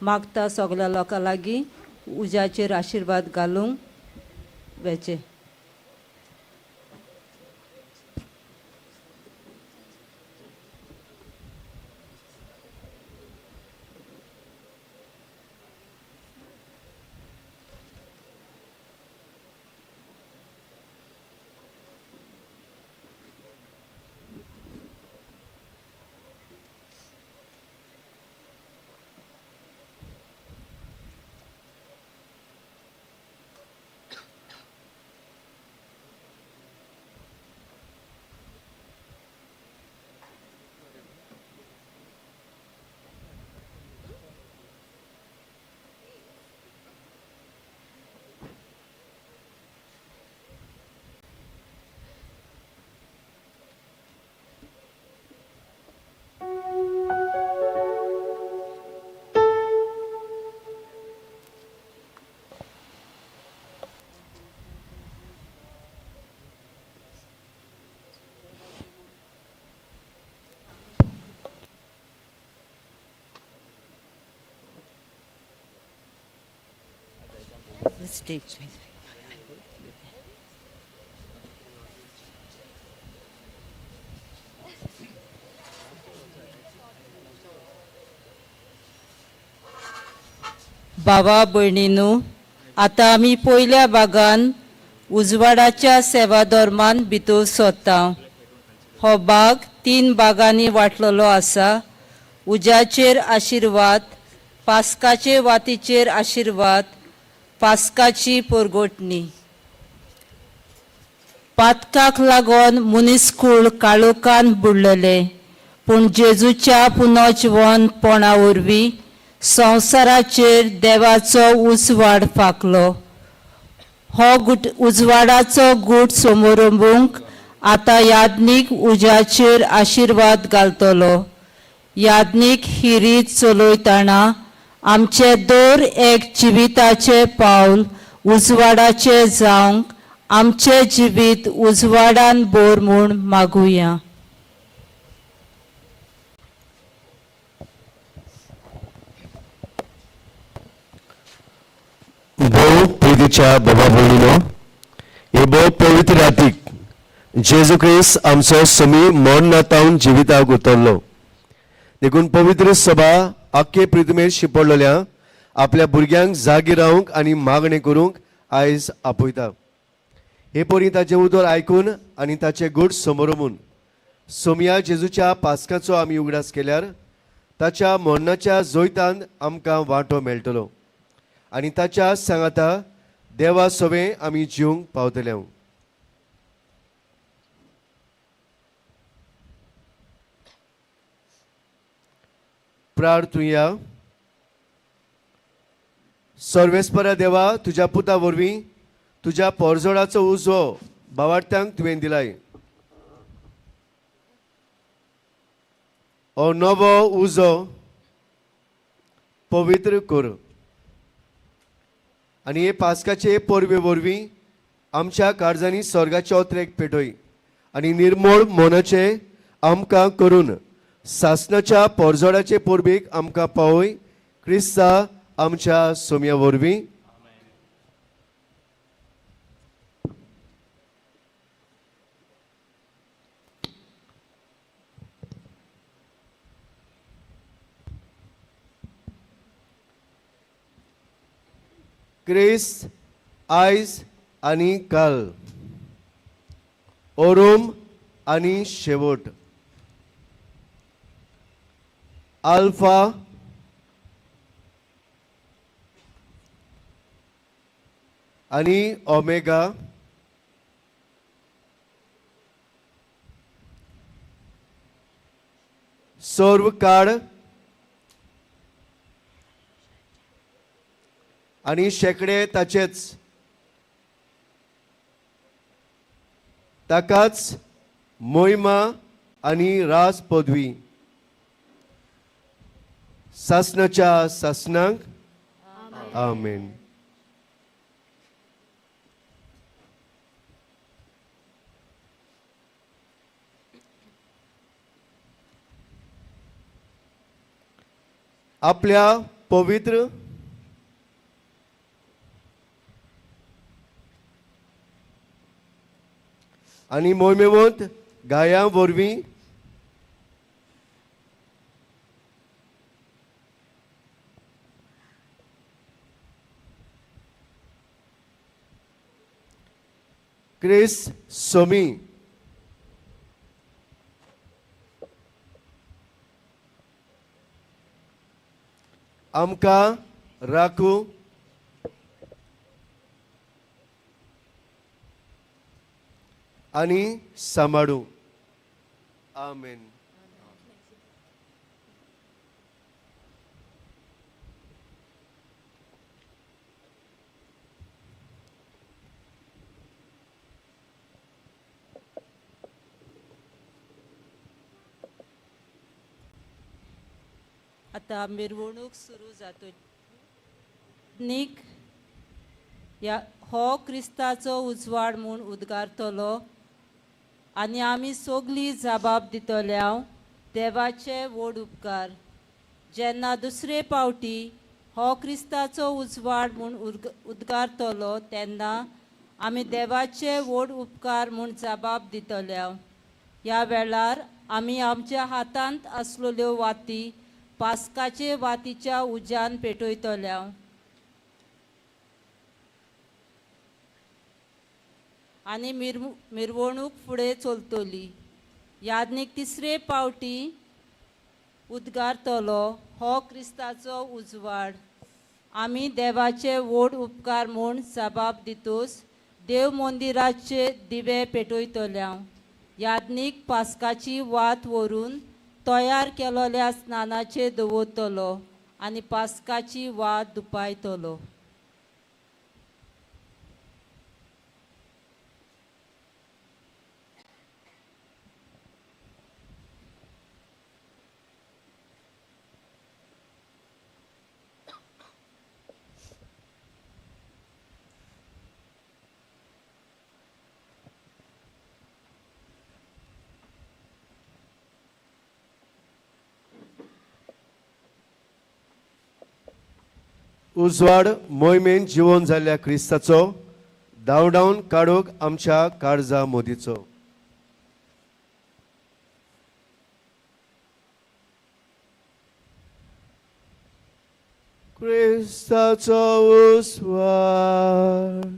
मागता सगळ्या लोकां लागीं उज्याचेर आशिर्वाद घालूंक वेचे. बाबा भयणीनू, आतां आमी पयल्या भागान उजवाडाच्या सेवा धर्मान भितर सोदता. हो भाग 3 भागांनी वांटलेलो आसा. उज्याचेर आशिर्वाद, पास्काचे वातीचेर आशिर्वाद, पास्काची परगटणी. पातकाक लागून मनीसकूळ काळोखान बुडलेले, पूण जेजूच्या पुनर्जिवनपणा वरवीं संवसाराचेर देवाचो उजवाड फांकलो. हो गुट उजवाडाचो गूट समोरंबूंक आतां याज्ञीक उज्याचेर आशिर्वाद घालतलो. याज्ञीक ही रीत चलयतना आमचे दर एक जिविताचें पावल उजवाडाचें जावंक आमचें जिवीत उजवाडान भर म्हूण मागुया. भोव प्रितीच्या बाबा भयणीनो, हे भोव पवित्र रातीक जेजू क्रिस्त आमचो समी मरणातावन जिविताक उतरलो. देखून पवित्र सभा आख्खे प्रितमेर शिपडलेल्या आपल्या भुरग्यांक जागी रावंक आनी मागणें करूंक आयज आपयता. हे परी ताचें उतर आयकून आनी ताचें गूट समोरमून सोमया जेजूच्या पास्काचो आमी उगडास केल्यार ताच्या मरणाच्या जैतान आमकां वांटो मेळटलो आनी ताच्या सांगाता देवा सवें आमी जिवंक पावतले. प्रार्थुया. सर्वेस्परा देवा, तुज्या पुता वरवीं तुज्या पोरजोडाचो उजो बावार्थ्यांक तुवें दिलाय. हो नवो उजो पवित्र कर आनी हे पास्काचे परबे वरवीं आमच्या काळजांनी स्वर्गाचे ओत्रेक पेटय आनी निर्मोळ मनाचे आमकां करून सासणाच्या पोरजोडाचे परबेक आमकां पावय. क्रिस्ता आमच्या सोम्या वरवीं. क्रिस्त आयज आनी काल, ओरोम आनी शेवट, आल्फा आनी ओमेगा, सर्व काळ आनी शेंकडे ताचेच, ताकाच मोहिमा आनी राज पदवी सासणाच्या सासणाक. आमेन. आपल्या पवित्र आनी मोहिमेवंत गायां वरवीं क्रिस्त सोमी आमकां राखू आनी सांबाळू. आमेन. आता मिरवणूक सुरू जातो. नीक ह्या हो क्रिस्ताचो उजवाड म्हूण उद्गारतलो आनी आमी सगळीं जबाब दितले देवाचे व्हड उपकार. जेन्ना दुसरे पावटी हो क्रिस्ताचो उजवाड म्हूण उद्गारतलो तेन्ना आमी देवाचे व्हड उपकार म्हूण जबाब दितले. ह्या वेळार आमी आमच्या हातांत आसलेल्यो वाती पास्काचे वातीच्या उज्यान पेटयतले. आनी मिरवणूक फुडें चलतली. यादनीक तिसरे पावटी उद्गारतलो हो क्रिस्ताचो उजवाड. आमी देवाचे व्हड उपकार म्हूण जबाब दितूच देव मंदिराचे दिवे पेटयतले. यादनीक पास्काची वात व्हरून तयार केलोल्या स्नानाचेर दवरतलो आनी पास्काची वात दुपायतलो. उजवाड मोहिमेन जिवन जाल्ल्या क्रिस्ताचो धांवडावन काडूंक आमच्या काळजा मोदीचो. क्रिस्ताचो उजवाड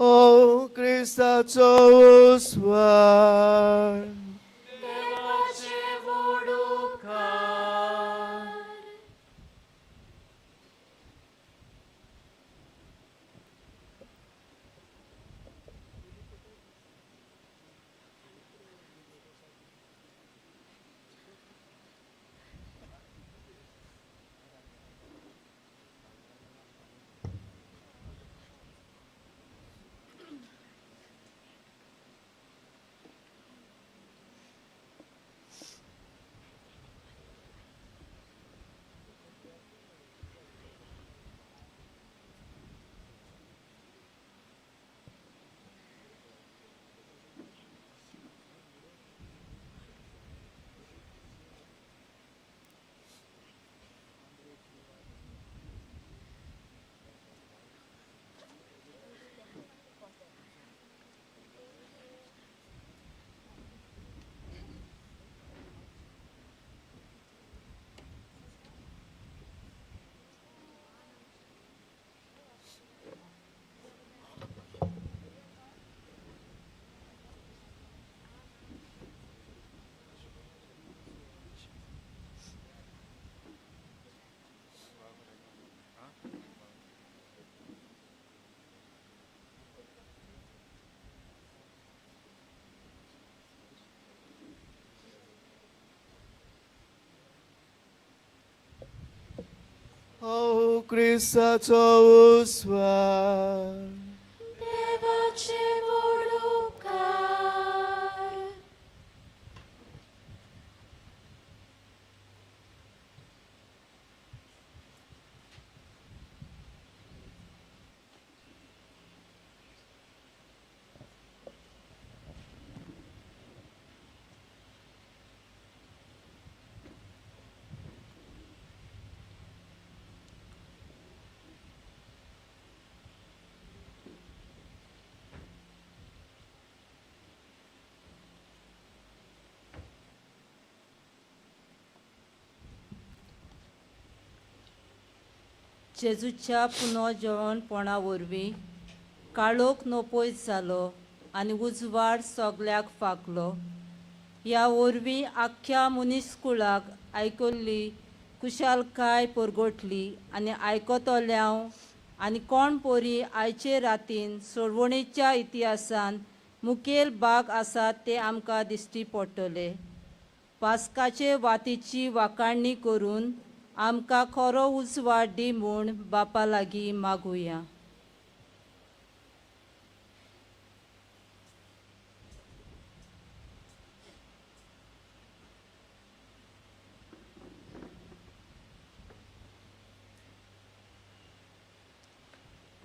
ओ क्रिस्ताचो उजवाड क्रिस्ताचो उस्वास. देवाचे व्हड उपकार. जेजूच्या पुनर्जवणपणा वरवीं काळोख नपयत जालो आनी उजवाड सगल्याक फांकलो. ह्या वरवीं आख्ख्या मनीसकुळाक आयकल्ली खुशालकाय परगटली आनी आयकतल्यांव आनी कोण परी आयचे रातीन सोडवणेच्या इतिहासान मुखेल भाग आसा ते आमकां दिश्टी पडटले. पास्काचे वातीची वाखाणणी करून आमकां खरो उजवाड दी म्हूण बापा लागीं मागुया.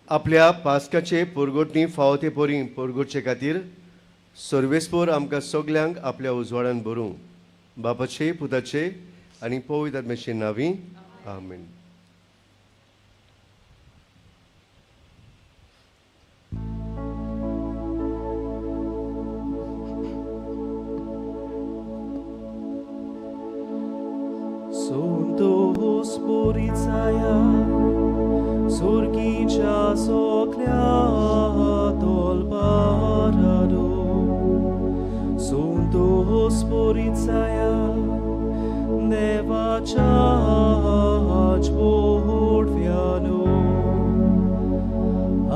आपल्या पास्काचे पोरगोटणी फावो ते परी पोरगोटचे खातीर सर्वेस्पोर आमकां सगल्यांक आपल्या उजवाडान भरूं. बापाचे, पुताचे आनी पवित्र आत्म्याचे नांवी, आमेन. Santos Puritzaya, Surgicha Soclea Tolparado. Santos Puritzaya, Devachach Porviano.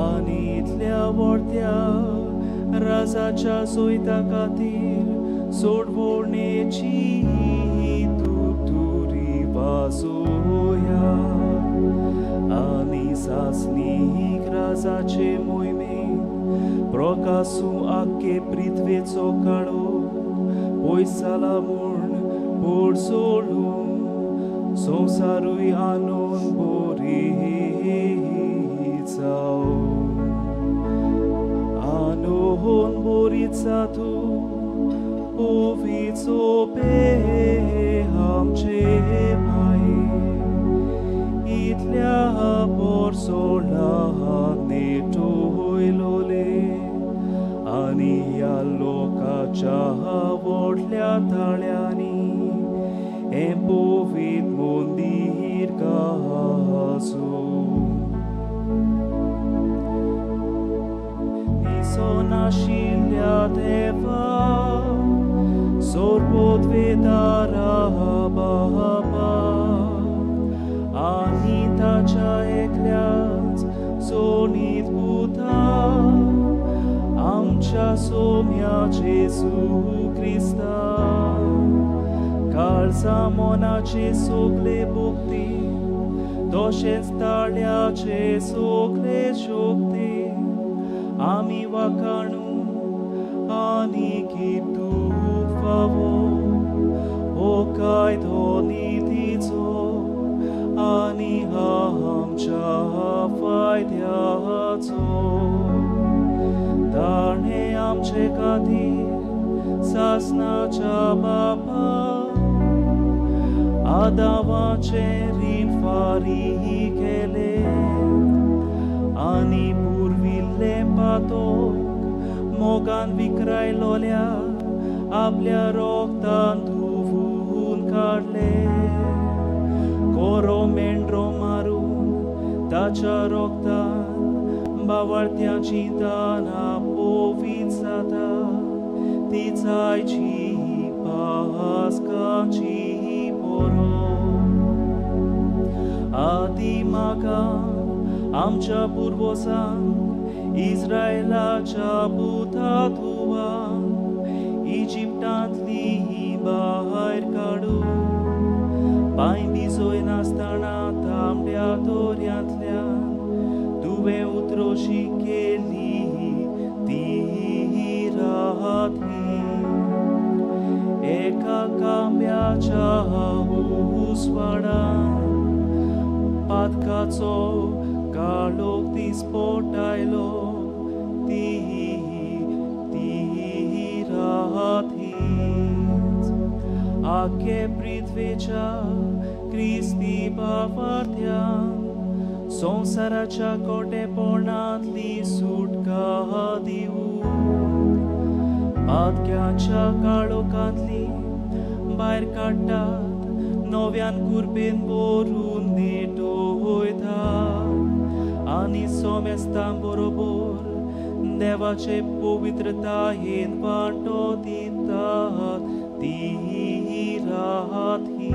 Anitlia Vortia, Razacha Zoita Katir, Sodvornechi Vazoya. Ani sasnik razache moime, prokasu akke prithvecho kalo, poisala murn porsolum, somsarui anon boritsao. Anon boritsatu, povitso pe amche pae, itlia porsola netoilole, ani ह्या लोकाच्या व्हडल्या ताळ्यांनी हें पवित्र मंदीर गाजो. दिसनाशिल्ल्या देवा, सोरपोतवेदारा बापा, आनी ताच्या एकल्याच सोनीत पुता, आमच्या सोम्या जेजू क्रिस्ता, काळजा मनाचे सगळे भक्ती, तशेंच ताळ्याचे सगळे शक्ती, आमी वाखाणू आनी कीर्तूंक फावो हो कायदो नितीचो आनी आमच्या फायद्याचो. ताणें आमचे खातीर सासनाच्या बापा आदावाचें रीण फारीक केलें आनी पुर्विल्लें पातक मोगान विक्रायलोल्या आपल्या रोगतान धुवून काडलें. कोरो मेंढरो मारून ताच्या रोगतान बावळत्याची दानां पवित्र जाता, ती जायची पास्काची परब. आदी मागान आमच्या पुर्वजांक इस्रायलाच्या पुतातुवान इजिप्तांतली भायर काडून पांय भिजयनासतना तांबड्या दर्यांत उपाशी केली ती रात ही. एका कांब्याच्या उजवाडान पातकाचो काळोख दिसपोटायलो ती ती रात हीच. आखे पृथ्वेच्या क्रिस्ती बावार्थ्यान संवसाराच्या कोटेपणांतली सुटका दिवूं पातक्यांच्या काळोखांतली भायर काडटात नव्यान कुरपेन भरून नेटोयतात आनी सोमेस्तां बरोबर देवाचे पवित्रतायेन वांटो दितात ती रात ही.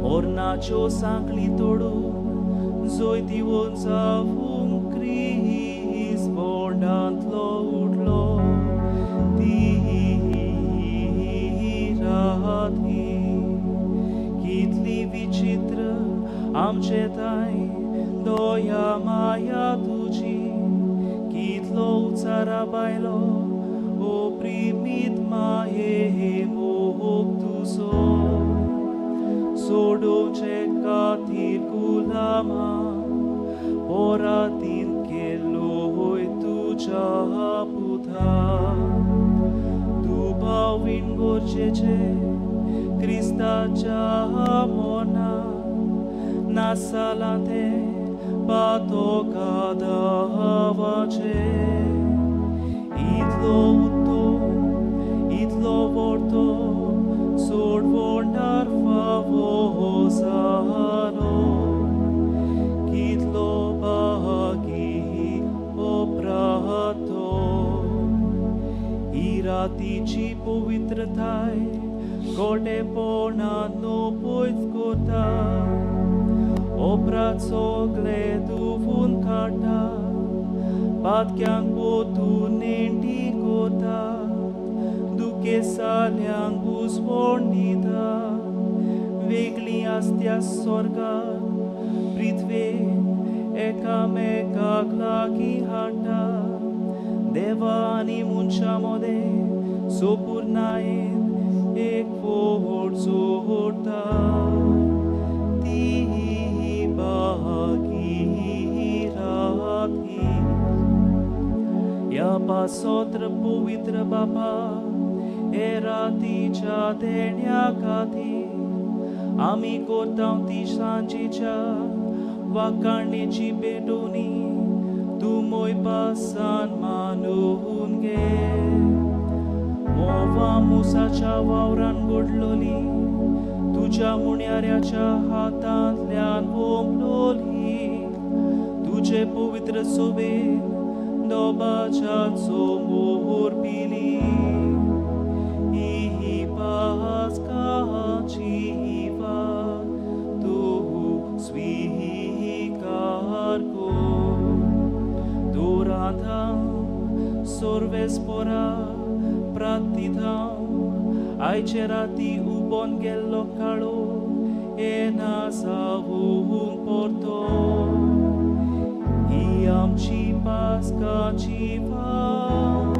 मरणाच्यो सांखळी तोडून जैतिवंत जावूंक क्रिस्त फोंडांतलो उठलो ती रात ही. कितली विचित्र आमचे ताय दया माया तुजी कितलो उचारा बायलो ओ प्रिमीत माये मोग तुजो सोडोवचे खातीर गुलामा पोरादीन केलो तुज्या पुता. दुबावीन गरजेचे क्रिस्ताच्या मरणान नासालां तें पातोका दावाचें. इतलो उत्तम इतलो व्हडतो सोडवणार फावो जालो कितलो भागी अपराधो. ही रातीची पवित्रताय कोटेपणान पयस करता अपराध सगळे धुवून काडटा पातक्यांक पोतून नेणटी करता दुखेसाल्यांक बुजवण दिता. वेगळी आसत्या स्वर्गाक पृथ्वेक एकामेकाक लागीं हाडटा देवा आनी मनशां मदें सोपूर्णायेन एक फोड जोडटा ती भागी रात ही. ह्या पासोत्र पवित्र बापा हे रातीच्या देण्या खातीर आमी करता ती सांजेच्या वाखाणेची पेटोवणी तूं मोयपासान मानून घे. मोवा मुसाच्या वावरान घडलोली तुज्या मुण्याऱ्याच्या हातांतल्यान ओंपलोली तुजे पवित्र सोबेन दोबाच्या चोमोर पिली. ही पास्काची वात तूं स्विकार कर. दुरांतां सर्वेस्पोरा प्रार्थितां आयचे राती उबोन गेल्लो काळो येना जावूंक परतो. ही आमची पास्काची वात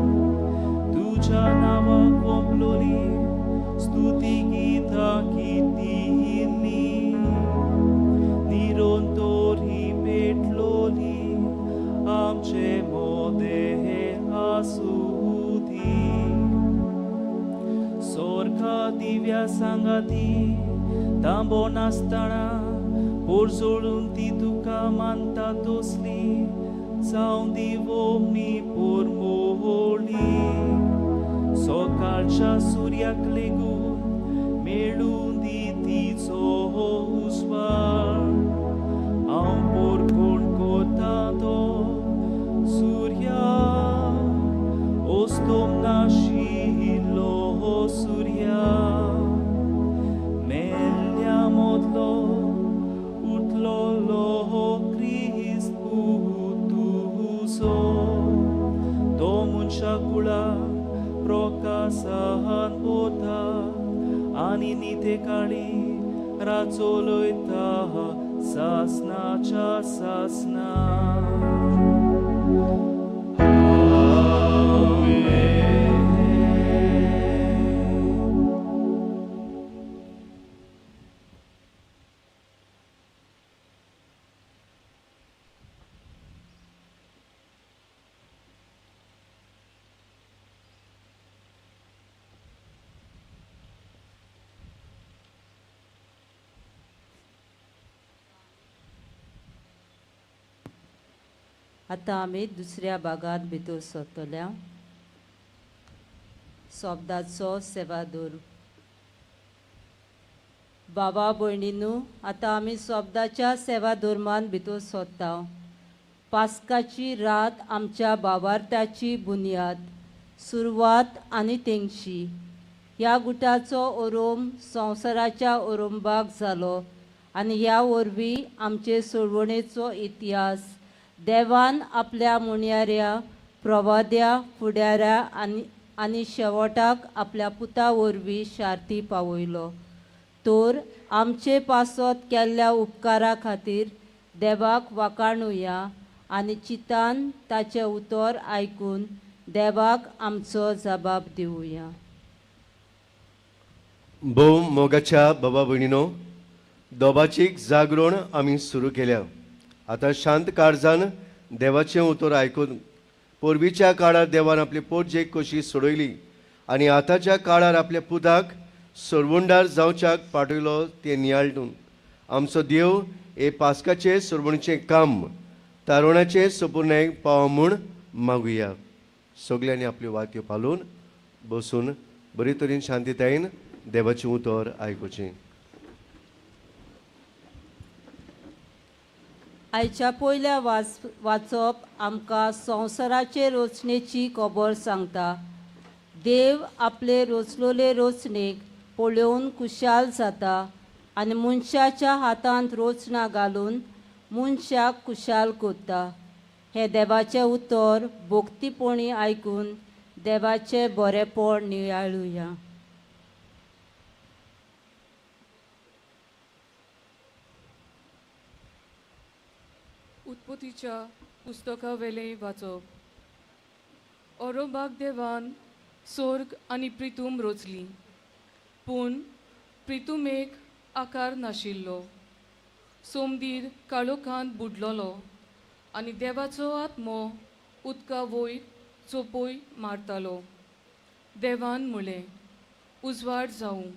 तुज्या नांवाक ओंपलोली स्तुती गितां कितिल्ली निरंतर ही पेटलोली आमचे मोदें आसूं दी. सोर्गा दिव्या सांगाती तांबो नासतना पोरजोळून ती तुका मानता तसली जावं दी वोमनी पोरमोळी. सकाळच्या सुर्याक लेगून मेळूं दी तिचो उजवाड. हांव पोरकोण कोता तो सुर्या ओस्तोम नाशिल्लो सुर्या मेल्ल्या मदलो उठलोलो क्रिस्त तुजो तो मनशा कुळाक प्रकाशान पोता आनी निते काळी राचोलयता सासनाच्या सासना. आतां आमी दुसऱ्या भागांत भितर सरतल्या. सोब्दाचो सेवादूर. बाबा भयणीनू, आतां आमी सोब्दाच्या सेवा धर्मान भितर सरता. पास्काची रात आमच्या बाबार्थाची बुन्याद, सुरवात आनी तेंगशी. ह्या गुटाचो ओरोम संवसाराच्या ओरोंबाक जालो आनी ह्या वरवीं आमचे सोडवणेचो इतिहास देवान आपल्या मुणयाऱ्या प्रवाद्या फुडाऱ्या आनी शेवटाक आपल्या पुता वरवीं शार्ती पावयलो. तर आमचे पासत केल्ल्या उपकारा खातीर देवाक वाखाणुया आनी चिंतान ताचें उतर आयकून देवाक आमचो जबाब दिवया. भोव मोगाच्या बाबा भयणीनो, दोबाची जागरण आमी सुरू केल्या. आतां शांत काळजान देवाचें उतर आयकून पोरवीच्या काळार देवान आपली पोटजेक कशी सोडयली आनी आतांच्या काळार आपल्या पुताक सरवणदार जावच्याक पाठयलो तें नियाळटून आमचो देव हे पास्काचें सरवणचें काम तारुणाचें सपुर्णायक पाव म्हूण मागुया. सगल्यांनी आपल्यो वात्यो पालोवन बसून बरे तरेन शांततायेन देवाचें उतर आयकुचें. आयच्या पयल्या वाचप आमकां संवसाराचे रचनेची खबर सांगता. देव आपले रचलोले रचणेक पळोवन खुशाल जाता आनी मनशाच्या हातांत रचना घालून मनशाक खुशाल करता. हें देवाचें उतर भक्तीपणी आयकून देवाचें बरेंपण नियाळुया. उत्पत्तीच्या पुस्तका वेलें वाचप. ओरोबाग देवान सोर्ग आनी प्रितूम रोचली, पूण प्रितुमेक आकार नाशिल्लो. सोमदीर काळोखांत बुडलोलो आनी देवाचो आत्मो उदका वयर चोपय मारतालो. देवान म्हळें, उजवाड जावं,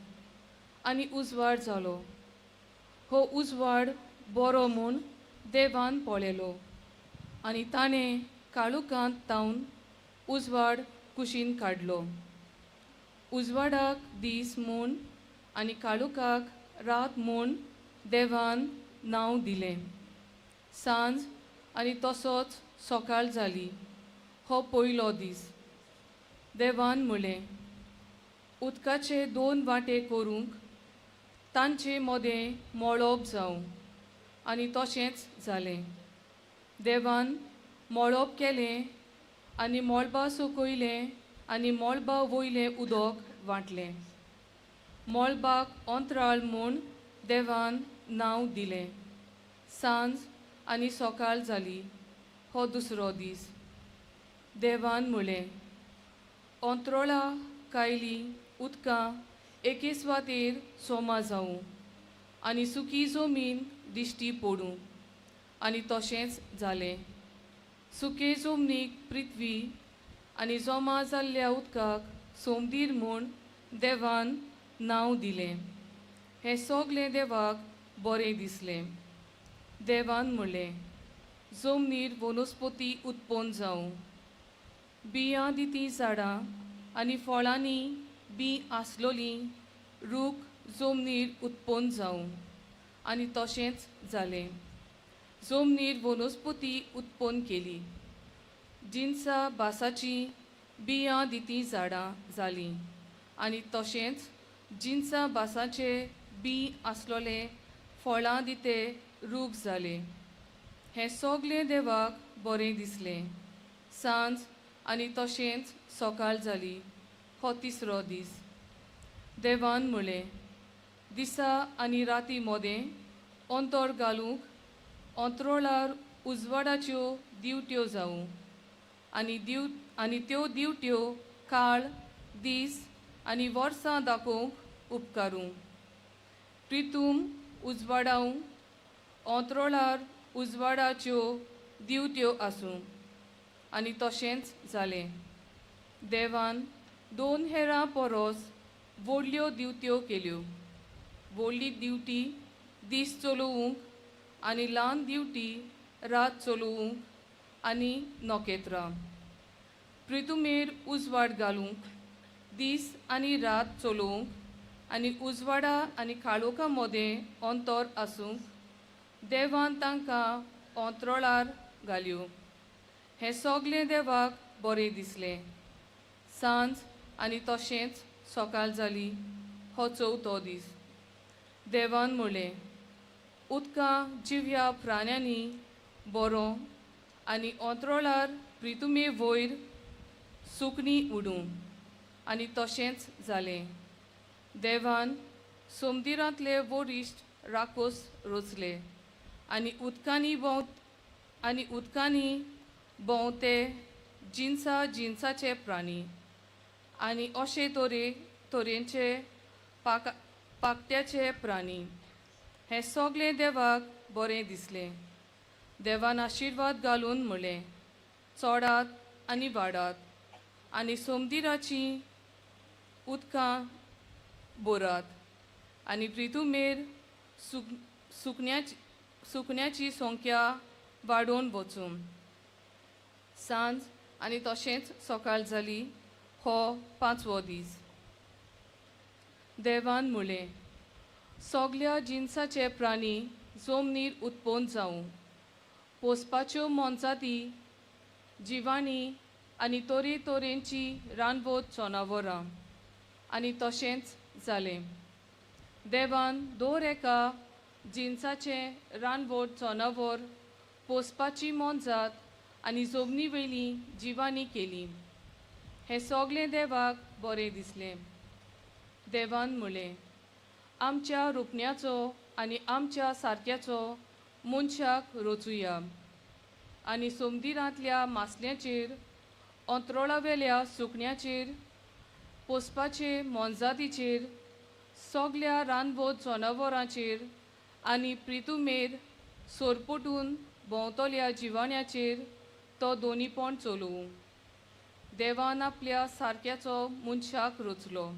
आनी उजवाड जालो. हो उजवाड बरो म्हूण देवान पळयलो आनी ताणें काळोखांत तावन उजवाड कुशीन काडलो. उजवाडाक दीस म्हूण आनी काळोखाक रात म्हूण देवान नांव दिलें. सांज आनी तसोच सकाळ जाली. हो पयलो दीस. देवान म्हळें, उदकाचे दोन वांटे करूंक तांचे मदें मळब जावं, आनी तशेंच जालें. देवान मळब केलें आनी मळबा सकयलें आनी मळबा वयलें उदक वांटलें. मळबाक अंतराळ म्हूण देवान नांव दिलें. सांज आनी सकाळ जाली. हो दुसरो दीस. देवान म्हळें, अंतरोळा कायली उदकां एके सुवातेर सोमा जावं आनी सुकी जमीन दिश्टी पडूं, आनी तशेंच जालें. सुके जमनीक पृथ्वी आनी जमा जाल्ल्या उदकाक सोमदीर म्हूण देवान नांव दिलें. हें सगलें देवाक बरें दिसलें. देवान म्हणलें, जमनीर वनस्पती उत्पन्न जावं, बियां दिती झाडां आनी फळांनी बी आसलोलीं रूख जमनीर उत्पन्न जावं, आनी तशेंच जालें. जमनीर वनस्पती उत्पन्न केली, जिनसा भासाची बियां दिती झाडां जालीं, आनी तशेंच जिनसा भासाचे बी आसलोले फळां दिते रूख जाले. हें सगलें देवाक बरें दिसलें. सांज आनी तशेंच सकाळ जाली. हो तिसरो दीस. देवान म्हळें, दिसा आनी राती मदें अंतर घालूंक अंत्रोळार उजवाडाच्यो दिवट्यो जावं आनी त्यो दिवट्यो काळ दीस आनी वर्सां दाखोवंक उपकारूं. प्रितूम उजवाडावं अंत्रोळार उजवाडाच्यो दिवट्यो आसूं. आनी तशेंच जालें. देवान दोन हेरां परस व्हडल्यो दिवट्यो केल्यो. व्हडली दिवटी दीस चलोवंक आनी ल्हान दिवटी रात चलोवंक आनी नखेत्रां. प्रितुमेर उजवाड घालूंक दीस आनी रात चलोवंक आनी उजवाडा आनी काळोखा मदें अंतर आसूंक देवान तांकां अंत्रोळार घाल्यो. हें सगलें देवाक बरें दिसलें. सांज आनी तशेंच सकाळ जाली. हो चवथो दीस. देवान म्हणलें, उदकां जिव्या प्राण्यांनी बरो आनी अंत्रोळार प्रितुमे वयर सुकणीं उडूं. आनी तशेंच जालें. देवान सोमदिरांतले वरिश्ट राकोस रचले आनी उदकांनी भोंवते जिनसा जिनसाचे प्राणी आनी अशे तरे तरेचे पाकट्याचे प्राणी. हें सगलें देवाक बरें दिसलें. देवान आशिर्वाद घालून म्हणलें, चोडात आनी वाडात आनी सोमदिराचीं उदकां बोरात आनी प्रितुमेर सुकण्याची संख्या वाडोवन वचूं. सांज आनी तशेंच सकाळ जाली. हो पांचवो दीस. देवान म्हणलें, सगल्या जिनसाचे प्राणी जमनीर उत्पन्न जावं. पोसपाच्यो मोनजाती जिवाणी आनी तरे तरेची रानवत जनावरां. आनी तशेंच जालें. देवान दर एका जिनसाचें रानवट जनावर पोसपाची मोनजात आनी जमनी वयली जिवाणी केली. हें सगलें देवाक बरें दिसलें. देवान म्हणलें, आमच्या रुपण्याचो आनी आमच्या सारक्याचो मनशाक रचुया आनी सोमदिरांतल्या मासल्याचेर अंत्रोळावेल्या सुकण्याचेर पोसपाचे मोनजातीचेर सगल्या रानवत जनावरांचेर आनी प्रितुमेर सोरपोटून भोंवतल्या जिवाण्याचेर तो दोनीपण चलोवं. देवान आपल्या सारक्याचो मनशाक रचलो.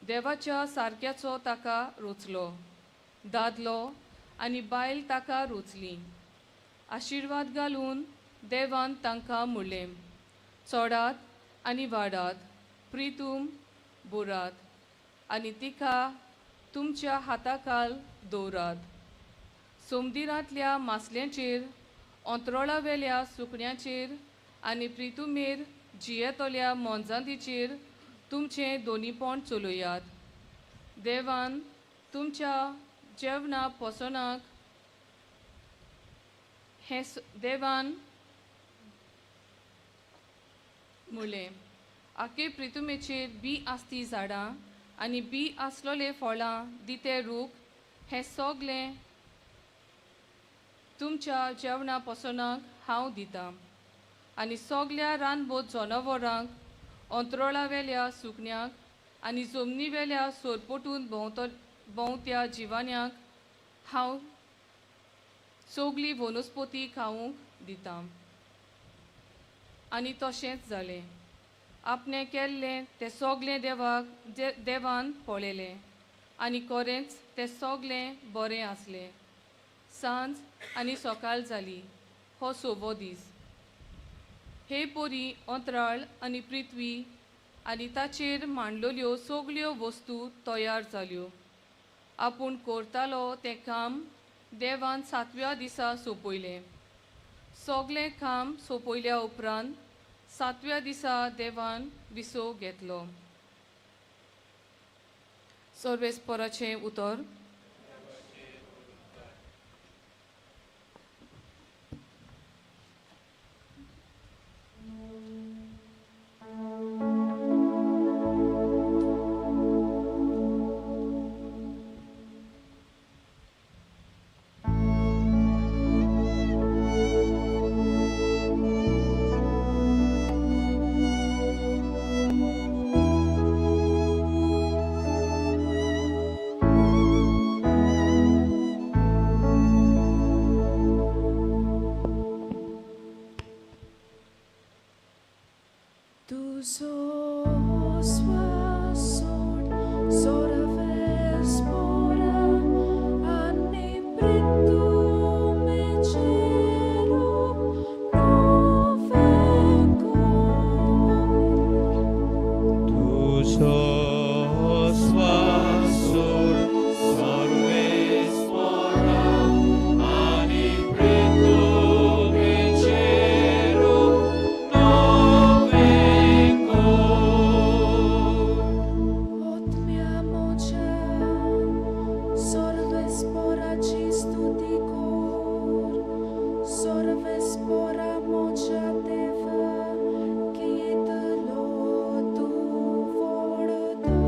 देवाच्या सारक्याचो ताका रचलो. दादलो आनी बायल ताका रचली. आशिर्वाद घालून देवान तांकां म्हणलें, चोडात आनी वाडात, प्रितूम बोरात आनी तिका तुमच्या हाताखाल दवरात. सोमदिरांतल्या मासल्यांचेर अंत्रोळावेल्या सुकण्याचेर आनी प्रितुमेर जियेतल्या मोनजातीचेर तुमचें दोनीपण चलयात. देवान तुमच्या जेवणा पोसणाक हें देवान म्हणलें, आखे प्रितुमेचेर बी आसती झाडां आनी बी आसलोले फळां दिते रूख हें सगलें तुमच्या जेवणा पोसणाक हांव दितां. आनी सगल्या रानबोत जनावरांक अंत्रोळावेल्या सुकण्याक आनी जमनीवेल्या सोरपोटून भोंवत्या जिवाण्यांक हांव सगली वनस्पती खावंक दितां. आनी तशेंच जालें. आपणें केल्लें तें सगलें देवाक देवान पळयलें आनी खरेंच तें सगलें बरें आसलें. सांज आनी सकाळ जाली. हो सवो दीस. हे परी अंतराळ आनी पृथ्वी आनी ताचेर मांडलेल्यो सगल्यो वस्तू तयार जाल्यो. आपूण करतालो तें काम देवान सातव्या दिसा सोंपयलें. सगलें काम सोंपयल्या उपरांत सातव्या दिसा देवान विसव घेतलो. सर्वेस्पराचें उतर. तुजो स्वास सोड सोरवेस्पोरा आनी प्रितुमेचें रूप नवें कर. तुजो स्वास सोड सर्वेस्पोरा आनी प्रितुमेचें रूप नवें कर. आत्म्या म्हज्या सर्वेस्पोराची स्तुती कर, सर्वेस्पोरा म्हज्या देवा कितलो तूं व्हड तो.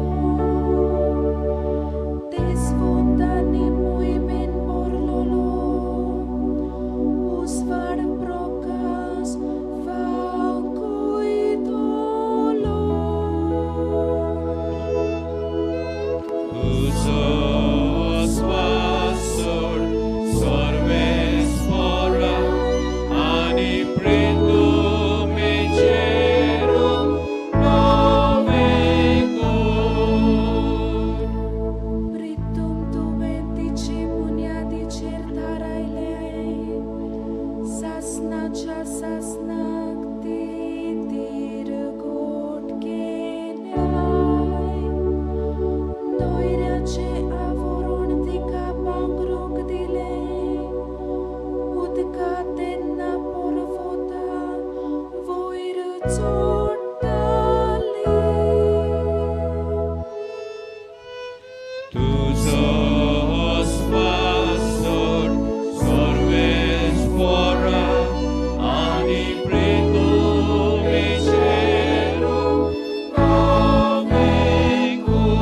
देसवंतांनी मोहिमेन भरलोलो उजवाड प्रकाश फांकयतलो. तुजो स्वास सोड सर्वेस्पोरा आनी प्रितुमेचें रूप नवें कर. प्रितूम तुवें तिची बुन्यादीचेर थारायलें, सासणाच्या सासणाक ती तिरगोट केल्याय. दोयऱ्याचें आवरण तिका पांगरूंक दिलें, उदका तेन्ना पर्वता वयर चडटाली. तुजो स्वास सोड सर्वेस्पोरा आनी प्रितुमेचें रूप नवें कर.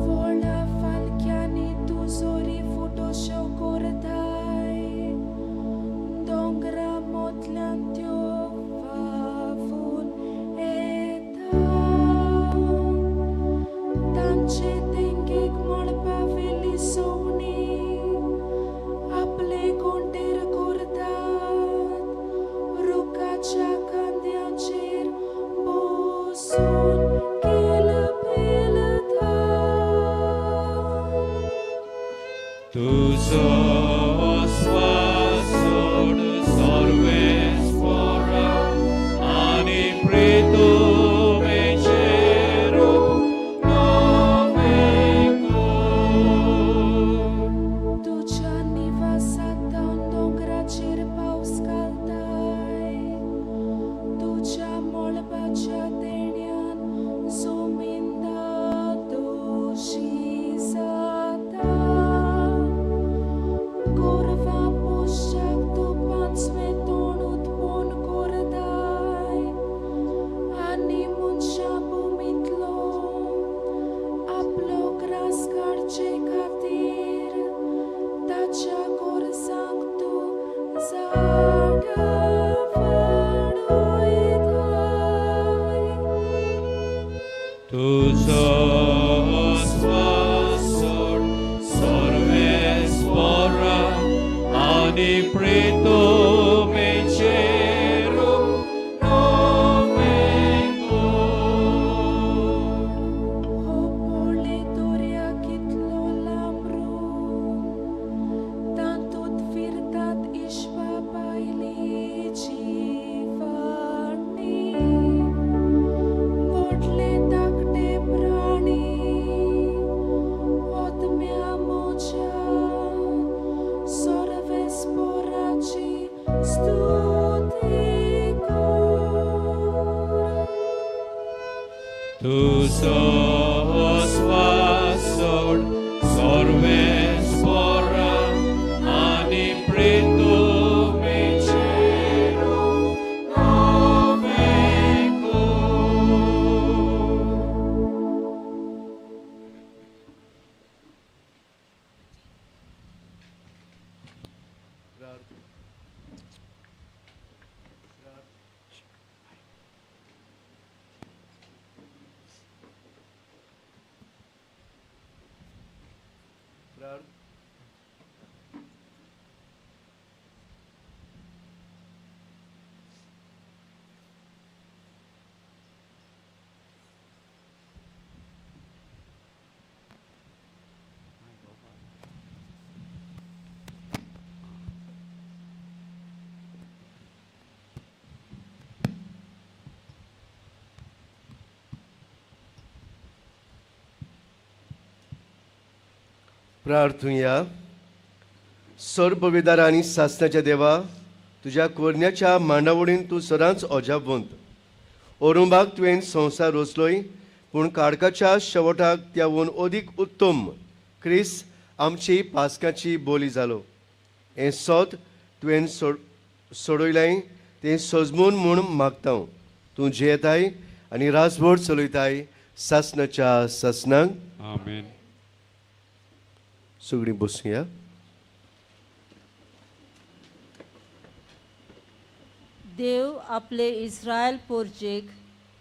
व्हडा फालक्यांनी तूं जोरी फुटोश्यो करताय, दोंगरा मोतल्यान त्यो व्हांवून येता. तांचे तेंगेक मळपावेली सवणीं आपले गोंटेर करतात, रुखाच्या खांद्याचेर बसून किलबिलतात. तुजो स्वास सोड सर्वेस्पोरा आनी प्रितुमेचें रूप नवें कर. तुज्या निवासांत दोंगराचेर पावस घालताय, तुज्या मळबाच्या देण्यान जमीन दोशी जाता. गोरवां पोसच्याक तूं पांचवें तोंड उत्पन्न करताय आनी मनशां भुमींतलो आपलो ग्रास काडचे खातीर ताच्या गरजांक तूं झाडां वाडयताय. तुजो स्वास सोड सर्वेस्पोरा आनी प्रितुमेचें रूप नवें कर. हो पळय दर्या कितलो लांब रूंद, तातूंत फिरतात इश्पा पायली जिवाणी. व्हडले धाकटे प्राणी आत्म्या म्हज्या सर्वेस्पोराची स्तुती कर. तुजो स्वास सोड सर्वेस्पोरा आनी प्रितुमेचें रूप नवें कर. प्रार्थुया. सर्वविदार आनी सासणाच्या देवा, तुज्या कोरण्याच्या मांडावळीन तूं सदांच अजापवंत. ओरुंबाक तुवें संवसार रचलोय, पूण काळखाच्या शेवटाक त्यावून अदीक उत्तम क्रिस आमची पासकाची बोली जालो. हें सत तुवें सोडयलें तें सजमून म्हूण मागता. तूं जियेताय आनी राजभर चलयताय सासणाच्या सासणाक. आमेन. सगळीं बसुया. देव आपले इस्रायल पोरचेक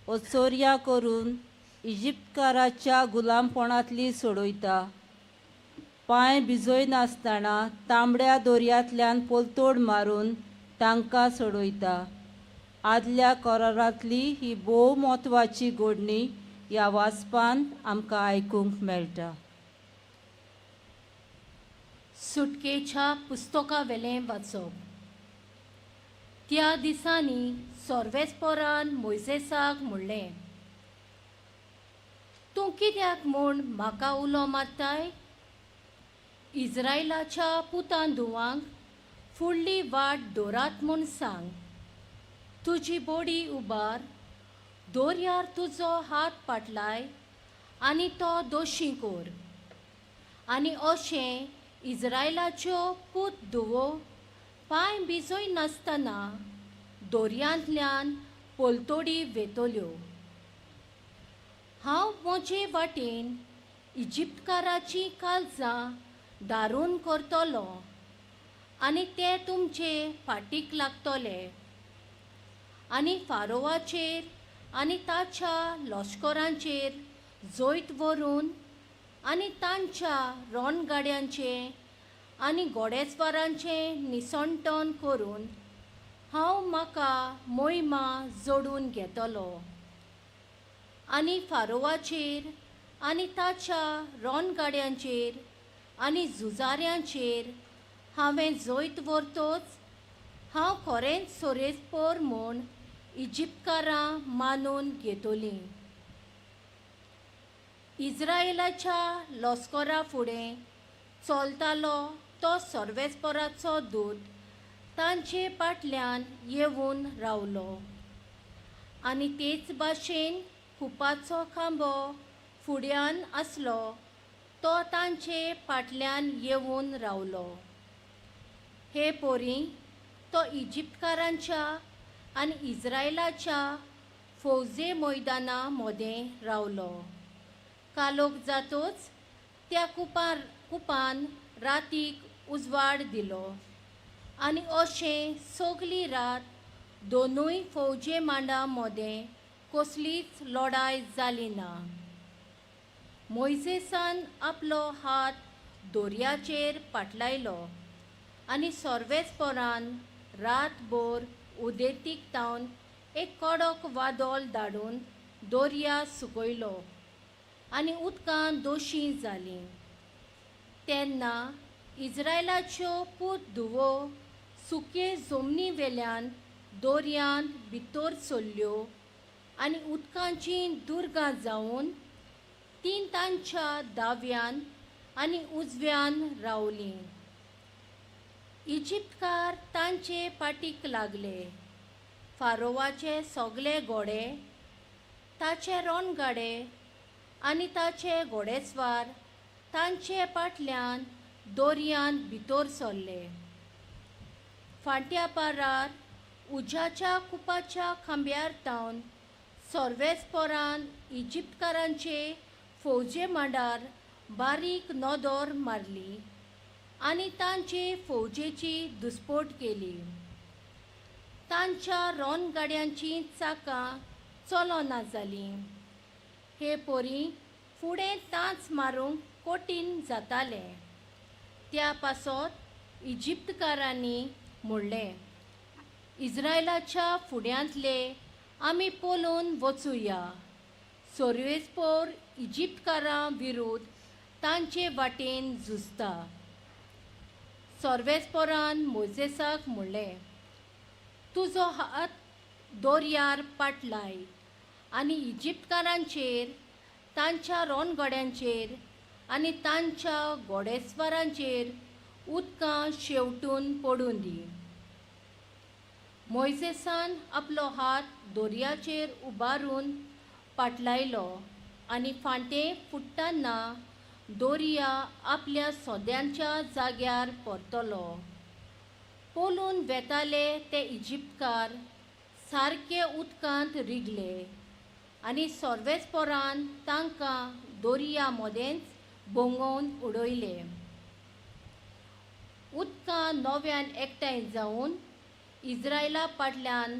ओचोर्या करून इजिप्तकाराच्या गुलामपणांतली सोडयता. पांय भिजयनासतना तांबड्या दोरयांतल्यान पोलतोड मारून तांकां सोडयता. आदल्या करारांतली ही भोव म्हत्वाची घडणी ह्या वाचपांत आमकां आयकूंक मेळटा. सुटकेच्या पुस्तकावेलें वाचप. त्या दिसांनी सोर्वेस्पोरान मोयजेसाक म्हणलें, तूं कित्याक म्हूण म्हाका उलो मारताय? इज्रायलाच्या पुतान धुवांक फुडली वाट दवरात म्हूण सांग. तुजी बोडी उबार, दर्यार तुजो हात पाटलाय आनी तो दोशी कोर. आनी अशें इज्रायलाच्यो पूत धुवो पांय भिजय नासतना दर्यांतल्यान पलतोडी वेतल्यो. हांव म्हजे वाटेन इजिप्तकाराचीं काळजां दारून करतलो आनी ते तुमचे फाटीक लागतले आनी फारोवाचेर आनी ताच्या लश्करांचेर जैत व्हरून आनी तांच्या रणगाड्यांचें आनी घोडेस्वारांचें निसणटण करून हांव म्हाका मोहिमा जोडून घेतलो. आनी फारोवाचेर आनी ताच्या रणगाड्यांचेर आनी झुजाऱ्यांचेर हांवें जैत व्हरतोच हांव खरेंच सोरेस्पोर म्हूण इजिप्तकारां मानून घेतलीं. इज्रायलाच्या लश्करा फुडें चलतालो तो सर्वेस्पराचो दूत तांचे फाटल्यान येवन रावलो आनी तेच भाशेन कुपाचो खांबो फुड्यान आसलो तो तांचे फाटल्यान येवन रावलो. हे पोरी तो इजिप्तकारांच्या आनी इज्रायलाच्या फौजे मैदाना मदें रावलो. कालोख जातोच त्या कुपान रातीक उजवाड दिलो आनी अशें सगली रात दोनूय फौजे मांडा मदें कसलीच लडाय जाली ना. मोयजेसान आपलो हात दोरयाचेर पाटलायलो आनी सर्वेस्परान रातभर उदेंतीक तावन एक कडक वादळ धाडून दर्या सुकयलो आनी उदकां दोशी जालीं. तेन्ना इज्रायलाच्यो पूत धुवो सुके जमनी वेल्यान दर्यांत भितर सरल्यो आनी उदकाचीं दुर्गां जावन तीं तांच्या दाव्यान आनी उजव्यान रावलीं. इजिप्तकार तांचे फाटीक लागले. फारोवाचे सगले घोडे, ताचे रणगाडे आनी ताचे घोडेस्वार तांचे फाटल्यान दर्यांत भितर सरले. फांट्या पारार उज्याच्या कुपाच्या खांब्यार तावन सर्वेस्परान इजिप्तकारांचे फौजे मांडार बारीक नदर मारली आनी तांचे फौजेची दुस्पोट केली. तांच्या रणगाड्यांचीं चाकां चलना जालीं. हे पोरी फुडें तांच मारूंक कठीण जातालें. त्या पासत इजिप्तकारांनी म्हणलें, इज्रायलाच्या फुड्यांतले आमी पळोवन वचुया. सर्वेस्पोर इजिप्तकारां विरुद्ध तांचे वाटेन झुजता. सर्वेस्पोरान मोजेसाक म्हणलें, तुजो हात दर्यार पाटलाय आनी इजिप्तकारांचेर, तांच्या रणगड्यांचेर आनी तांच्या घोडेस्वरांचेर उदकां शेंवटून पडूं दी. मोयजेसान आपलो हात दोरयाचेर उबारून पाटलायलो आनी फांटे फुट्टाना दोरया आपल्या सोद्यांच्या जाग्यार परतलो. पोलून वेताले ते इजिप्तकार सारके उदकांत रिगले आनी सर्वेस्पोरान तांकां दोरया मदेंच भोंगोवन उडयले. उदकां नव्यान एकठांय जावन इज्रायला फाटल्यान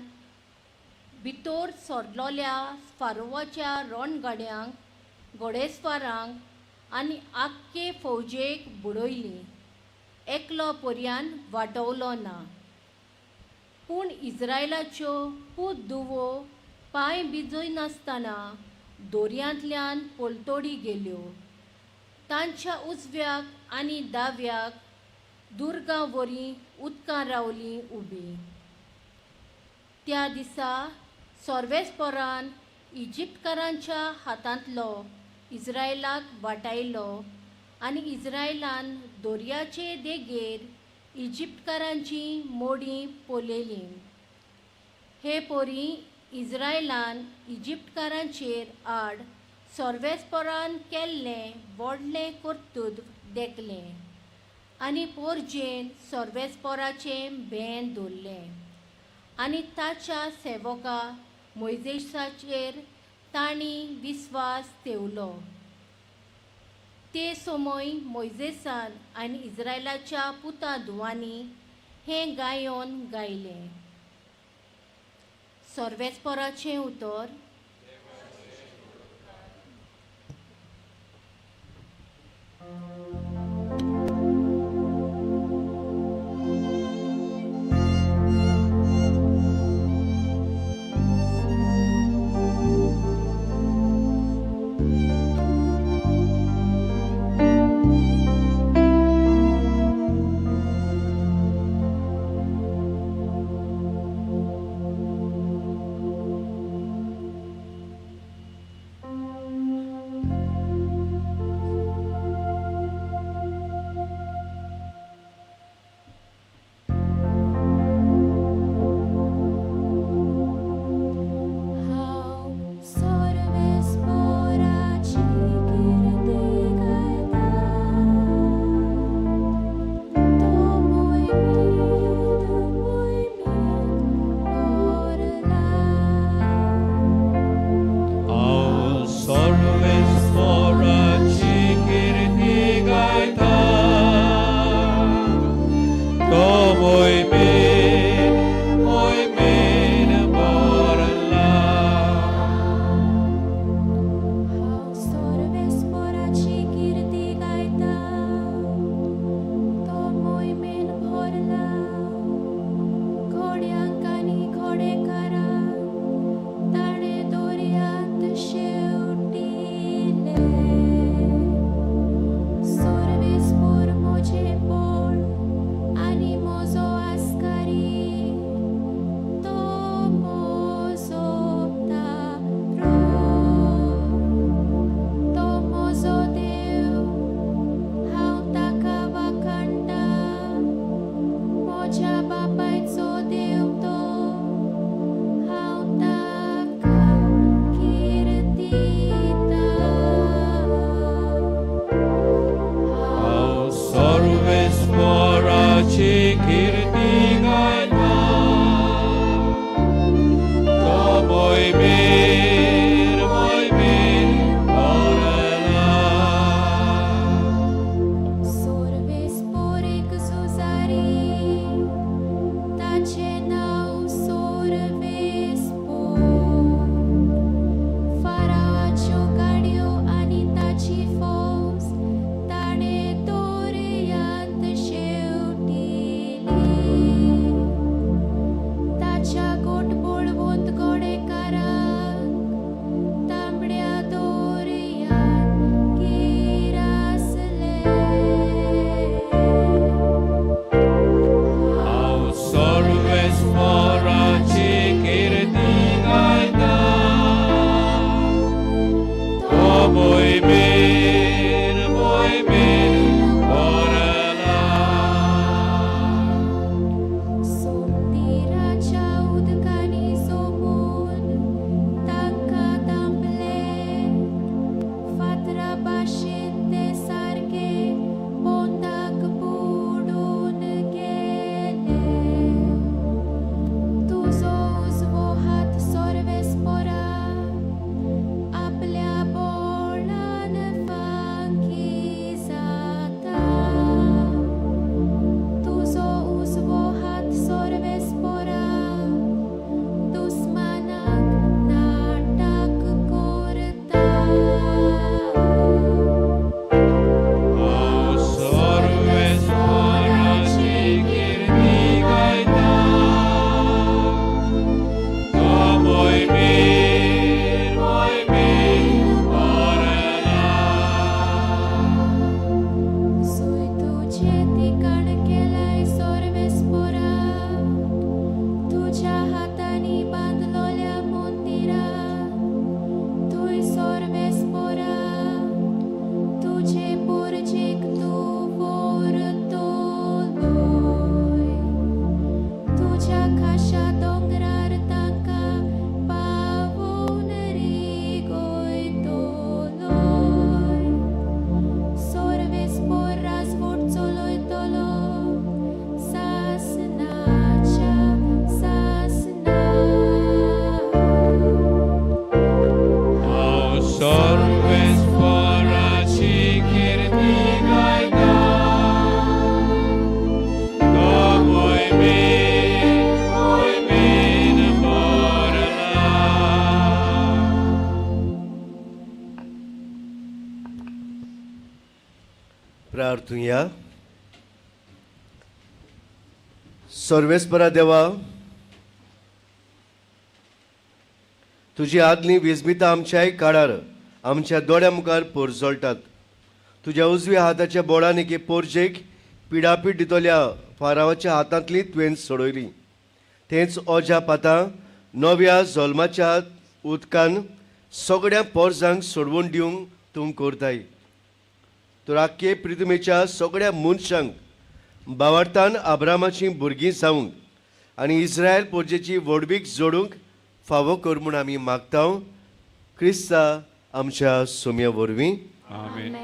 भितर सरलोल्या फारोवाच्या रणगाड्यांक, घोडेस्वारांक आनी आख्खे फौजेक बुडयली. एकलो पर्यान वाटवलो ना. पूण इज्रायलाच्यो पूत धुवो पांय भिजयनासतना दोरयांतल्यान पलतडी गेल्यो. तांच्या उजव्याक आनी दाव्याक दुर्गां वरी उदकां रावलीं उबीं. त्या दिसा सर्वेस्पोरान इजिप्तकारांच्या हातांतलो इज्रायलाक वाटायलो आनी इज्रायलान दोरयाचे देगेर इजिप्तकारांची मोडीं पळयलीं. हे पोरी इज्रायलान इजिप्तकारांचेर आड सर्वेस्पोरान केल्लें व्हडलें कर्तृत्व देखलें आनी पोरजेन सर्वेस्पोराचें भें दवरलें आनी ताच्या सेवका मोयजेसाचेर तांणी विस्वास ठेवलो. ते समय मोयजेसान आनी इज्रायलाच्या पुता धुवांनी हें गायोन गायलें. सर्वेस्पोराचें उतर. हातांनी बांदलोल्या मंदिरा थंय सर्वेस्पोरा तुजे पोरजेक तूं व्हरतलोय तुज्या खाशा दोंगरार तांकां पावोवन रिगयतलोय सर्वेस्पोर राजवट चलयतलो सासनाच्या सासना. हांव सर्वेस्पराची कीर्ती गायता, तो मोहिमेन मोहिमेन भरला. प्रार्थुया. सर्वेस्परा देवा, तुजी आदली विस्मिता आमच्याय काळार आमच्या दोळ्या मुखार पोरजळटात. तुज्या उजव्या हाताच्या बोळान एके पोरजेक पिडापीड दितल्या फारावाच्या हातांतली तुवें सोडयली. तेंच ओज्या पातां नव्या जल्माच्या उदकान सगळ्या पोरजांक सोडवून दिवंक तूं करताय. तर आख्खे प्रितमेच्या सगळ्या मनशांक बावार्थान आब्रामाचीं भुरगीं जावंक आनी इस्रायल पोरजेची व्हडवीक जोडूंक फावो कर म्हूण आमी मागता, क्रिस्ता आमच्या सोम्या वरवीं. आमेन.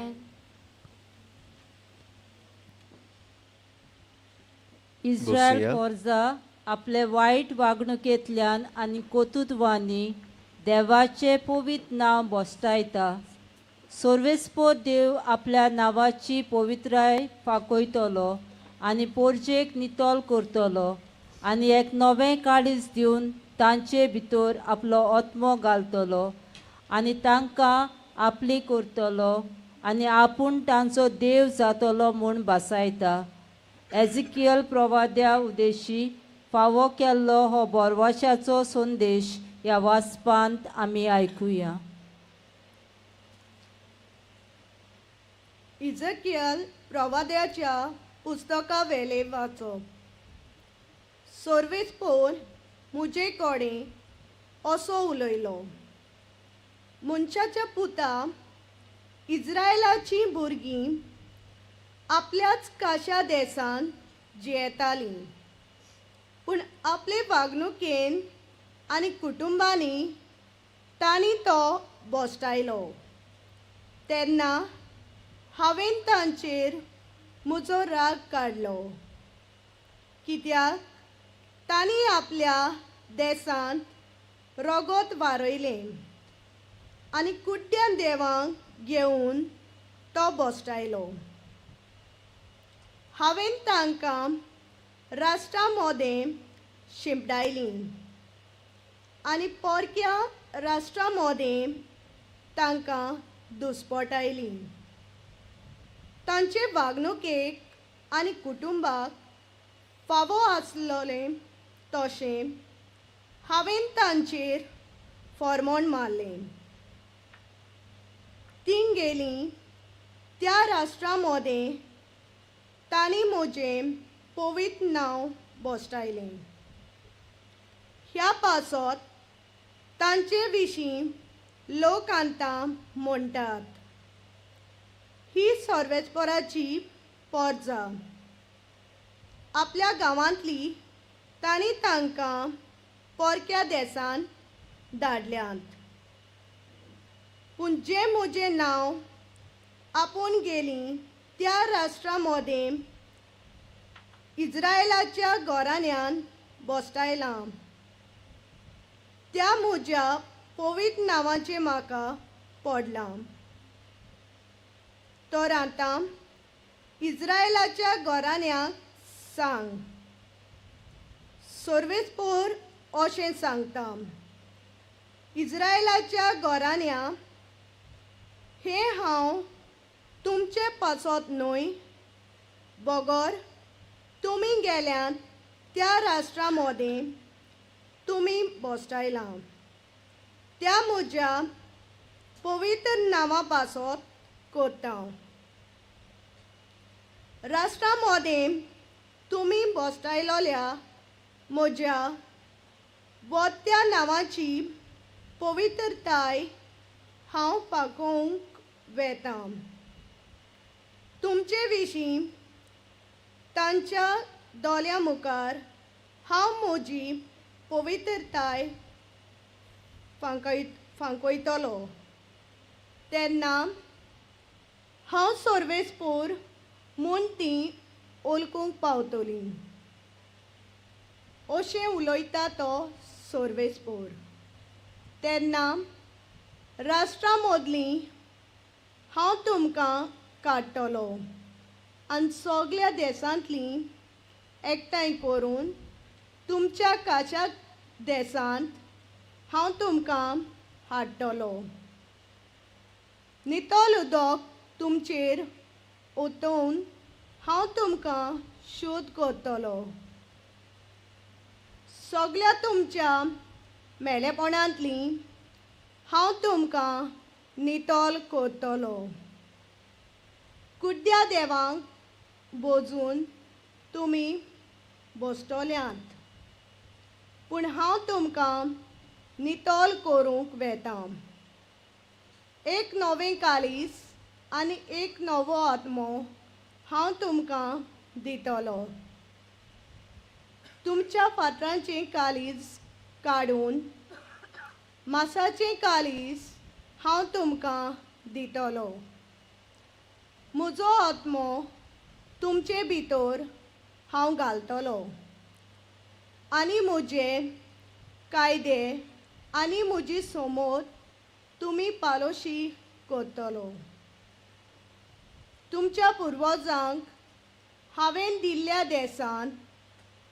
इस्रायल बसुया. पोरजा आपले वायट वागणुकेंतल्यान आनी कोतुतवांनी देवाचें पवित्र नांव बोस्टायता. सर्वेस्पोर देव आपल्या नांवाची पवित्राय फांकयतलो आनी पोरजेक नितळ करतलो आनी एक नवें काळीज दिवन तांचे भितर आपलो आत्मो घालतलो आनी तांकां आपली करतलो आनी आपूण तांचो देव जातलो म्हूण भासायता. एजिकियल प्रवाद्या उदेशी फावो केल्लो हो बोरवाशाचो संदेश ह्या वाचपांत आमी आयकुया. इजकियल प्रवाद्याच्या पुस्तका वेले वाचप. सर्वेस्पोर म्हजे कडेन असो उलयलो, मनशाच्या पुता, इज्रायलाचीं भुरगीं आपल्याच काशा देसान जियेतालीं, पूण आपले वागणुकेन आनी कुटुंबांनी तांणी तो बोस्टायलो. तेन्ना हांवें तांचेर म्हजो राग काडलो, कित्याक तांणी आपल्या देसांत रगत वारयलें आनी कुड्ड्या देवांक घेवन तो बोस्टायलो. हांवें तांकां राष्ट्रां मोदें शिंपडायलीं आनी परक्या राष्ट्रां मोदें तांकां दुस्पटायलीं. तांचे वागणुकेक आनी कुटुंबाक फावो आसलोलें तशें हांवें तांचेर फॉर्मोण मारलें. तीं गेलीं त्या राष्ट्रां मोदें तांणी म्हजें पवित्र नांव बोस्टायलें. ह्या पासत तांचे विशीं लोक आतां म्हणटात, ही सर्वेस्पराची पोरजा. आपल्या गांवांतली तांणी तांकां परक्या देसान धाडल्यांत. पूण जें म्हजें नांव आपोवन गेलीं त्या राष्ट्रां मोदें इज्रायलाच्या घराण्यान बोस्टायलां त्या म्हज्या पवित्र नांवाचें म्हाका पडलां. तर आतां इज्रायलाच्या घराण्याक सांग, सर्वेस्पोर अशें सांगता, इज्रायलाच्या घराण्या, हें हांव तुमचे पासत न्हय, बगर तुमी गेल्यात त्या राष्ट्रा मोदें तुमी बोस्टायलां त्या म्हज्या पवित्र नांवा पासत करता. राष्ट्रा मोदें तुमी बोस्टायलोल्या म्हज्या बोत्या नांवाची पवित्रताय हांव पाकोवंक वेतां. तुमचे विशीं तांच्या दोळ्यां मुखार हांव म्हजी पवित्रताय फांकयतलो. तेन्ना हांव सर्वेस्पोर म्हूण तीं ओलकूंक पावतलीं, अशें उलयता तो सर्वेस्पोर. तेन्ना राष्ट्रां मदलीं हांव तुमकां काडटलो आनी सगल्या देसांतलीं एकठांय करून तुमच्या काच्या देसांत हांव तुमकां हाडटलो. नितळ उदक तुमचेर ओतोवन हांव तुमकां शोध करतलो. सगल्या तुमच्या मेलेपणांतलीं हांव तुमकां नितळ करतलो. कुड्ड्या देवांक बोजून तुमी बसतल्यांत, पूण हांव तुमकां नितळ करूंक वेतां. एक नवें काळीज आनी एक नवो आत्मो हांव तुमकां दितलो. तुमच्या फातरांचें काळीज काडून मासाचें काळीज हांव तुमकां दितलो. म्हजो आत्मो तुमचे भितर हांव घालतलो आनी म्हजे कायदे आनी म्हजी समज तुमी पालोशी करतलो. तुमच्या पुर्वजांक हांवें दिल्ल्या देसांत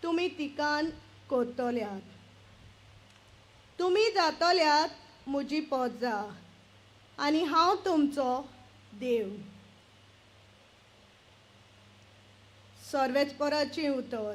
तुमी तिकान करतल्यात. तुमी जातल्यात म्हजी पोजा आनी हांव तुमचो देव. सर्वेस्पराचें उतर.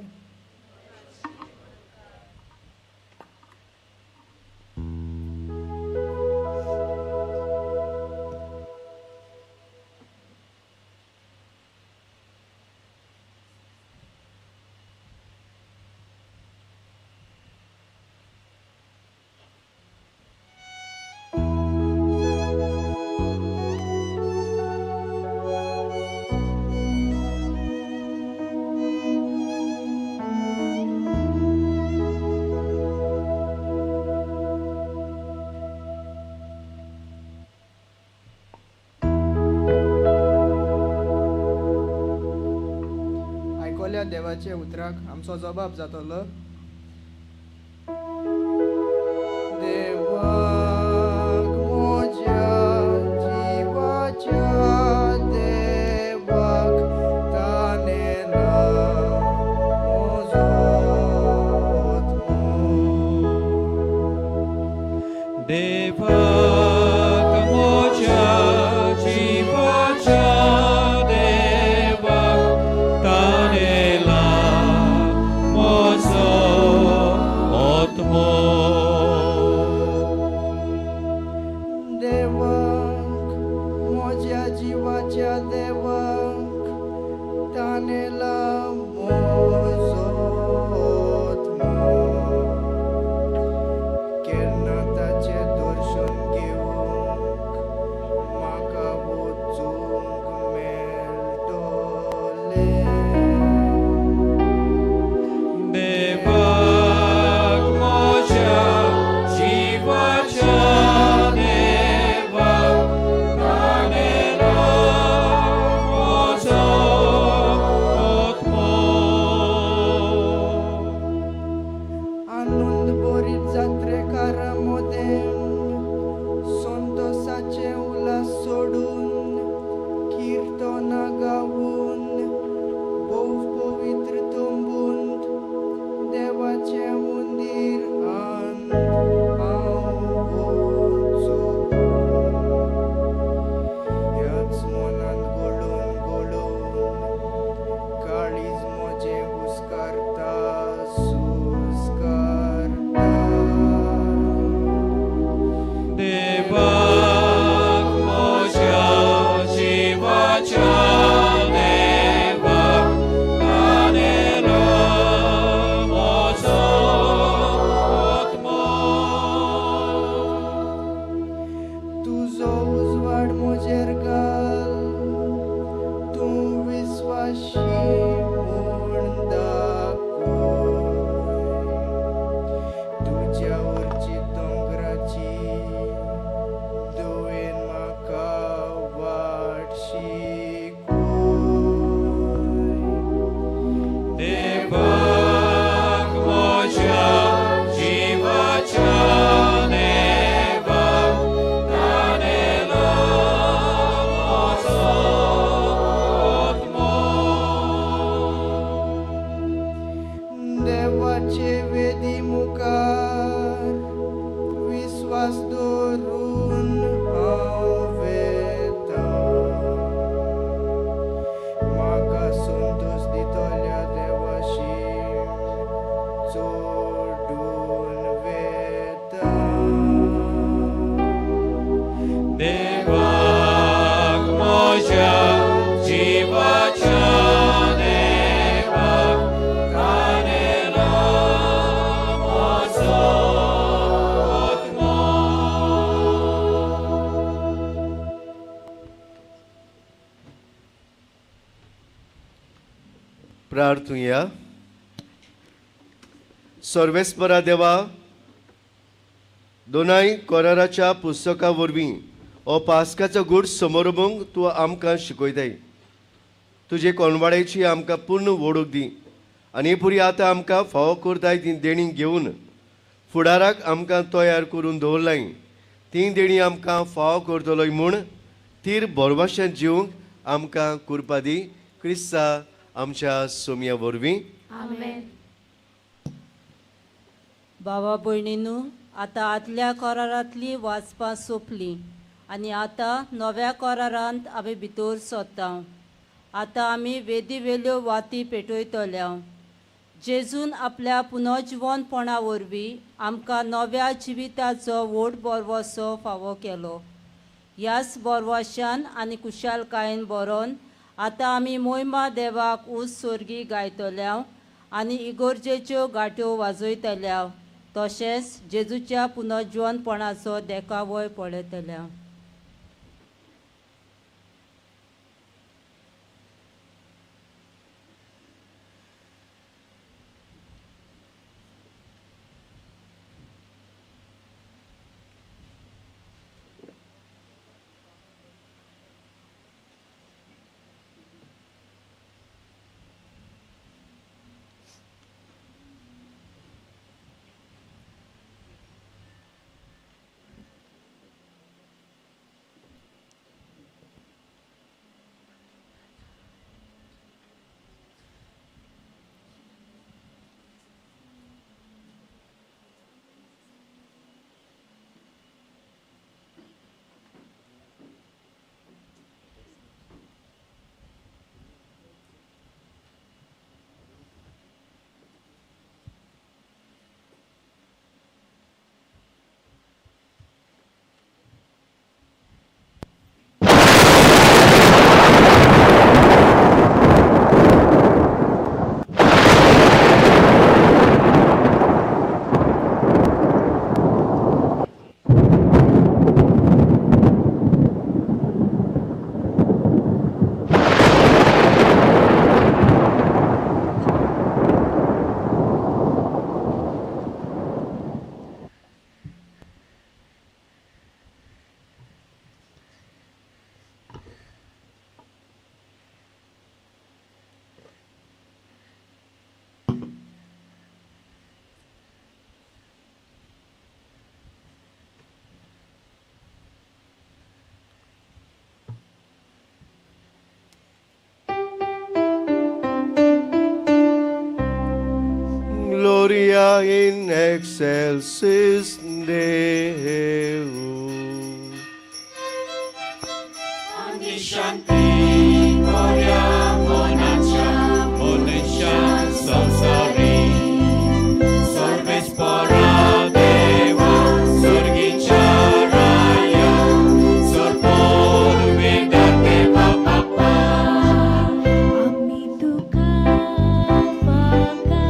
आयकोल्या देवाच्या उतराक आमचो जबाब जातलो. देवाक म्हज्या जिवाच्या देवाक तानेला म्हजो आत्मो. देवाक म्हज्या जिवाच्या देवाक तानेला म्हजो आत्मो. देवाक म्हज्या जिवाच्या देवाक तानेला म्हजो आत्मो. केन्ना ताचें दर्शन घेवंक म्हाका वचूंक मेळटलें. देवाक म्हज्या जिवाच्या देवाक तानेला म्हजो आत्मो. आनंद भरीत जात्रेकारां प्रार्थुया. सर्वेस्परा देवा, दोनाय कोराराच्या पुस्तका वरवीं हो पास्काचो गूढ समारंभ तूं आमकां शिकयताय. तुजे कोणवाड्याची आमकां पूर्ण वळख दी आनी पुरी आतां आमकां फावो करताय ती देणी घेवन फुडाराक आमकां तयार करून दवरलाय ती देणी आमकां फावो करतलोय म्हूण तीर भरवशान जिवंक आमकां कुरपा दी. क्रिस्ता आमच्या सोमया वरवीं. भावा भयणीनू, आतां आदल्या करारांतली वाचपां सोंपलीं आनी आतां नव्या करारांत आमी भितर सरता. आतां आमी वेदी वेल्यो वाती पेटयतल्या. जेजून आपल्या पुनर्जिवनपणा वरवीं आमकां नव्या जिविताचो व्हड बरवसो फावो केलो. ह्याच बरवाशान आनी कुशालकायेन बरोवन आतां आमी मोयमा देवाक ऊंच स्वर्गी गायतल्या आनी इगोर्जेच्यो गांट्यो वाजयतल्या, तशेंच जेजूच्या पुनर्जिवनपणाचो देखावोय पळयतल्या. Gloria in excelsis Deo. शांती कोऱ्या मनाच्या मनुष्या संसारी सर्वेस्परा देवा स्वर्गीच्या राया सरपोर वेदा देवा बापा. आमी तुका वाखाणटा.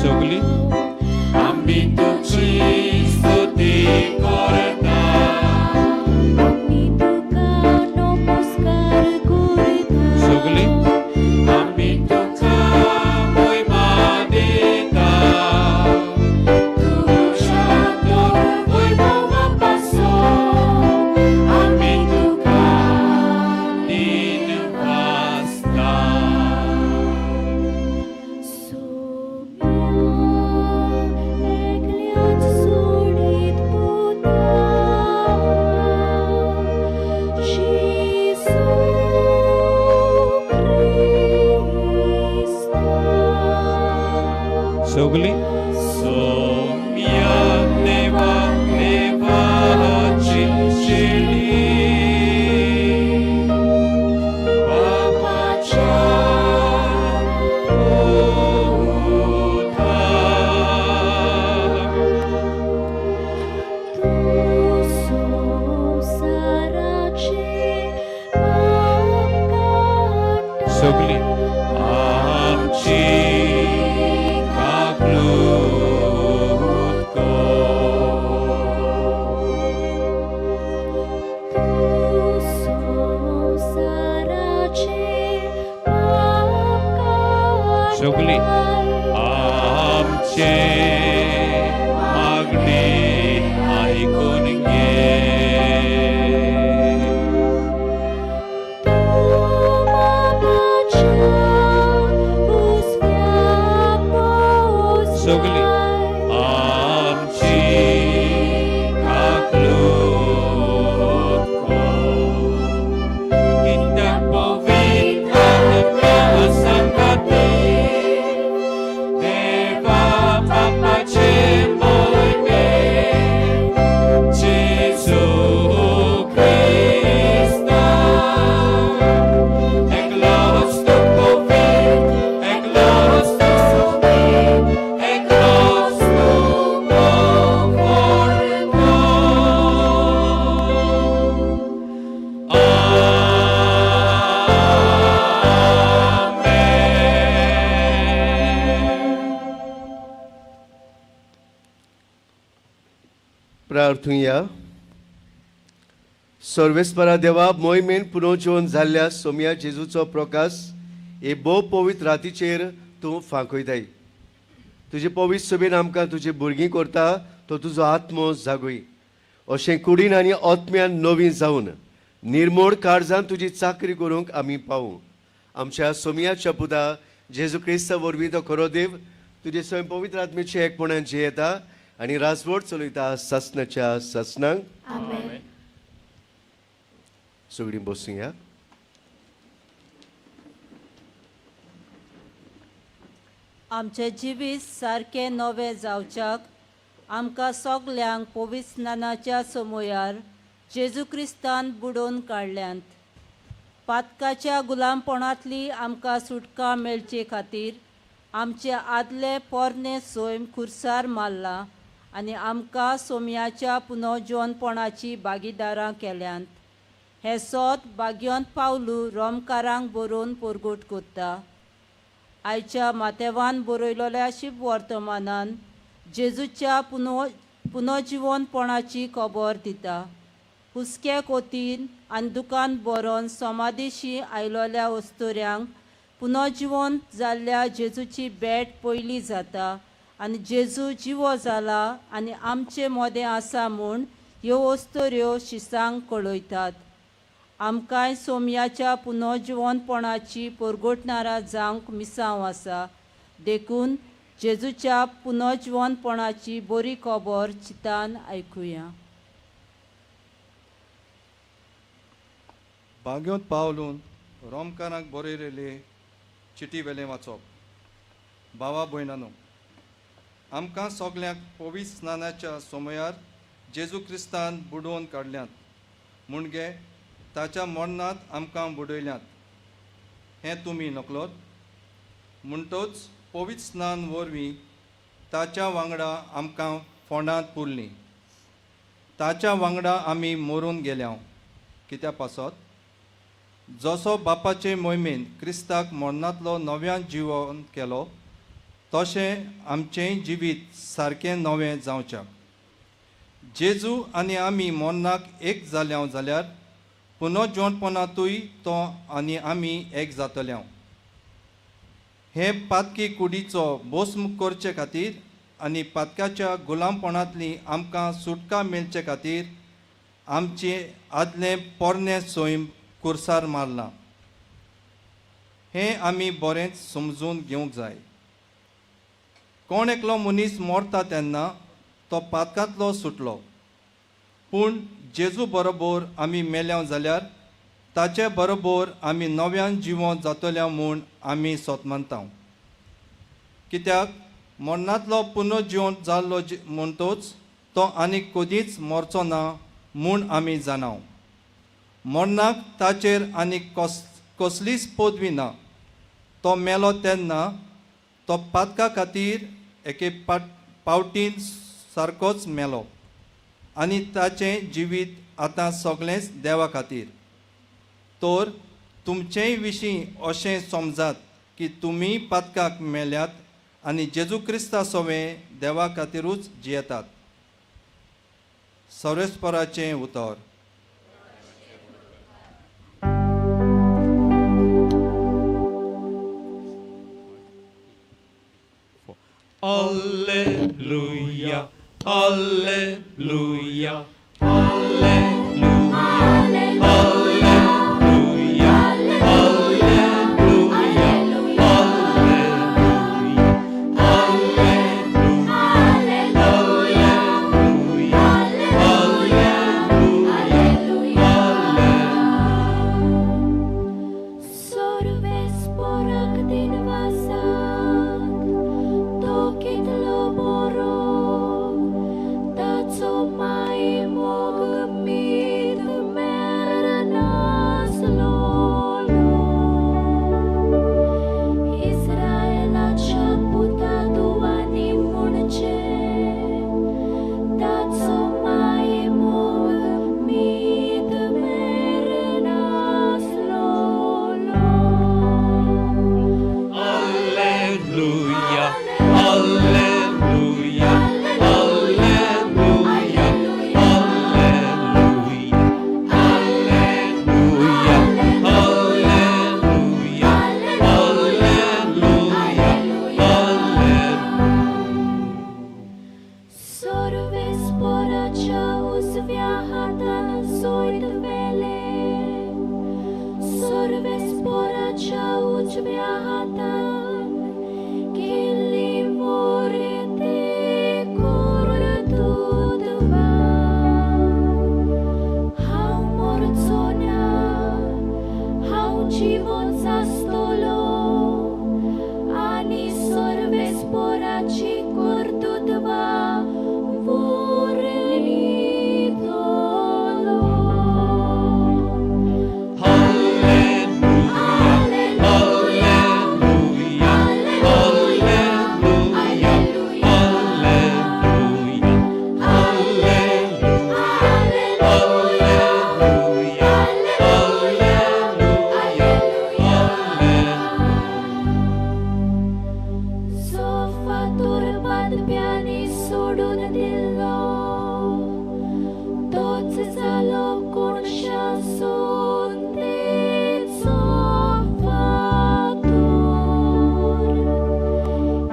सगळी आमी तुजी स्तुती करता. आमी तुका नमस्कार करता. मागणें आयकून घे. सगळी आमची काकलूत कर. कित्याक पवित्र आत्म्या सांगाती देवा बापाचे मोहिमे जेजू क्रिस्ता एकलोच तूं पवित्र, एकलोच तूं सोबीत, एकलोच तूं कम्फर्टर. आमेन. प्रार्थुया. सर्वेस्परा देवा, मोहिमेन पुनर्जीवन जाल्ल्या सोमया जेजूचो प्रकाश हे भोव पवित्र रातीचेर तूं फांकयताय. तुजे पवित्र सभेन आमकां तुजी भुरगीं करता तो तुजो आत्मो जागय. अशें कुडीन आनी आत्म्यान नवीन जावन निर्मोड काळजान तुजी चाकरी करूंक आमी पावूं. आमच्या सोमयाच्या पुता जेजू क्रिस्ता वरवीं तो खरो देव तुजे स्वयं पवित्र आत्मेचे एकपणान जियेता आनी राजवट चलयता सासनाच्या सासनांक. सगळीं बसूया. आमचें जिवीत सारकें नवें जावच्याक आमकां सगल्यांक पवित्र स्नानाच्या समयार जेजू क्रिस्तान बुडोवन काडल्यांत. पातकाच्या गुलामपणांतली आमकां सुटका मेळचे खातीर आमचे आदले पोरणे सैम खुर्सार मारला आनी आमकां सोम्याच्या पुनर्जिवनपणाची भागीदारां केल्यांत. हें सोद भाग्योंत पावलू रोमकारांक बरोवन परगट करता. आयच्या मातेवान बरयलेल्या शिव वर्तमानान जेजूच्या पुनर्जिवनपणाची खबर दिता. हुस्के कोतीन आनी दुकान बरोवन समाधीशी आयलोल्या अस्तुऱ्यांक पुनर्जिवन जाल्ल्या जेजूची भेट पयली जाता आनी जेजू जिवो जाला आनी आमचे मदें आसा म्हूण ह्यो अस्तुऱ्यो शिसांक कळयतात. आमकांय सोमयाच्या पुनर्जिवनपणाची परगटणारा जावंक मिसांव आसा. देखून जेजूच्या पुनर्जिवनपणाची बरी खबर चितान आयकुया. बाग्योंत पावलून रोमकारांक बरयलेले चिटी वेलें वाचप. भावा भयणानो, आमकां सगल्यांक पवित्र स्नानाच्या समयार जेजू क्रिस्तान बुडोवन काडल्यात म्हणगे ताच्या मरणांत आमकां बुडयल्यात हें तुमी नकलोत. म्हणटच पवित्र स्नान वरवीं ताच्या वांगडा आमकां फोंडांत पुरलीं. ताच्या वांगडा आमी मरून गेल्या कित्या पासत जसो बापाचे मोहिमेन क्रिस्ताक मरणांतलो नव्यान जिवन केलो तशें आमचेंय जिवीत सारकें नवें जावच्याक. जेजू आनी आमी मरणाक एक जाल्या जाल्यार पुनर्जिवनपणांतूय तो आनी आमी एक जातले. हे पातकी कुडीचो भस्म करचे खातीर आनी पातकाच्या गुलामपणांतली आमकां सुटका मेळचे खातीर आमचें आदलें पोरणें सैम कुर्सार मारलां हें आमी बरेंच समजून घेवंक जाय. कोण एकलो मनीस मरता तेन्ना तो पातकांतलो सुटलो, पूण जेजू बरोबर आमी मेल्या जाल्यार ताचे बरोबर आमी नव्यान जिवन जातल्या म्हूण आमी सोत मानता. कित्याक मरणांतलो पुनर्जिवन जाल्लो म्हणटच तो आनी कदीच मरचो ना म्हूण आमी जाणाव. मरणाक ताचेर आनी कसलीच पदवी ना. तो मेलो तेन्ना तो पातका खातीर एके पावटीन सारकोच मेलो आनी ताचें जिवीत आतां सगळेंच देवा खातीर. तर तुमचेय विशीं अशें समजात की तुमी पातकाक मेल्यात आनी जेजू क्रिस्ता सवें देवा खातीरूच जियेतात. सर्वेस्पराचें उतर. Alleluia, Alleluia, Alleluia, Alleluia, Alleluia, Alleluia, Alleluia, Alleluia, Sorves porak din vasat, तो कितलो बरो, ताचो माय मोग मीत मेरनासलोलो. इस्रायलाच्या पुता दुवांनी म्हणचें, ताचो माय मोग मीत मेरनासलोलो. Alleluia, Alleluia, Alleluia, Alleluia, Alleluia, Alleluia, Alleluia, Alleluia. Sorves poraच्या उजव्या हातान जोयत वेलें, सोर्वेस पोराच्या उजव्या हातान केल्ली मोरते कर्तुत्वां. हांव मरचो ना, हांव जिवोच आसतलो आनी सोर्वेस पोराची कर्तुत्वां वर्णितलो. Alleluia, Alleluia, Alleluia, Alleluia, Alleluia, Alleluia, जो फातोर बांदप्यांनी सोडून दिल्लो, तोच जालो कोणशा सोंदेचो फातोर.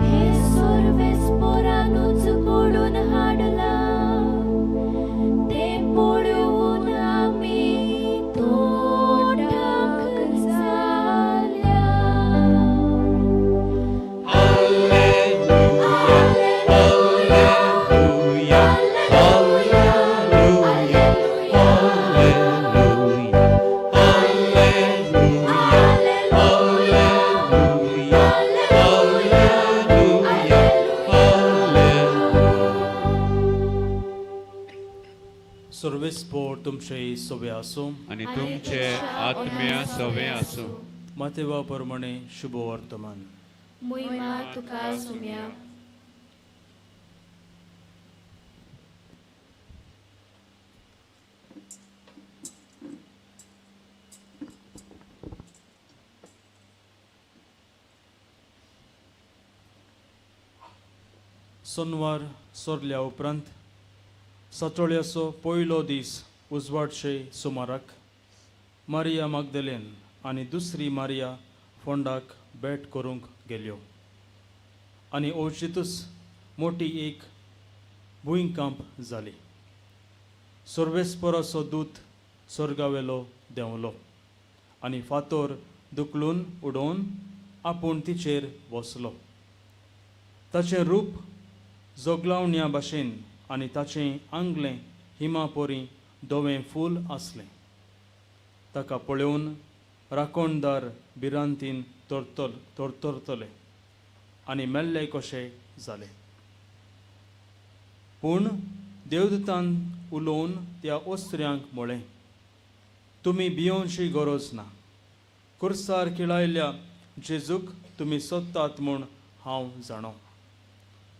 हे सोर्वेस पोरानूच घडोवन हाडलां, तें पळोवन आमी तोंडाक जाल्या. Alleluia, Alleluia, Alleluia, Alleluia, Alleluia, Alleluia, Alleluia. सर्वेस्पोर तुमचे सोबे आसूं. आनी तुमचे आत्म्या सवे आसूं. मातेवा प्रमाणे शुभ वर्तमान. मोहिमा तुका सुम्या. सोनवार सोरल्या उपरांत सातोळ्याचो पयलो दीस उजवाडशे सुमाराक मारिया मागदलेन आनी दुसरी मारिया फोंडाक भेट करूंक गेल्यो आनी अवचितूच मोटी एक भुंयकांप जाली. सर्वेस्पराचो दूत स्वर्गावेलो देंवलो आनी फातोर दुखलून उडोवन आपूण तिचेर बसलो. ताचें रूप जोगलावण्या भाशेन आनी ताचें आंगलें हिमा परी धवें फूल आसलें. ताका पळोवन राखणदार भिरांतीन तरतल तरतरतले आनी मेल्ले कशे जाले. पूण देवदूतान उलोवन त्या ओस्त्र्यांक म्हळें, तुमी भियोवची गरज ना. कुर्सार खिळायल्ल्या जेजूक तुमी सोदतात म्हूण हांव जाणो.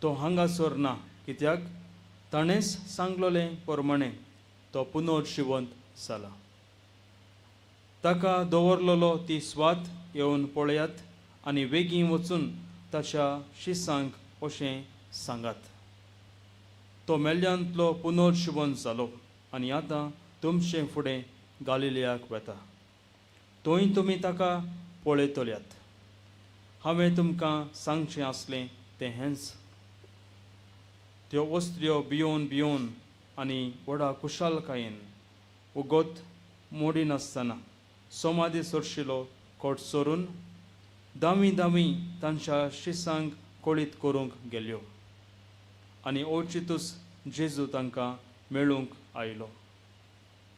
तो हांगासर ना, कित्याक ताणेंच सांगलोलें प्रमाणें तो पुनर्जिवंत जाला. ताका दवरलेलो ती स्वात येवन पळयात आनी वेगीं वचून ताच्या शिसांक अशें सांगात, तो मेल्ल्यांतलो पुनर्जिवंत जालो आनी आतां तुमचे फुडें गालिलियाक वता. थंय तुमी ताका पळयतल्यात. हांवें तुमकां सांगचें आसलें तें हेंच. त्यो वस्त्र्यो भियोवन भियोवन आनी व्हडा खुशालकायेन उगत मोडिनासतना समाधी सरशिलो कोट सरून दावी दावी तांच्या शिसांक कळीत करूंक गेल्यो. आनी अवचितूच जेजू तांकां मेळूंक आयलो.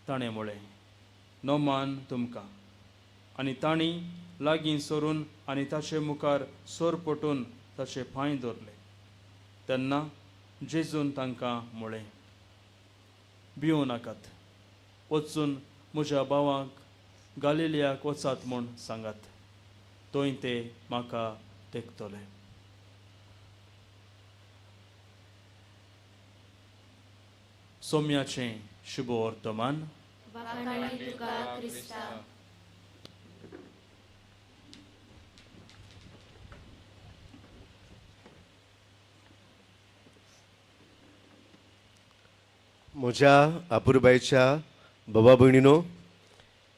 ताणें म्हळें, नमान तुमकां. आनी तांणी लागीं सरून आनी ताचे मुखार सर पटून ताचे पांय धरले. तेन्ना जेजून तांकां म्हळें, भिवं नाकात, वचून म्हज्या भावाक गालिलियाक वचात म्हूण सांगात, थंय ते म्हाका तेंकतले. सोम्याचें शुभ वर्तमान. वाखाणणी तुका क्रिस्ता. म्हज्या अपुरबायच्या बाबा भयणीनो,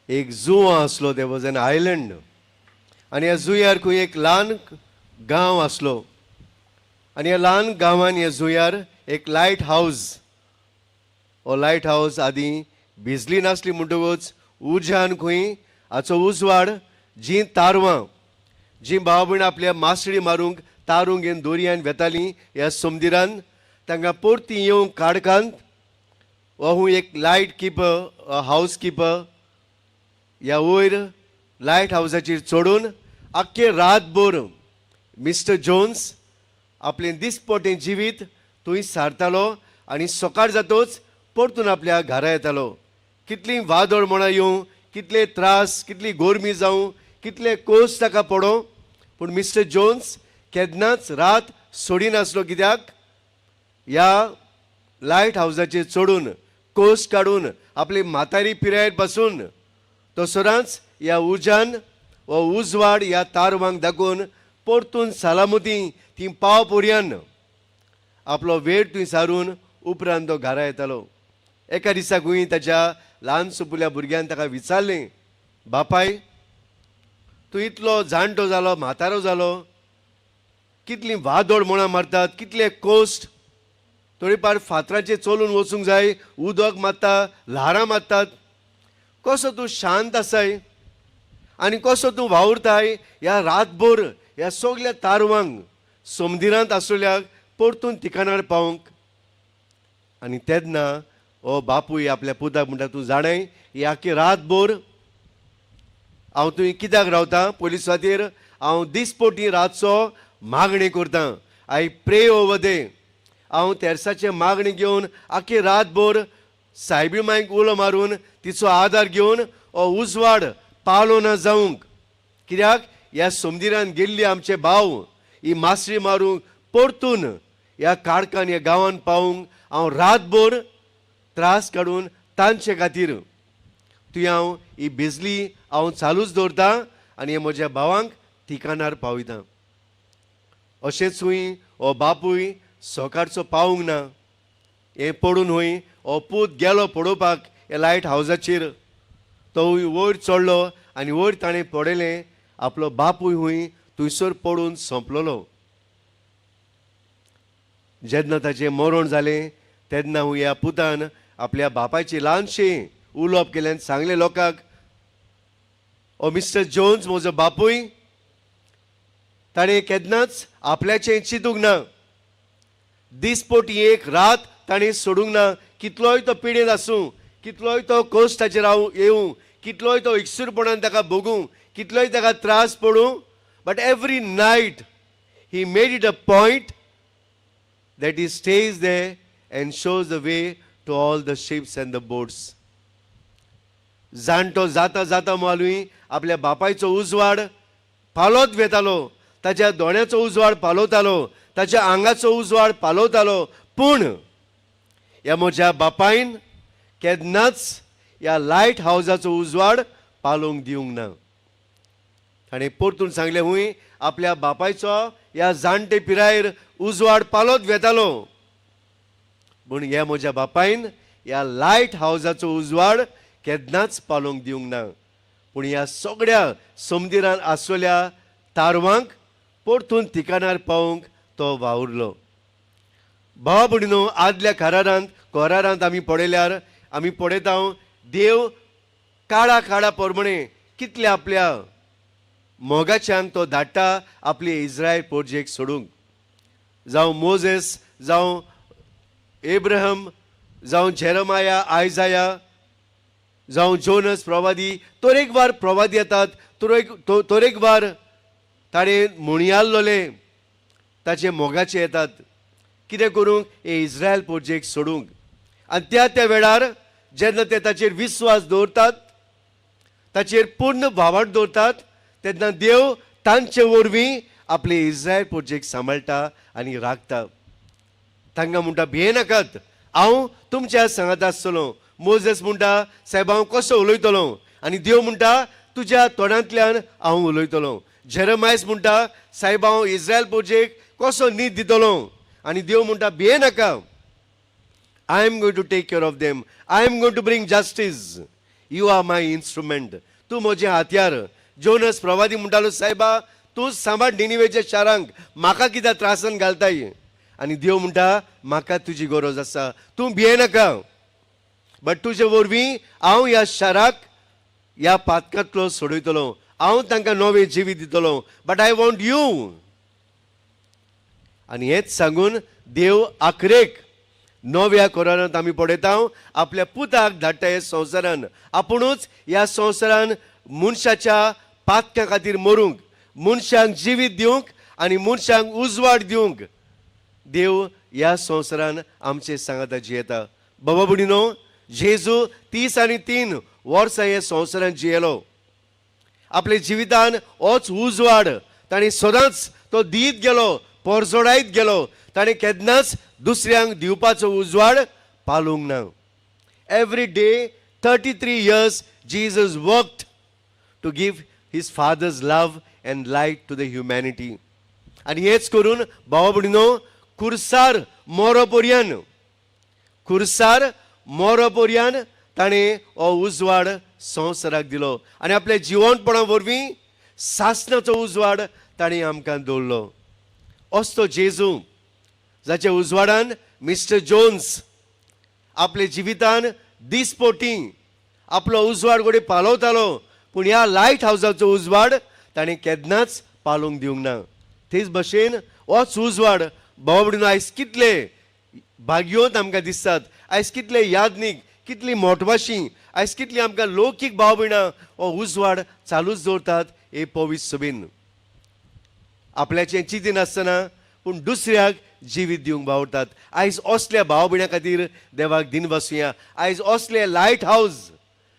एक जुंवा आसलो, there was an island, आनी ह्या जुंयार खंय एक ल्हान गांव आसलो, आनी ह्या ल्हान गांवान ह्या जुंयार एक लायट हावज. हो लायट हावज आदीं भिजली नासली म्हणटकूच उज्यान खंय हाचो उजवाड जीं तारवां जीं भाव भयणां आपल्या मासळी मारूंक तारूंक घेवन दोरयान वेतालीं ह्या समुद्रान, तांकां परती येवंक काडकांत हो एक लायट किपर, हावज किपर ह्या वयर लायट हावजाचेर चडून आख्खे रातभर मिस्टर जोन्स आपलें दिसपटें जिवीत थंय सारतालो आनी सकाळ जातच परतून आपल्या घरा येतालो. कितलीं वादळ म्हणा येवं, कितले त्रास, कितली गोरमी जावं, कितले कोस ताका पडों, पूण मिस्टर जोन्स केन्नाच रात सोडिनासलो. कित्याक ह्या लायट हावजाचेर चडून कोस काडून आपली म्हातारी पिरायेर पासून तो सदांच ह्या उज्यान हो उजवाड ह्या तारवांक दाखोवन परतून सलामती ती पाव पर्यान आपलो वेळ थंय सारून उपरांत तो घरा येतालो. एका दिसा खंय ताच्या ल्हान सुपुल्या भुरग्यान ताका विचारलें, बापाय, तूं इतलो जाणटो जालो, म्हातारो जालो, कितलीं वादळ मोणां मारतात, कितले कोस्ट, थोडीफार फातराचेर चलून वचूंक जाय, उदक मारता, ल्हारां मारतात, कसो तूं शांत आसाय आनी कसो तूं वावुरताय ह्या रातभर ह्या सगल्या तारवांक समुद्रांत आसलेल्याक परतून ठिकाणार पावोवंक? आनी तेन्ना हो बापूय आपल्या पुताक म्हणटा, तूं जाणाय ही आख्खी रातभर हांव तुवें कित्याक रावता? पयली सुवातेर हांव दिसपोटी रातचो मागणी करता. I pray over there. हांव तेरसाचें मागणी घेवन आख्खी रातभर सायबी मायक उलो मारून तिचो आदार घेवन हो उजवाड पालो ना जावंक. कित्याक ह्या समुद्रान गेल्ली आमचे भाव ही मासळी मारूंक परतून ह्या काडकान ह्या गांवान पावूंक हांव रातभर त्रास काडून तांचे खातीर तुवें हांव ही बिजली हांव चालूच दवरता आनी हे म्हज्या भावांक ठिकाणार पावयता. अशेंच हुंय हो बापूय सकाळचो पावूंक ना हें पडून हुंय हो पूत गेलो पळोवपाक ह्या लायट हावजाचेर. तो वयर चडलो आनी वयर ताणें पळयलें, आपलो बापूय हुंय थंयसर पडून सोंपलेलो. जेन्ना ताचें मरण जालें तेन्ना हुंय ह्या पुतान आपल्या बापायचें ल्हानशें उलोवप केलें आनी सांगलें लोकांक, ओ मिस्टर जोन्स म्हजो बापूय, ताणें केन्नाच आपल्याचें चिंतूंक ना, दिसपोटी एक रात ताणें सोडूंक ना. कितलोय तो पिडेंत आसूं, कितलोय तो कश्ट ताचेर हांव येवं, कितलोय तो एकसूरपणान ताका भोगूं, कितलोय ताका त्रास पडूं, but every night he made it a point that he stays there and shows the way to all the ships and the boats. जाणटो जाता जाता मालूय आपल्या बापायचो उजवाड पालोत वेतालो, ताच्या दोळ्याचो उजवाड पालवतालो, ताच्या आंगाचो उजवाड पालवतालो, पूण ह्या म्हज्या बापायन केन्नाच ह्या लायट हावजाचो उजवाड पालोवंक दिवंक ना. ताणें परतून सांगलें, हुंय आपल्या बापायचो ह्या जाणटे पिरायेर उजवाड पालोत वेतालो, पूण ह्या म्हज्या बापायन ह्या लायट हावजाचो उजवाड केन्नाच पालोवंक दिवंक ना, पूण ह्या सगळ्या समुद्रान आसलेल्या तारवांक परतून ठिकाणार पावोवंक तो वावुरलो. भावा भयणीनो, आदल्या करारांत कोरारांत आमी पळयल्यार आमी पळयता, देव काळा काळा प्रमाणे कितले आपल्या मोगाच्यान तो धाडटा आपली इस्रायल पोरजेक सोडूंक. जावं मोजेस, जावं एब्राहम, जावं जेरमाया, आयजाया, जावं जोनस प्रवादी, तरेकवार प्रवादी येतात, तरेकवार ताणें म्हणयाल्लोले ताचे मोगाचे येतात. कितें करूंक? हे इस्रायल पोरजेक सोडूंक. आनी त्या त्या वेळार जेन्ना ते ताचेर विस्वास दवरतात, ताचेर पूर्ण भावार्थ दवरतात, तेन्ना देव तांचे वरवीं आपले इस्रायल पोरजेक सांबाळटा आनी राखता. तांकां म्हणटा, भिये नाकात, हांव तुमच्या सांगात आसतलो. मोजेस म्हणटा, सायब, हांव कसो उलयतलो? आनी देव म्हणटा, तुज्या तोंडांतल्यान हांव उलयतलो. जेरमायस म्हणटा, सायब, हांव इस्रायल पोरजेक कसो नीत दितलो? आनी देव म्हणटा, भिये नाका, I am going to take care of them. I am going to bring justice. You are my instrument. तूं म्हजें हत्यार. जोनस प्रवादी म्हणटालो, सायबा, तूं सांबाळ निनिवेच्या शारांक, म्हाका कित्याक त्रासान घालताय? आनी देव म्हणटा, म्हाका तुजी गरज आसा, तूं भिये नाका, बट तुजे वरवीं हांव ह्या शाराक ह्या पातकांतलो सोडयतलो, हांव तांकां नवें जिवीत दितलो, but I want you. आनी हेंच सांगून देव आखरेक नव्या कोरानांत आमी पळयता, आपल्या पुताक धाडटा हे संवसारान, आपुणूच ह्या संवसारान मनशाच्या पातकां खातीर मरूंक, मनशांक जिवीत दिवंक आनी मनशांक उजवाड दिवंक देव ह्या संवसारान आमचे सांगाता जियेता. बाबा भयणीनो, जेजू 33 वर्सां हे संवसारान जियेलो. आपल्या जिवितान होच उजवाड ताणें सदांच तो दीत गेलो, परजोडायत गेलो. ताणें केन्नाच दुसऱ्यांक दिवपाचो उजवाड पालोवंक ना. Every day, 33 years, Jesus worked to give his Father's love and light to the humanity. आनी हेच करून, भावा भयणीनो, कुर्सार मोरो पर्यंत, कुर्सार मोरो पर्यंत ताणें हो उजवाड संवसाराक दिलो आनी आपल्या जिवनपणा वरवीं सासणाचो उजवाड ताणें आमकां दवरलो. असो जेजू, जाच्या उजवाडान मिस्टर जोन्स आपल्या जिवितान दिसपोटी आपलो उजवाड घडये पालवतालो, पूण ह्या लायट हावजाचो उजवाड ताणें केन्नाच पालोवंक दिवंक ना. तेच भशेन होच उजवाड, भाव, आयज कितले भाग्योत आमकां दिसतात, आयज कितले यादनीक, कितली मोटवाशी, आयज कितली आमकां लौकीक भाव भयणां हो उजवाड चालूच दवरतात. हे पवित्र सभेन आपल्याचें चिंती नासतना पूण दुसऱ्याक जिवीत दिवंक वावुरतात. आयज असल्या भाव भयणां खातीर देवाक दिनवासुया. आयज असले लायट हावज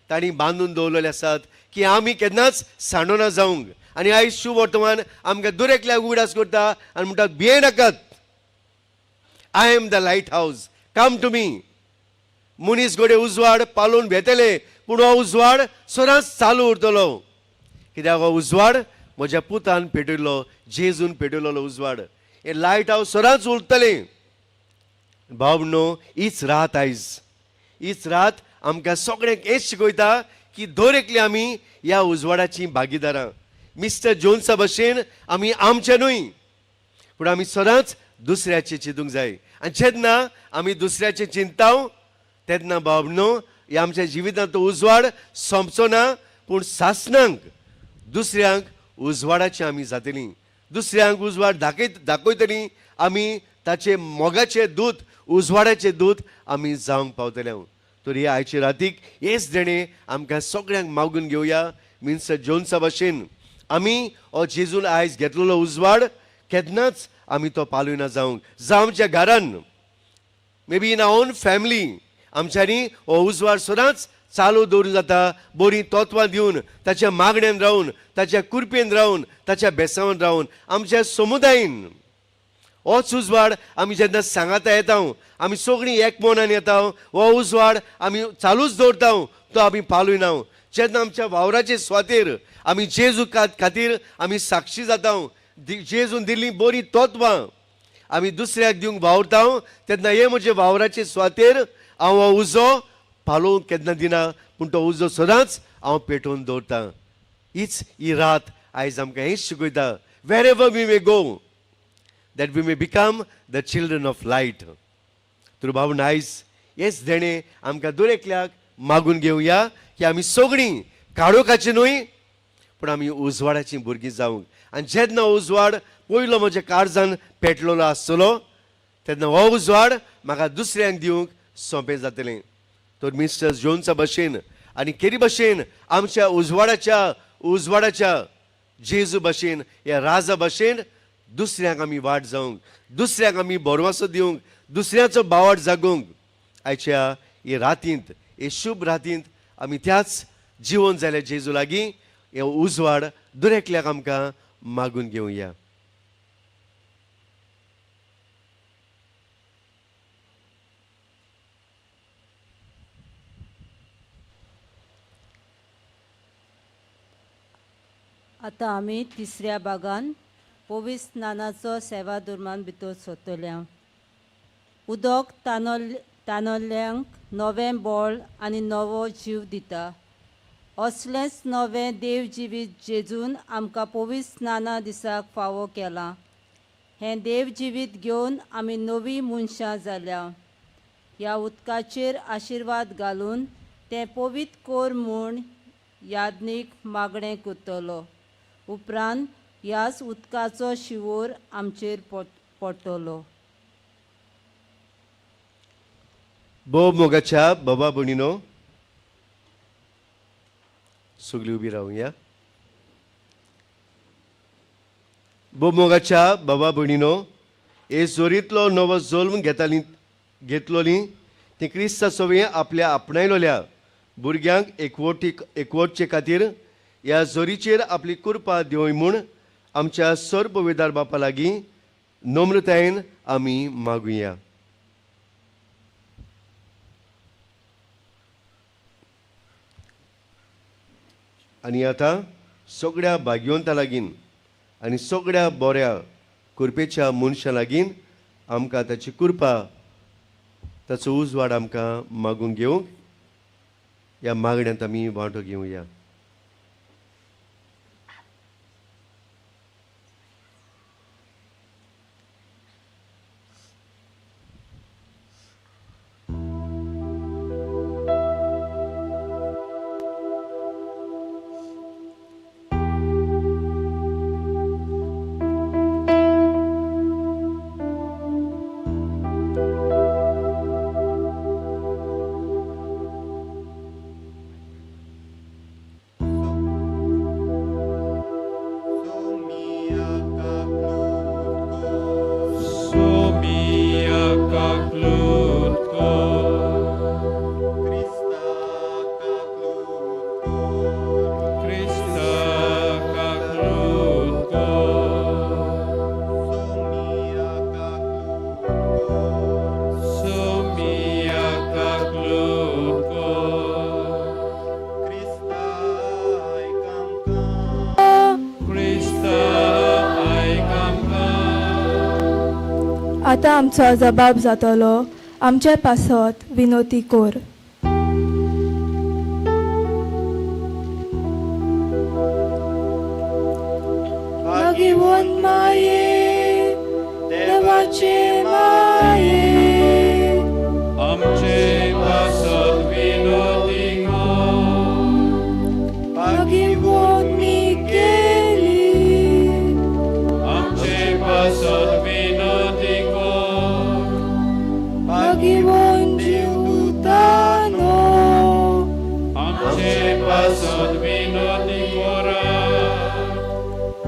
तांणी बांदून दवरलेले आसात की आमी केन्नाच सांडोना जावंक. आनी आयज शुभवर्तमान आमकां दर एकल्याक उगडास करता आनी म्हणटात, भिये नाकात, I am the light house, come to me. मनीस घडये उजवाड पालोवन घेतले, पूण हो उजवाड सदांच चालू उरतलो, कित्याक हो उजवाड म्हज्या पुतान पेटयल्लो, जेजून पेटयलेलो उजवाड. हे लायट हावज सदांच उरतलें. भाव, हीच रात, आयज हीच रात आमकां सगळ्यांक हेंच शिकयता की दर एकले आमी ह्या उजवाडाची भागीदारां. मिस्टर जोन्सा भशेन आमी आमचे न्हय, पूण आमी सदांच दुसऱ्याचें चिंतूंक जाय. आनी जेन्ना आमी दुसऱ्याचें चिंतता, तेन्ना बाबनो, ह्या आमच्या जिवितांत उजवाड सोंपचो ना, पूण सासणांक दुसऱ्यांक उजवाडाची आमी जातली, दुसऱ्यांक उजवाड दाखयतली आमी. ताचे मोगाचे दूत, उजवाडाचे दूत आमी जावंक पावतले. तर हे आयचे रातीक हेच देणें आमकां सगळ्यांक मागून घेवया. मिस्टर जोन्सा भशेन आमी हो जेजून आयज घेतलेलो उजवाड केन्नाच आमी तो पालयना जावंक. जावं आमच्या घरान, maybe in our own family, आमच्यांनी हो उजवाड सदांच चालू दवरूं जाता, बरीं तत्वां दिवन, ताच्या मागण्यान रावन, ताच्या कुरपेन रावन, ताच्या बेसावान रावन. आमच्या समुदायीन होच उजवाड आमी जेन्ना सांगाता येता, आमी सगळीं एक मनान येता, हो उजवाड आमी चालूच दवरता, तो आमी पालयना. जेन्ना आमच्या वावराचे सुवातेर आमी जेजू खातीर आमी साक्षी जाता, जेजून दिल्ली बरीं तत्वां आमी दुसऱ्याक दिवंक वावुरता, तेन्ना हे म्हजे वावराचे सुवातेर हांव हो उजो पालोवंक केन्ना दिना, पूण तो उजो सदांच हांव पेटोवन दवरता. हीच ही रात आयज आमकां हेंच शिकयता, wherever we may go, that we may become the children of light. तर भाव नायस हेच देणें आमकां दर एकल्याक मागून घेवया की आमी सगळीं काळोखाची न्हय पूण आमी उजवाडाचीं भुरगीं जावंक. आनी जेन्ना उजवाड पयलो म्हज्या काळजान पेटलेलो आसतलो तेन्ना हो उजवाड म्हाका दुसऱ्यांक दिवंक सोंपें जातलें. तर मिस्टर जोन्सा भशेन आनी केरी भशेन आमच्या उजवाडाच्या उजवाडाच्या जेजू भशेन ह्या राजा भशेन दुसऱ्यांक आमी वाट जावंक, दुसऱ्यांक आमी भरवंसो दिवंक, दुसऱ्याचो बावट जागोवंक आयच्या हे रातींत, हे शुभ रातींत आमी त्याच जिवन जाल्या जेजू लागीं हे उजवाड दर एकल्याक आमकां मागून घेवया. आतां आमी तिसऱ्या भागान पवित्र स्नानाचो सेवा दुर्मान भितर सोदतल्या. उदक तानोल्यांक नवें बळ आनी नवो जीव दिता. असलेंच नवें देव जिवीत जेजून आमकां पवित्र स्नाना दिसाक फावो केलां. हें देव जिवीत घेवन आमी नवीं मनशां जाल्या. ह्या उदकाचेर आशिर्वाद घालून तें पवित्र कर म्हूण यादनीक मागणें करतलो. उपरांत ह्याच उदकाचो शिंवोर आमचेर पडटलो. भोव मोगाच्या बाबा भयणीनो, सगळीं उबी रावया. भोव मोगाच्या बाबा भयणीनो, हे जोरींतलो नवो जल्म घेताली घेतलोली ती क्रिस्ता सवयें आपल्या आपणायलोल्या भुरग्यांक एकवटीक एकवटचे खातीर ह्या जोरीचेर आपली कृपा दिवय म्हूण आमच्या सर्ववेदार बापा लागीं नम्रतायेन आमी मागुया. आनी आतां सगळ्या भाग्यवंता लागीं आनी सगळ्या बऱ्या कृपेच्या मनशां लागीं आमकां ताची कृपा, ताचो उजवाड आमकां मागून घेवंक ह्या मागण्यांत आमी वांटो घेवया. आतां आमचो जबाब जातलो, आमचे पासत विनोती कोर. मागीवन माये देवाचे माये आमचे पासत विनोती कोर. मागीवन मिकेली आमचे पासत विनोती कोर. मागीवन जिवतानो आमचे पासत विनोती कोरा.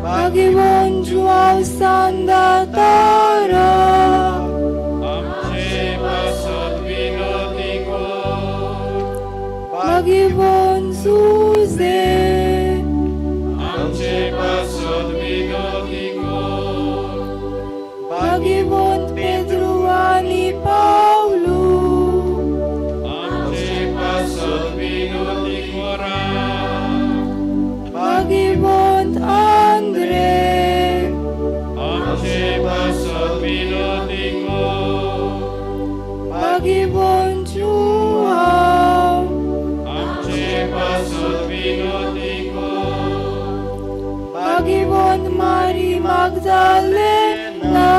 मागीवन जुआव सांदातारा आमचे पासत विनोती कोर. मागीवन जुजे आमचे पासत विनोती कोर. मागीवन पेद्रू आनी पावलू आमचे पासत विनोती कोरा. मागीवन आंद्रे आमचे पासत विनोती कोर. मागीवन जुआव आमचे पासत विनोती कोर. मागीवन मारी मागदालेना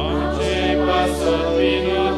आमचे पासत विनोती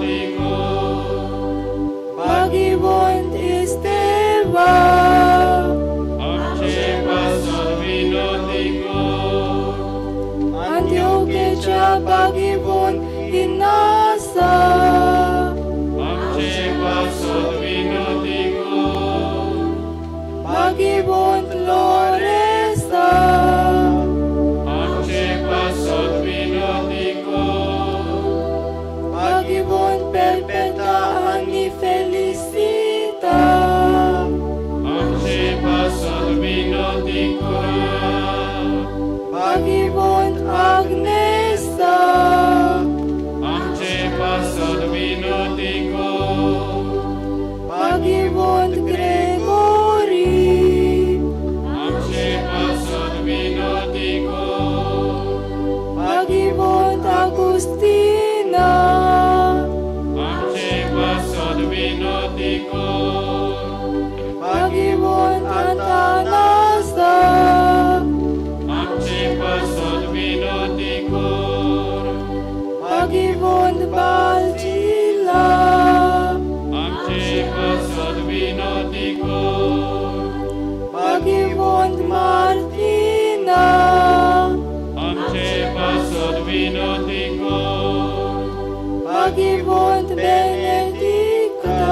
विनोती कर. भाग्यवंत आतानासा आमचे पासत विनोती कर. भाग्यवंत बालजिला आमचे पासत विनोती कर. भाग्यवंत मार्टिना आमचे पासत विनोती कर. भाग्यवंत बेनेडिक्ता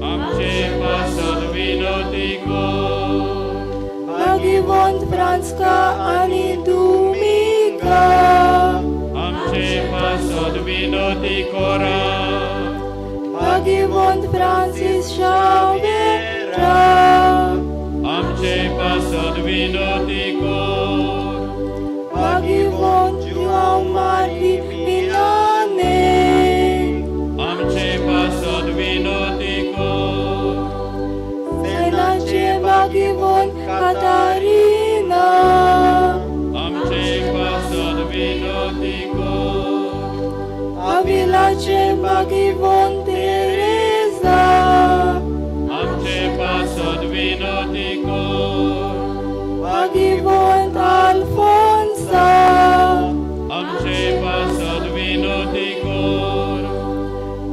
आमचे पासत विनोती कर. भाग्यवंत फ्रांस्का आनी दुमिगा आमचे पासत विनोती करा. भाग्यवंत फ्रांसीस शावेरा आमचे पासत विनोती कर. भाग्यवंत जुआंव मारी मिलाने आमचे पासत विनोती कर. सेनाचे भाग्यवंत कातारिना आमचे पासत विनोती कर. आविलाचे भाग्यवंत तेरेजा आमचे पासत विनोती कर. भाग्यवंत आल्फोन्सा आमचे पासत विनोती कर.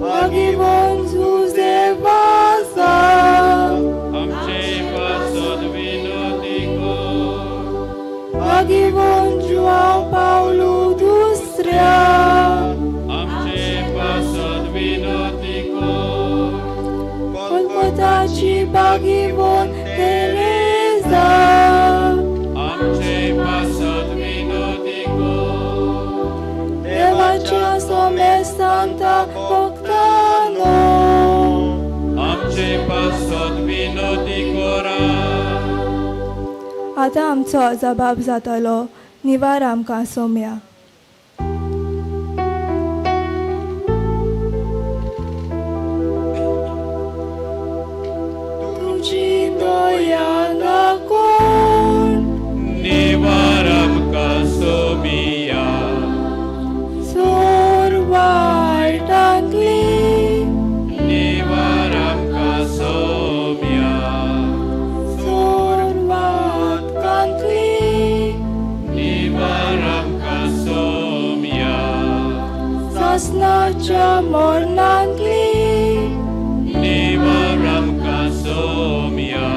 भाग्यवंत जुझे वाजा आमचे पासत विनोती कर. भाग्यवंत जुआंव पावलू दुसऱ्या आमचे पासत विनोती कर. कोलकोताची भाग्यवंत तेरेजा आमचे पासत विनोती कर. देवाच्या सोमेस्तांता भक्तानो आमचे पासत विनोती करा. आतां आमचो जबाब जातलो निवार आमकां सोम्या. तुजी दया दाखोवन निवार आमकां सोमिया. सोर वायटांतली निवार आमकां सोमिया. सोर वादकांतली निवार आमकां सोमिया. सासनाच्या मरणांतली निवार आमकां सोमिया.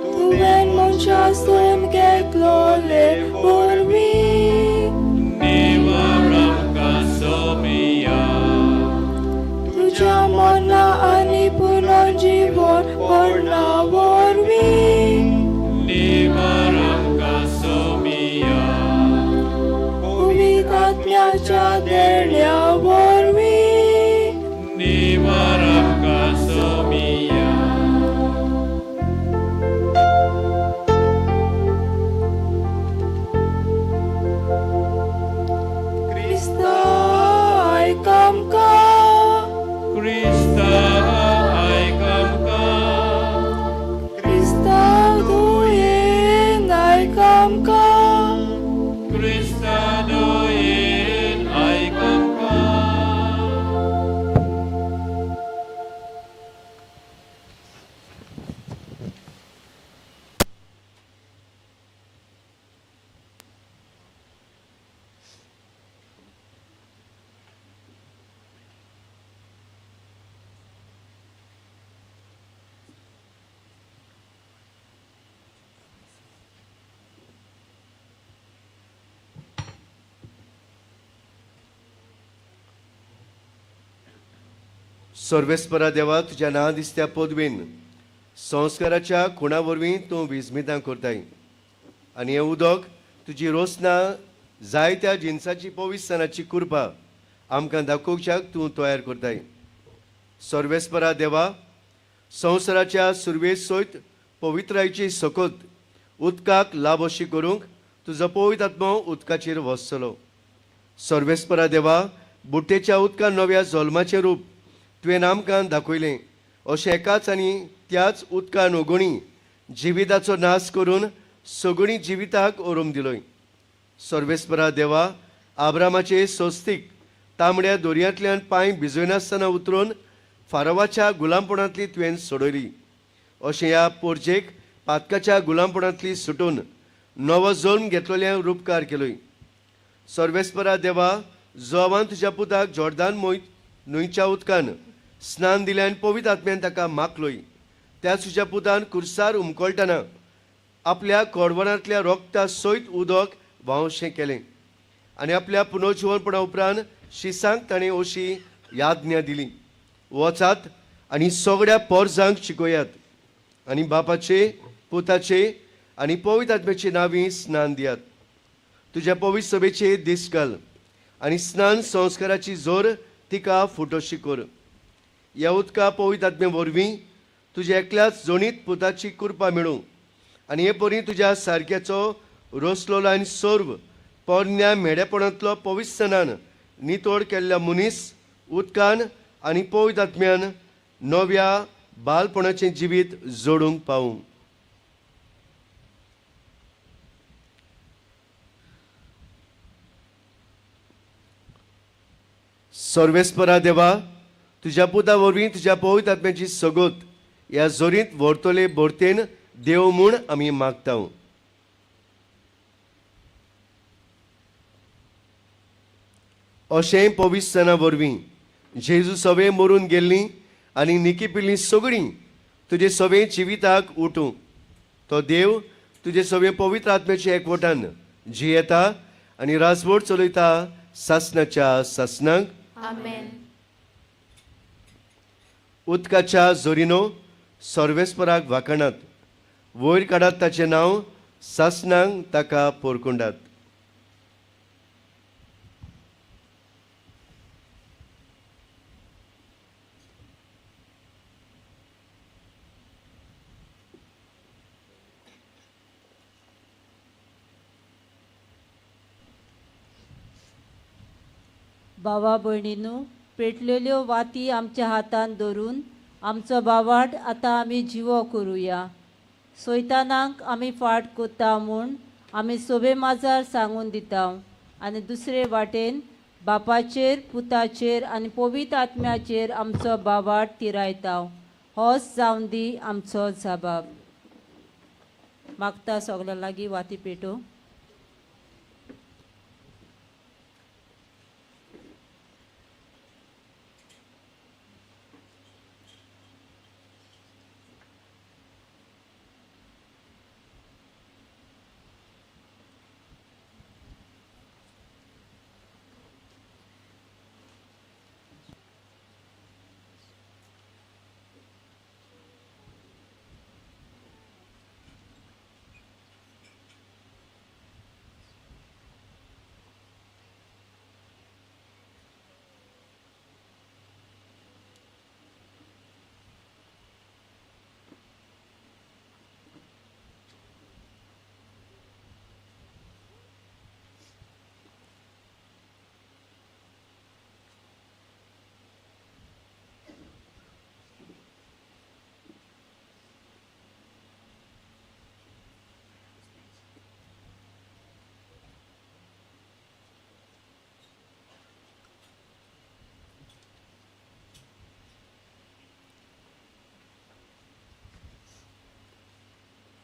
तुवें मनशासून घेतलोले वरवीं निवार आमकां सोमिया. तुज्या मना आनी पुनर्जीवन मरणा वरवीं निवार आमकां सोमिया. पवित्र आत्म्याच्या देण्या वरवीं निवार आमकां सोमिया. क्रिस्ता आयक आमकां क्रिस्ता आयक आमकां. क्रिस्ता दुयेन आयक आमकां क्रिस्ता दयेन आयक आमकां. सर्वेस्परा देवा, तुज्या नांव दिसत्या पदवीन संस्काराच्या खुणा वरवीं तूं विस्मितां करताय आनी हें उदक तुजी रोसना जायत्या जिनसाची पवित्रसाणाची कृपा आमकां दाखोवच्याक तूं तयार करताय. सर्वेस्परा देवा, संवसाराच्या सुरवे सयत पवित्रायची सकत उदकाक लाभ अशी करूंक तुजो पवित्र आत्मो उदकाचेर वसतलो. सर्वेस्परा देवा, बुट्टेच्या उदकान नव्या जल्माचें रूप तुवें आमकां दाखयलें, अशें एकाच आनी त्याच उदकान ओगुणी जिविताचो नाश करून सगळीं जिविताक ओरोम दिलोय. सर्वेस्परा देवा, आब्रामाचे स्वस्तीक तांबड्या दोरयांतल्यान पांय भिजयनासतना उतरून फारवाच्या गुलामपणांतली तुवें सोडयली. अशें ह्या पोरजेक पातकाच्या गुलामपणांतली सुटून नवो जल्म घेतलेल्या रुपकार केलोय. सर्वेस्परा देवा, जोवान तुज्या पुताक जॉर्दान न्हंयच्या उदकान स्नान दिलें आनी पवित्र आत्म्यान ताका माखलोय, त्या तुज्या पुतान कुर्सार उमकळटना आपल्या कोडवणांतल्या रोगता सयत उदक व्हांवशें केलें आनी आपल्या पुनर्जिवनपणा उपरांत शिसांक ताणें अशी याज्ञा दिली, वचात आनी सगळ्या पोरजांक शिकयात आनी बापाचे, पुताचे आनी पवित्र आत्म्याचे नांवी स्नान दियात. तुज्या पवित्र सभेचे दीस घाल आनी स्नान संस्काराची जोर तिका फुटोशी कर. ह्या उदका पवित्र आत्मे वरवीं तुज्या एकल्याच जोणीत पुताची कृपा मेळूं आनी हे परी तुज्या सारक्याचो रोसलोलो आनी सर्व पोरण्या मेडेपणांतलो पवित्रसनान नितळ केल्ल्या मनीस उदकान आनी पवित्र आत्म्यान नव्या बालपणाचें जिवीत जोडूंक पावूं. सर्वेस्परा देवा, तुज्या पुता वरवीं तुज्या पवित्र आत्म्याची सगोत ह्या जोरींत व्हरतले भरतेन देव म्हूण आमी मागता. अशें पवित्रसना वरवीं जेजू सवे मरून गेल्लीं आनी निकी पिल्लीं सगळीं तुजे सवे जिविताक उठूं. तो देव तुजे सवे पवित्र आत्म्याचे एकवटान जियेता आनी राजवट चलयता सासनाच्या सासनाक. आमेन. उदकाच्या जोरीनो सर्वेस्पराक वाखाणात, वयर काडात ताचें नांव, सासनांक ताका पोरकुंडात. बाबा भयणीनू, पेटलेल्यो वाती आमच्या हातान धरून आमचो बावाट आतां आमी जिवो करुया. सोयतानाक आमी फाट कोत्ता म्हूण आमी सोबे माजार सांगून दिता आनी दुसरे वाटेन बापाचेर, पुताचेर आनी पवित्र आत्म्याचेर आमचो बावाट तिरायता. होच जावन दी आमचो जबाब. मागता सगळ्यां लागीं वाती पेटोवं.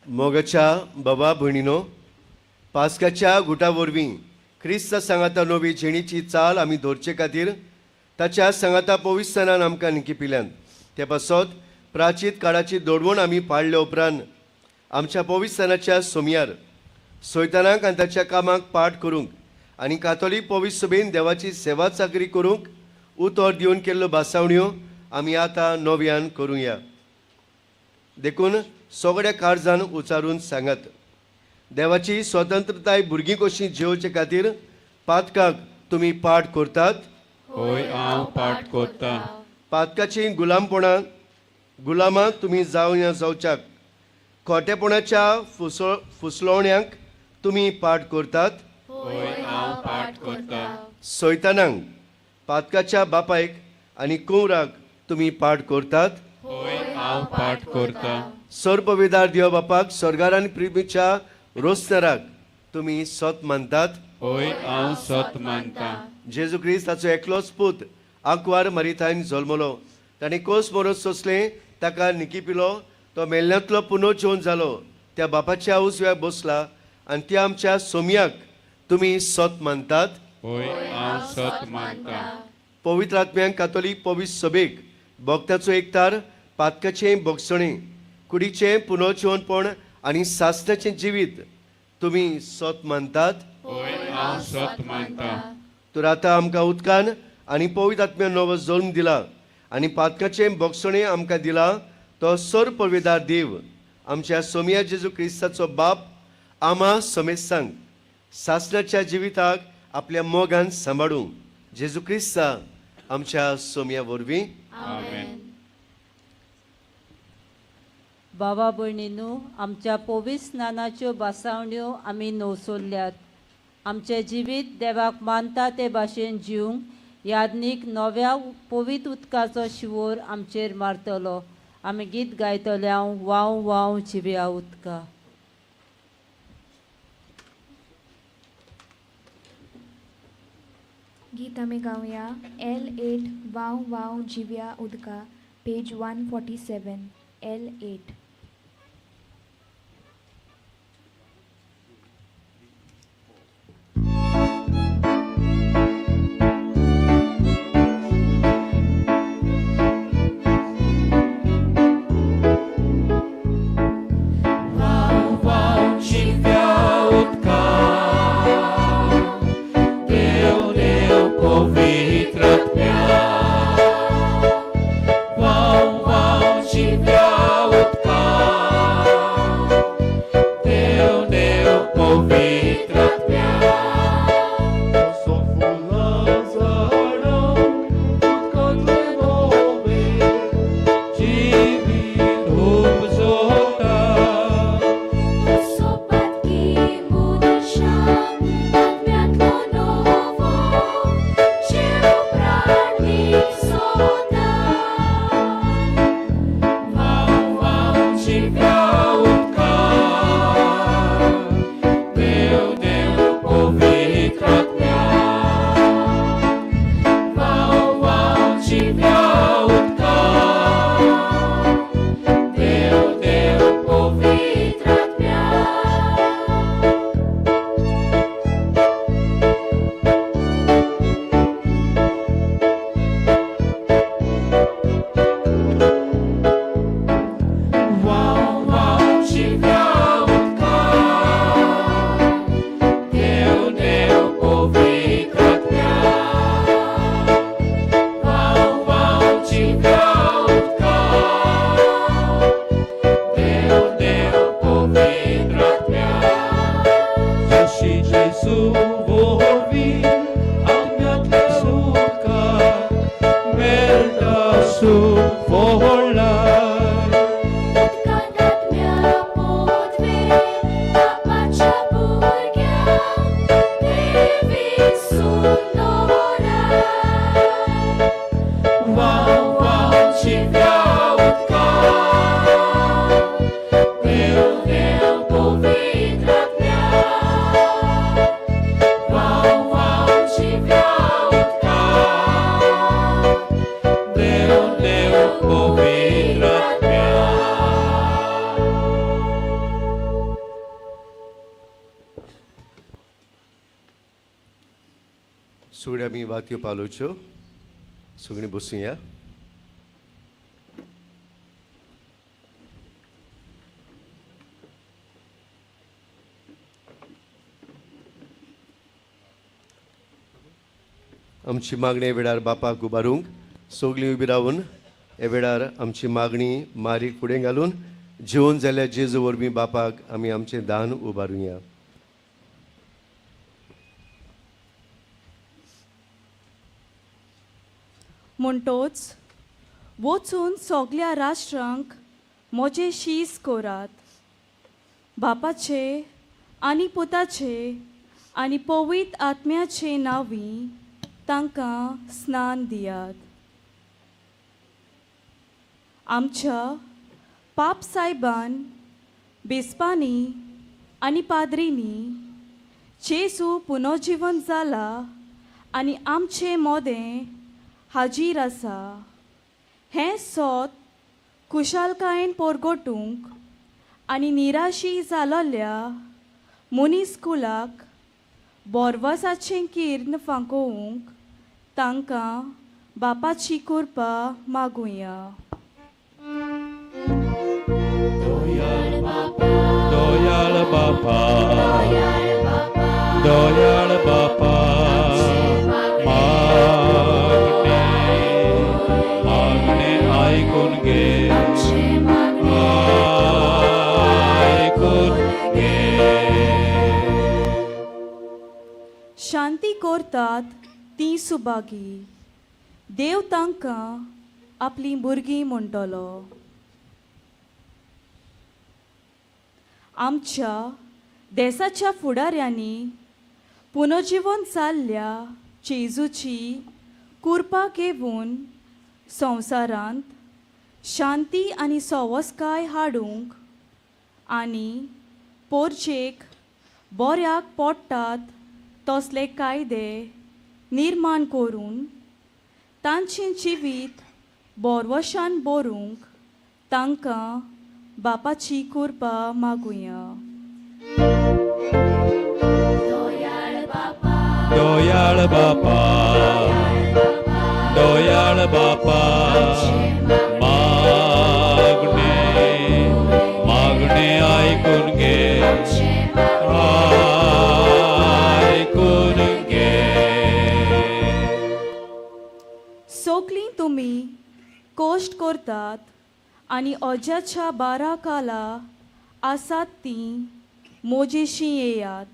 मोगाच्या बाबा भयणीनो, पास्काच्या गुटा वरवीं क्रिस्त सांगाता नवी जिणेची चाल आमी दवरचे खातीर ताच्या सांगाता पवित्रसनान आमकां निकिपिल्यान. ते पासत प्राचीत काळाची दडवण आमी पाळल्या उपरांत आमच्या पवित्रसनाच्या सोमयार सोयतानाक आनी ताच्या कामाक पाठ करूंक आनी कातोलीक पवित्र सभेन देवाची सेवा चाकरी करूंक उतर दिवन केल्ल्यो भासावण्यो आमी आतां नव्यान करुया. देखून सगळ्या काळजान उचारून सांगात, देवाची स्वतंत्रताय भुरगीं कशी जेवचे खातीर पातकाक तुमी पाठ करतात. होय, हांव पाठ करता. पातकाची गुलामपणां गुलामां तुमी जावया जावच्याक खोटेपणाच्या फुसलवण्यांक तुमी पाठ करतात. होय, हांव पाठ करता. सैतानांक, पातकाच्या बापायक आनी कुंवराक तुमी पाठ करतात. होय, हांव पाठ करता. सर्पवेदार देव बापाक, स्वर्गार आनी प्रिमीच्या रोसनराक तुमी सत मानतात. होय, हांव सत मानता. जेजू क्रिस्त ताचो एकलोच पूत आंकवार मरितायन जल्मलो, ताणें कोस मरत सोंसलें, ताका निकिपिलो, तो मेल्ल्यांतलो पुनर्जीवन जालो, त्या बापाच्या उजव्याक बसला आनी त्या आमच्या सोमयाक तुमी सत मानतात. हय, हांव सत मानता. पवित्र आत्म्यान कातोलीक पवित्र सभेक भक्ताचो एकतार, पातकाचें भोगसणें, कुडीचें पुनर्जीवनपण आनी सासणाचें जिवीत तुमी सत मानतात. हय, हांव सत मानता. तर आतां आमकां उदकान आनी पवित्र आत्म्यान नवो जल्म दिला आनी पातकाचें भोगसणें आमकां दिला तो सर पविदार देव आमच्या सोमया जेजू क्रिस्ताचो बाप आमा समेस्तांक सासणाच्या जिविताक आपल्या मोगान सांबाळूं जेजू क्रिस्ता आमच्या सोमया वरवीं. आमेन. बाबा भयणीनू, आमच्या पवित्र स्नानाच्यो भासावण्यो आमी नवसरल्यात. आमचें जिवीत देवाक मानता ते भाशेन जिवंक यादनीक नव्या पवित्र उदकाचो शिंवोर आमचेर मारतलो. आमी गीत गायतले हांव वाव वाव जिव्या उदका. गीत आमी गावया L8 वाव वाव जिव्या उदका, पेज 147 L8. सगळ्यो आमी वातयो पालोवच्यो, सगळीं बसुया. आमची मागणी वेळार बापाक उबारूंक सगळीं उबी रावन हे वेळार आमची मागणी मारीक फुडें घालून जिवन जाल्यार जेजू वरवीं बापाक आमी आमचें दान उबारुया. म्हणटोच वचून सगल्या राष्ट्रांक म्हजें शीस कोरात, बापाचे आनी पुताचे आनी पवित्र आत्म्याचे नांवी तांकां स्नान दियात. आमच्या पाप सायबान, बेस्पांनी आनी पाद्रींनी जेजू पुनर्जीवन जाला आनी आमचे मोदें हाजीर आसा हें सोत खुशालकायेन पोरगोटूंक आनी निराशी जालोल्या मनीस कुलाक बोरवसाचें किर्ण फांकोवंक तांकां बापाची कृपा मागुया. दयाळ बापा, दयाळ बापा, मागणे मागणे आयकून घे, आयकून घे. शांती करतात तीं सुभागी, देव तांकां आपलीं भुरगीं म्हणटलो. आमच्या देसाच्या फुडाऱ्यांनी पुनर्जिवन जाल्ल्या जेजूची कृपा घेवन संवसारांत शांती आनी सवसकाय हाडूंक आनी पोरचेक बऱ्याक पडटात तसले कायदे निर्माण करून तांचें जिवीत बोरवशान बरूंक तांकां बापाची कृपा मागुया. दयाळ बापा, दयाळ बापा, मागणे मागणे आयकून घे, आयकून घे. सोगलीं तुमी कश्ट करतात आनी अज्याच्या बारा काला आसात तीं मोजेशीं येयात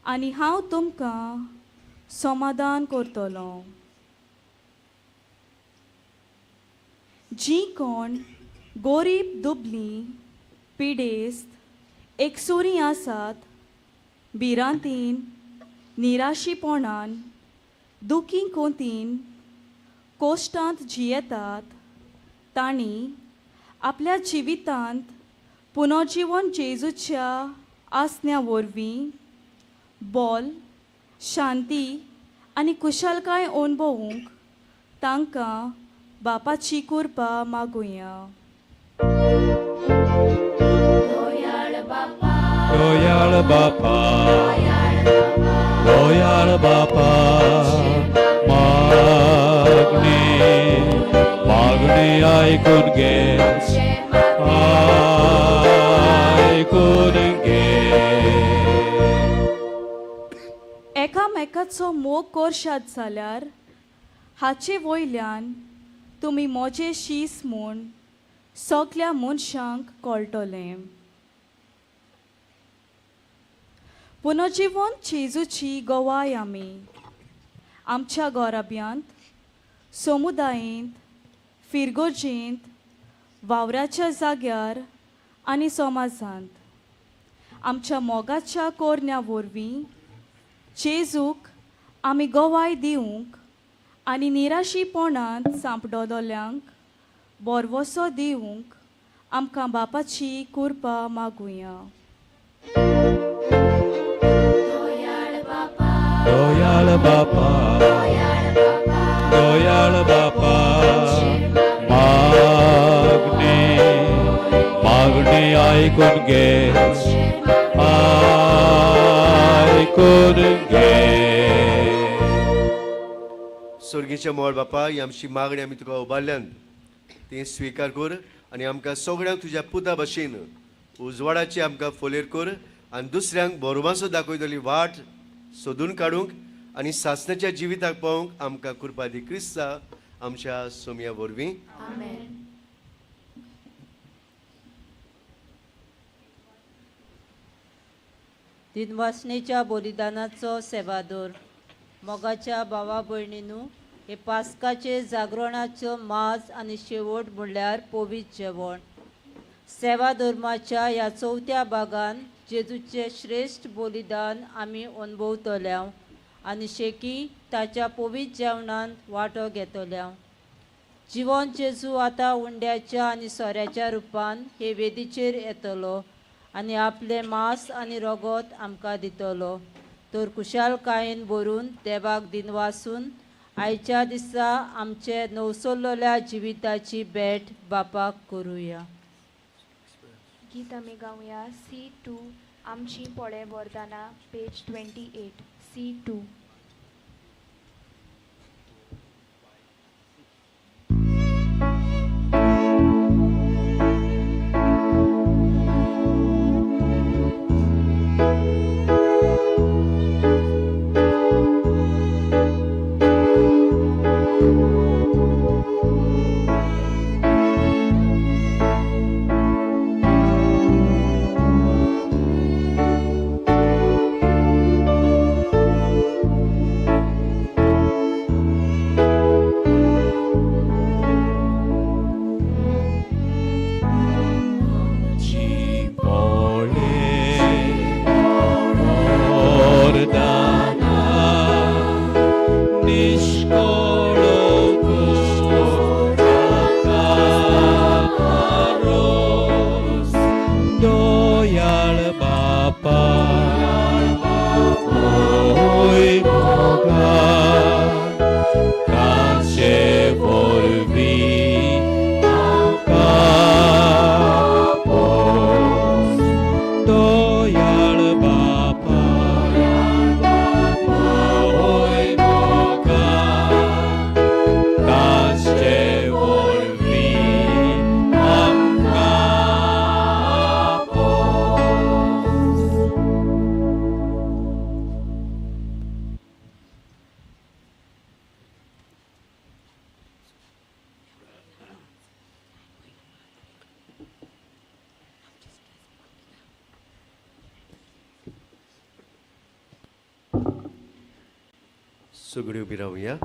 आनी हांव तुमकां समाधान करतलो. जीं कोण गोरीब दुबलीं पिडेस्त एकसुरीं आसात, भिरांतीन निराशीपणान दुखी कोंतीन कोश्टांत जियेतात तांणी आपल्या जिवितांत पुनर्जिवन जेजूच्या आसण्या वरवीं बोल शांती आनी कुशालकाय अणभवूंक तांकां बापाची कृपा मागुया. दयाळ बापा, दयाळ बापा, मागणे मागणे आयकून घे, आयकून घे. एकामेकाचो मोग करशात जाल्यार हाचे वयल्यान तुमी म्हजे शीस म्हूण सगल्या मनशांक कळटलें. पुनर्जिवन जेजूची गवाय आमी आमच्या गोराब्यांत, समुदायेंत, फिरगोजेंत, वावराच्या जाग्यार आनी समाजांत आमच्या मोगाच्या कोरण्या वरवीं जेजूक आमी गवाय दिवंक आनी निराशीपणांत सांपडलोल्यांक बोरवसो दिवंक आमकां बापाची कृपा मागुया. दयाळ बापा, दयाळ बापा, मागणे मागणे आयकून घे, आयकून घे. स्वर्गीच्या मोळ बापा, ही आमची मागणी आमी तुका उबारल्यान ती स्विकार कर आनी आमकां सगळ्यांक तुज्या पुता भशेन उजवाडाची आमकां फोलेर कर आनी दुसऱ्यांक बरोबासो दाखयतली वाट सोदून काडूंक आनी सासणाच्या जिविताक पावोवंक आमकां कृपा दी क्रिस्ता आमच्या सोमया वरवीं. दिनवासनेच्या बलिदानाचो सेवादोर. मोगाच्या भावा भयणीनू, हे पास्काचे जागरणाचो माज आनी शेवट म्हणल्यार पवित्र जेवण. सेवा धर्माच्या ह्या चवथ्या भागान जेजूचें श्रेश्ठ बलिदान आमी अणभवतल्या आनी शेकी ताच्या पवित्र जेवणांत वांटो घेतल्या. जिवन जेजू आतां उंड्याच्या आनी सोऱ्याच्या रुपान हे वेदीचेर येतलो आनी आपलें मांस आनी रगत आमकां दितलो. तर खुशालकायेन भरून देवाक दिनवासून आयच्या दिसा आमचे नवसरलेल्या जिविताची भेट बापाक करुया. गीत आमी गावया C2 आमची पोळे वरदाना पेज 28 C2. सगळी उबी रावया.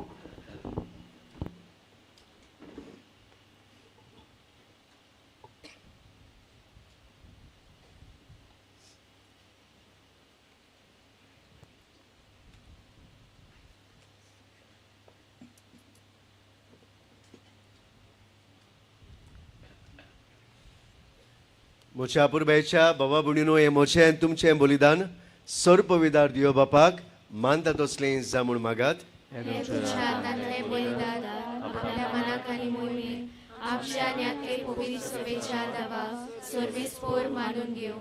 मोच्या पुरबायच्या बाबा भयणीनो, हें मोचें आनी तुमचें बलिदान सर्पविदार दियो बापाक मानता तसलें जामूण मागात. तुझ्या हातांतलें बलिदान आपल्या मनाक आनी मोहिमेक आमच्या आनी पवित्र सभेच्या दबाव सर्वेस्पोर मानून घेवं.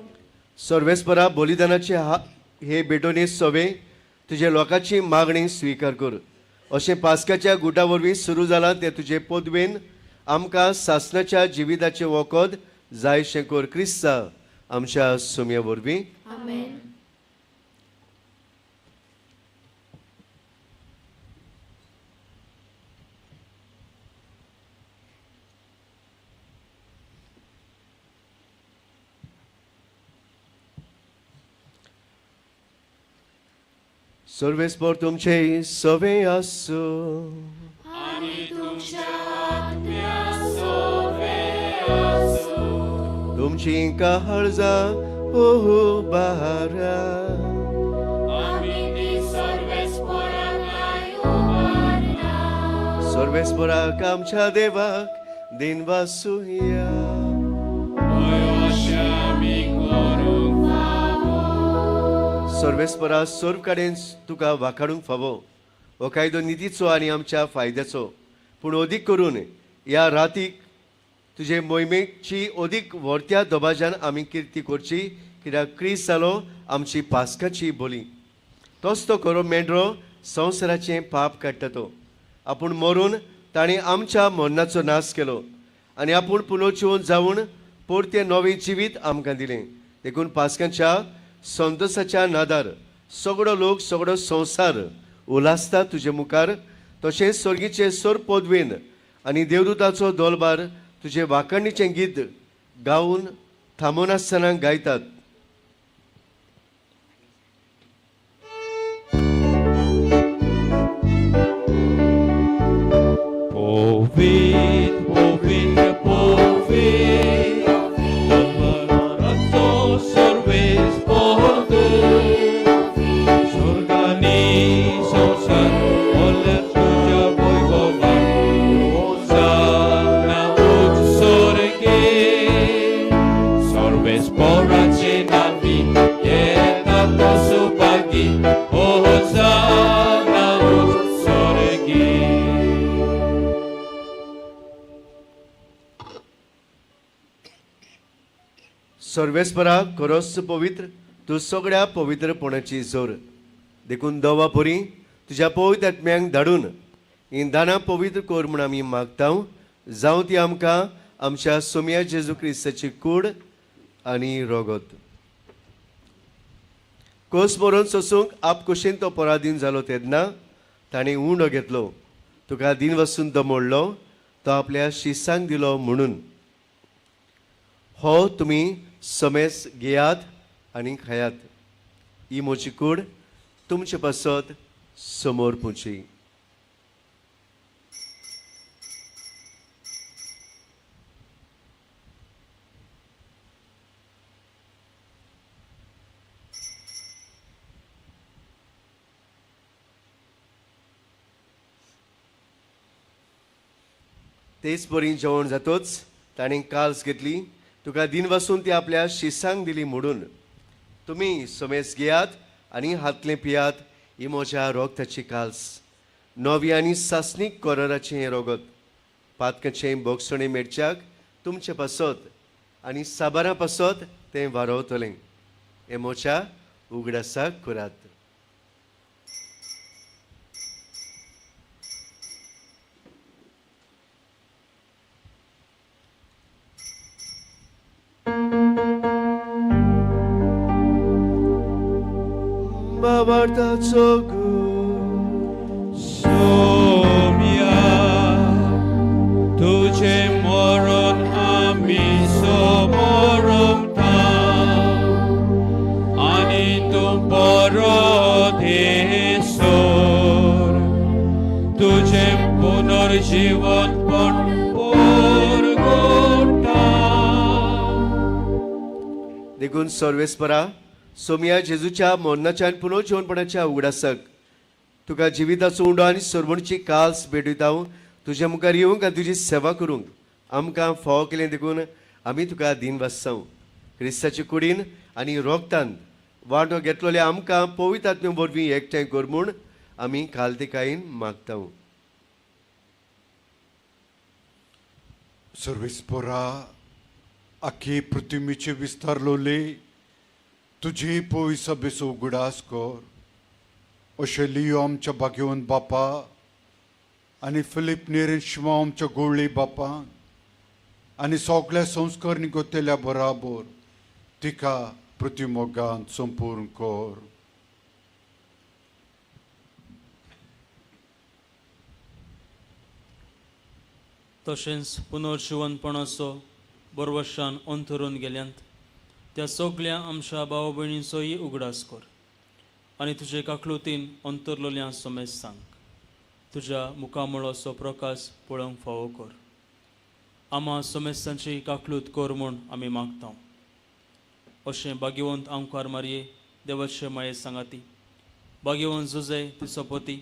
सर्वेस्परा बलिदानाचे हे भेटोनी सवे तुजे लोकांची मागणी स्विकार कर. अशें पास्काच्या गुटा वरवीं सुरू जालां तें तुजे पदवेन आमकां सासणाच्या जिविताचें वखद जायशें कर क्रिस्ता आमच्या सुमया वरवीं. आमेन. सर्वेस्पर तुमचे सवे आसूं. तुमची काळजां उबारा. सर्वेस्पराक आमच्या देवाक दिनवासुया. सर्वेस्परा सर्व कडेन तुका वाखाडूंक फावो हो कायदो नितीचो आनी आमच्या फायद्याचो, पूण अदीक करून ह्या रातीक तुजे मोहिमेची अदीक व्हरत्या दबाज्यान आमी किर्ती करची, कित्याक क्रिस्त जालो आमची पास्काची बोली. तोच तो खरो मेंढरो संवसाराचें पाप काडटा तो. आपूण मरून ताणें आमच्या मरणाचो नाश केलो आनी आपूण पुनर्जिवन जावन परतें नवें जिवीत आमकां दिलें. देखून पास्काच्या संतोसाच्या नादार सगळो लोक सगळो संवसार उल्हासता तुजे मुखार. तशेंच स्वर्गीचे सर पदवेन आनी देवदूताचो दोलबार तुजे वाखाणीचें गीत गावन थांबनासतना गायतात. पवित्र पवित्र पवित्र देवाचो सर्वेस्पर स्वर्गानी संवसार भरल्या तुज्या वैभवान. होसाना उच्च स्वर्गे सर्वेस्पराचे सर्वेस्परा खरोच पवित्र, तूं सगळ्या पवित्रपणाची जोर. देखून दवा परी तुज्या पवित्र आत्म्यांक धाडून हीं दानां पवित्र कर म्हूण आमी मागता, जावं ती आमकां आमच्या सोमया जेजू क्रिस्ताची कूड आनी रगत. कोस बरोवन सोसूंक आपकुशीन तो पराधीन जालो तेन्ना ताणें उंडो घेतलो, तुका दिन वसून तो मोडलो, तो आपल्या शिसांक दिलो म्हणून, हो तुमी समेस घेयात आनी खायात, ही म्हजी कूड तुमचे पासत समोर पुची. तेच परी जेवण जातोच ताणें काल्स घेतली, तुका दिन वसून ती आपल्या शिसांक दिली म्हणून, तुमी समेस घेयात आनी हातलें पियात, ही म्हज्या रोगताची काल्स, नवी आनी सासणीक कोरराचें हें रोगत, पातकाचें बोगसणें मेळच्याक तुमचे पासत आनी साबारां पासत तें वारवतलें. हें म्हज्या उगडासाक करात. बाबार्थाचो गूण. सोम्या तुझे मरण आमी समोरमता आनी तूं परत येसर तुझे पुनर्जीवनपण परगटा. देखून सर्वेस्परा सोमया जेजूच्या मरणाच्या आनी पुनर्जीवनपणाच्या उगडासक तुका जिविताचो उंडो आनी सरवणची काल्स भेटयता, तुज्या मुखार येवंक आनी तुजी सेवा करूंक आमकां फावो केलें देखून आमी तुका दीन वाचसांव. क्रिस्ताचे कुडीन आनी रोगतान वांटो घेतलेले आमकां पवित्र आत्म्या वरवीं एकठांय कर म्हूण आमी खालतिकायेन मागता. सर्वेस्परा आखी पृथ्वीचे विस्तारलोले तुजी पवित्र सभेचो उगडास कर. अशें लियो आमच्या भाग्यवंत बापा आनी फिलीप नेरीन शिमा आमच्या गोवळी बापान आनी सगळ्या संस्कार निगोतेल्या बराबर तिका पृथ्वी मोगान संपूर्ण कर. तशेंच पुनर्जिवनपणाचो बरवशान अंतरून गेल्यांत त्या सगल्या आमच्या भाव भयणींचोय उगडास कर आनी तुजे काकलुतीन अंतरलोल्या समेज सांग तुज्या मुखामळाचो प्रकाश पळोवंक फावो कर. आमा समेस्तांची काकलूत कर म्हूण आमी मागता. अशें भाग्यवंत आमकार मारये देवाचे माये सांगाती, भाग्यवंत जुजे तिचो पती,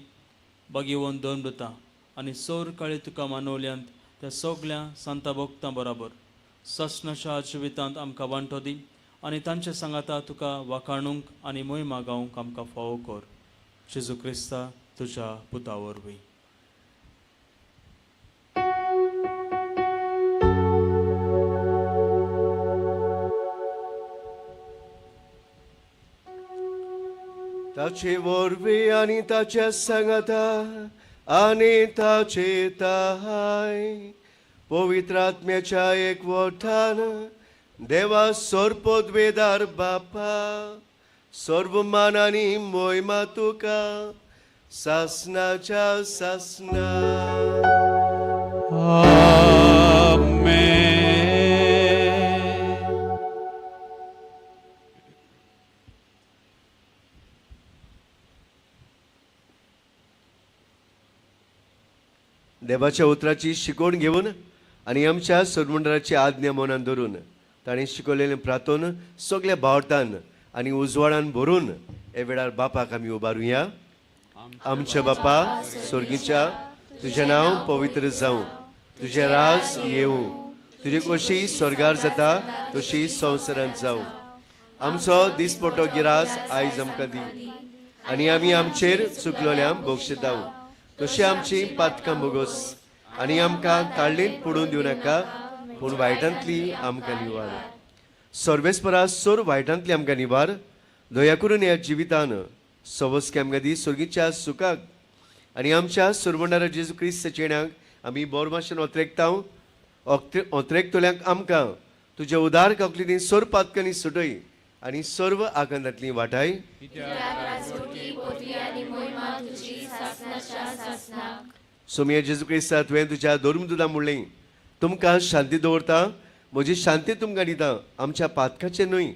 भाग्यवंत दोन आनी सौर काळी तुका मानवल्यांत त्या सगल्या सांता भक्तां बराबर सासणाच्या जिवितांत आमकां वांटो दी आनी तांचे सांगाता तुका वाखाणूंक आनी मोहिमा गावंक आमकां फावो कर. जेजू क्रिस्ता तुज्या पुता वरवीं. ताचे वरवीं आनी ताच्या सांगाता आनी ताचे ताय पवित्र आत्म्याच्या एकवटान देवा सर्पद्वेदार बापा सर्व मान आनी मोहिमा तुका सासनाच्या सासना. आमेन. देवाच्या उतराची शिकवण घेवन आनी आमच्या सरमंडळाची आज्ञा मनान धरून ताणें शिकवलेलें प्रार्थन सगल्या भावार्थान आनी उजवाडान भरून हे वेळार बापाक आमी उबारुया. आमच्या बापा स्वर्गीच्या, तुजें नांव पवित्र जावं, तुजें राज येवं, तुजी कशी स्वर्गार जाता तशी संवसारांत जावं. आमचो दिसपटो गिरास आयज आमकां दी आनी आमी आमचेर चुकलोल्यांक बक्षिताव तशी आमची पातकां बोगोस आनी आमकां काडलींत पडून दिवं नाका, पूण वायटांतली आमकां निवार. सर्वेस्परा सोर वायटांतली आमकां निवार, दया करून ह्या जिवितान सवस्की आमकां दी सर्गीच्या सुखाक आनी आमच्या सुरवणारा जेजू क्रिस्त चेण्याक आमी बोरमाशेन ओत्रेकता. ओत्रेकतल्यांक आमकां तुज्या उदार काकलींनी सोर पातकांनी सुटय आनी सर्व आकांतांतली वाटाय. सोमिया जेजू क्रिस्ता, तुवें तुज्या धर्मदुतां म्हणलें, तुमकां शांती दवरता, म्हजी शांती तुमकां दिता, आमच्या पातकाचें न्हय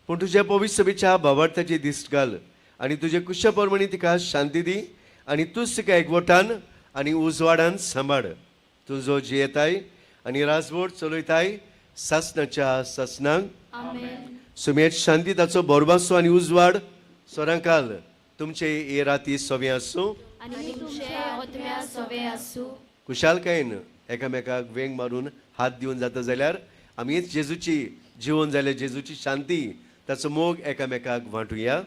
पूण तुज्या पवित्र सभेच्या भावार्थाची दिश्ट घाल आनी तुजे कुशा प्रमाणे तिका शांती दी आनी तूंच तिका एकवटान आनी उजवाडान सांबाळ. तूं जो जियेताय आनी राजवट चलयताय सासणाच्या सासणाक. सुमेर शांती ताचो बोरबासो आनी उजवाड सोरांकाल तुमचे हे राती सोवे आसूं. कुशालकायेन एकामेकाक वेंग मारून हात दिवन जाता जाल्यार आमीच जेजूची जिवन जाल्यार जेजूची शांती ताचो मोग एकामेकाक वांटुया.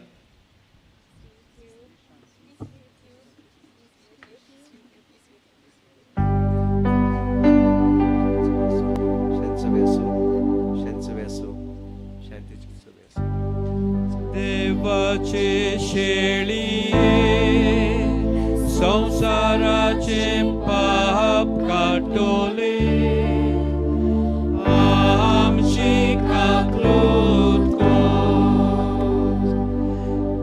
देवाचे शेळये संसाराचे पाप काटोले, आमची काकलूत कर.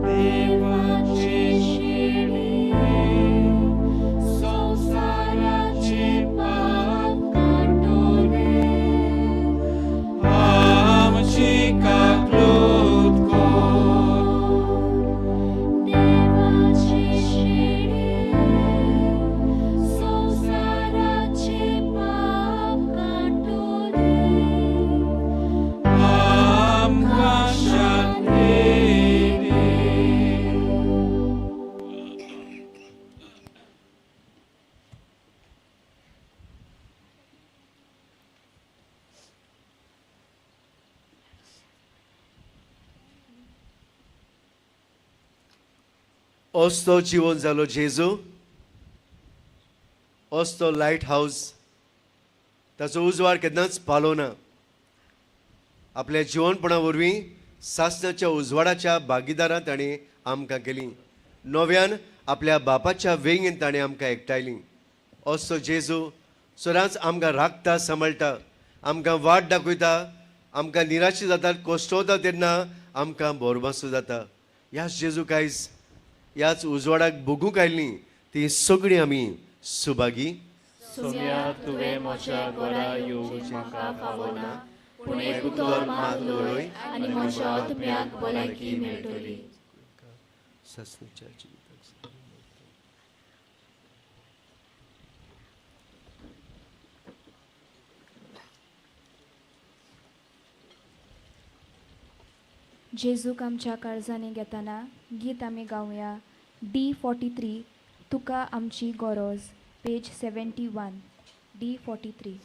देवाचे शेळये संसाराचे पाप काटोले, आमची काकलूत कर. असतो जिवन जालो जेजू, असतो लायट हावज, ताचो उजवाड केन्नाच पालोना. आपल्या जिवनपणा वरवीं सासणाच्या उजवाडाच्या भागीदारां ताणें आमकां केली. नव्यान आपल्या बापाच्या वेंगेन ताणें आमकां एकठांयली. असो जेजू सदांच आमकां राखता, सांबाळटा, आमकां वाट दाखयता. आमकां निराशी जातात, कश्टवता तेन्ना आमकां बोरबासो जाता. ह्याच जेजू कायज ह्याच उजवाडाक भोगूंक आयलीं ती सगळीं आमी सुभागी. सोम्या, तुवें म्हज्या घरा येवंक म्हाका फावना, पूण एक उतर मात उलय आनी म्हज्या आत्म्याक भलायकी मेळटली. जेजूक आमच्या काळजांनी घेतना गीत आमी गावया D43 तुका आमची गरज, पेज 71 D43.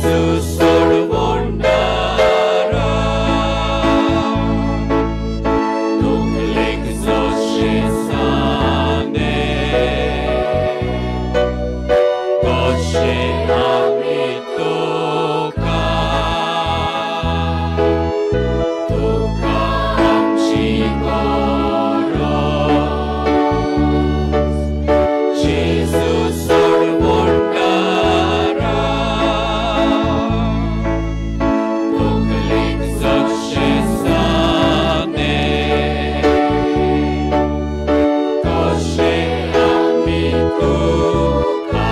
जेजू सोडवणदारा तकलेक जशें साने तशें आमी तुका तुका आमची गरज जेजू सोडवणदारा तकलेक जशें साने तशें आमी तुका.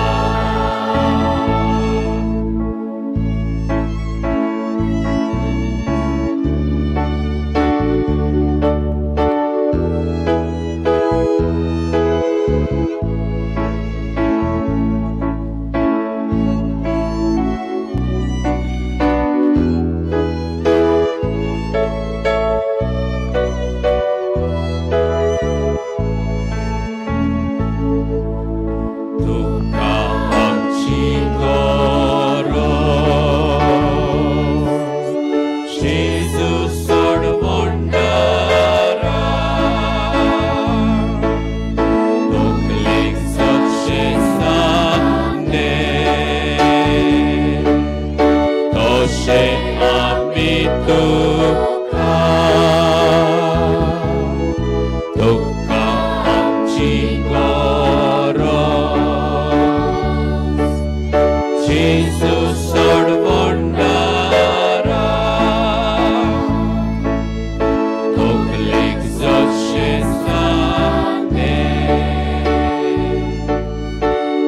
तुका आमची गरज जेजू सोडवणदारा तकलेक जशें साने तशें आमी तुका तुका आमची गरज जेजू सोडवणदारा तकलेक जशें साने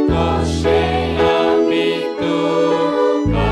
तशें आमी तुका.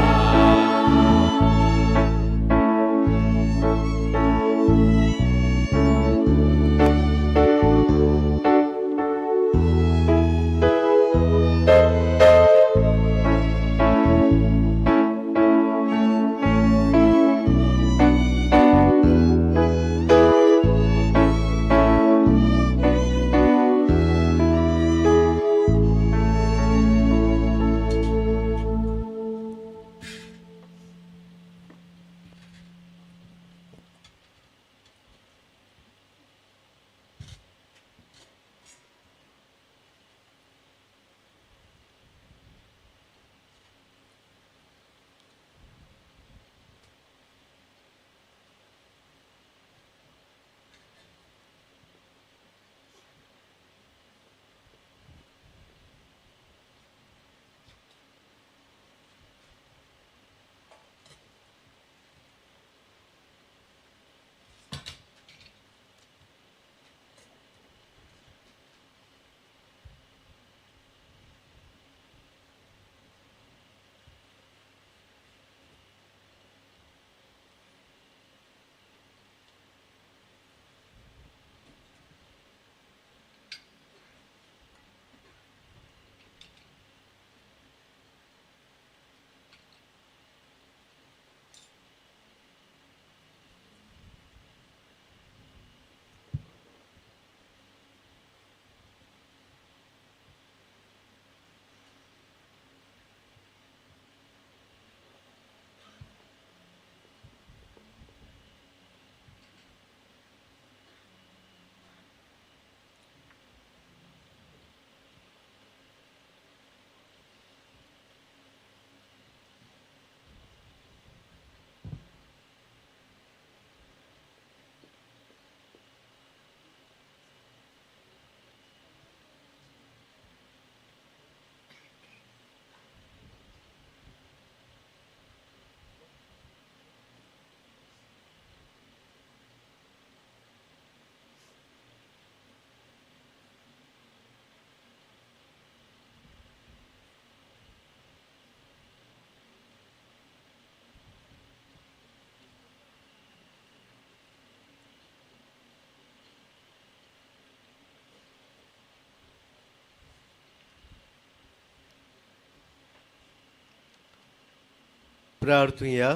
प्रार्थुया.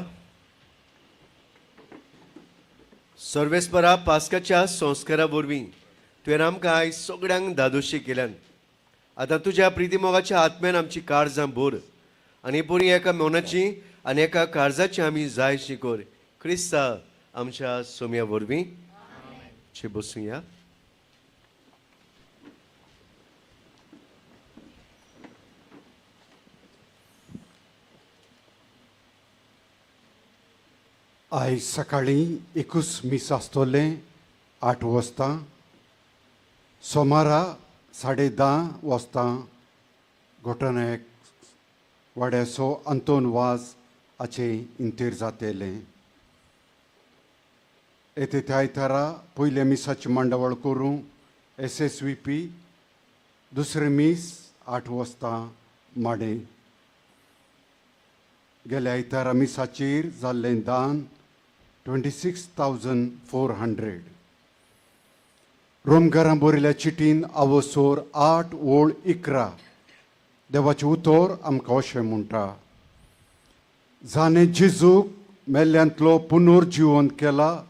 सर्वेस्परा पास्काच्या संस्कारा वरवीं तुवें आमकां आयज सगळ्यांक धादोशी केल्यान. आतां तुज्या प्रितीमोगाच्या आत्म्यान आमची काळजां भर आनी बरी एका मनाची आनी एका काळजाची आमी जायशी कर क्रिस्ता आमच्या सोम्या वरवीं. चे बसुया. आयज सकाळीं एकूच मीस आसतलें 8 वाजता, सोमारा 10:30 वाजता घोटनायक वाड्याचो अंतोन वाज हाचें इंतेर जातेलें. येते त्या आयतारा पयल्या मिसाची मांडावळ करूं SSVP, दुसरें मीस 8 वाजता माडें. गेल्या आयतारा मिसाचेर जाल्लें दान 26,400. रोमगारां बरयल्या चिटीन आवसोर 8:11 देवाचें उतर आमकां अशें म्हणटा, जाणें जेजूक मेल्ल्यांतलो पुनर्जिवन केला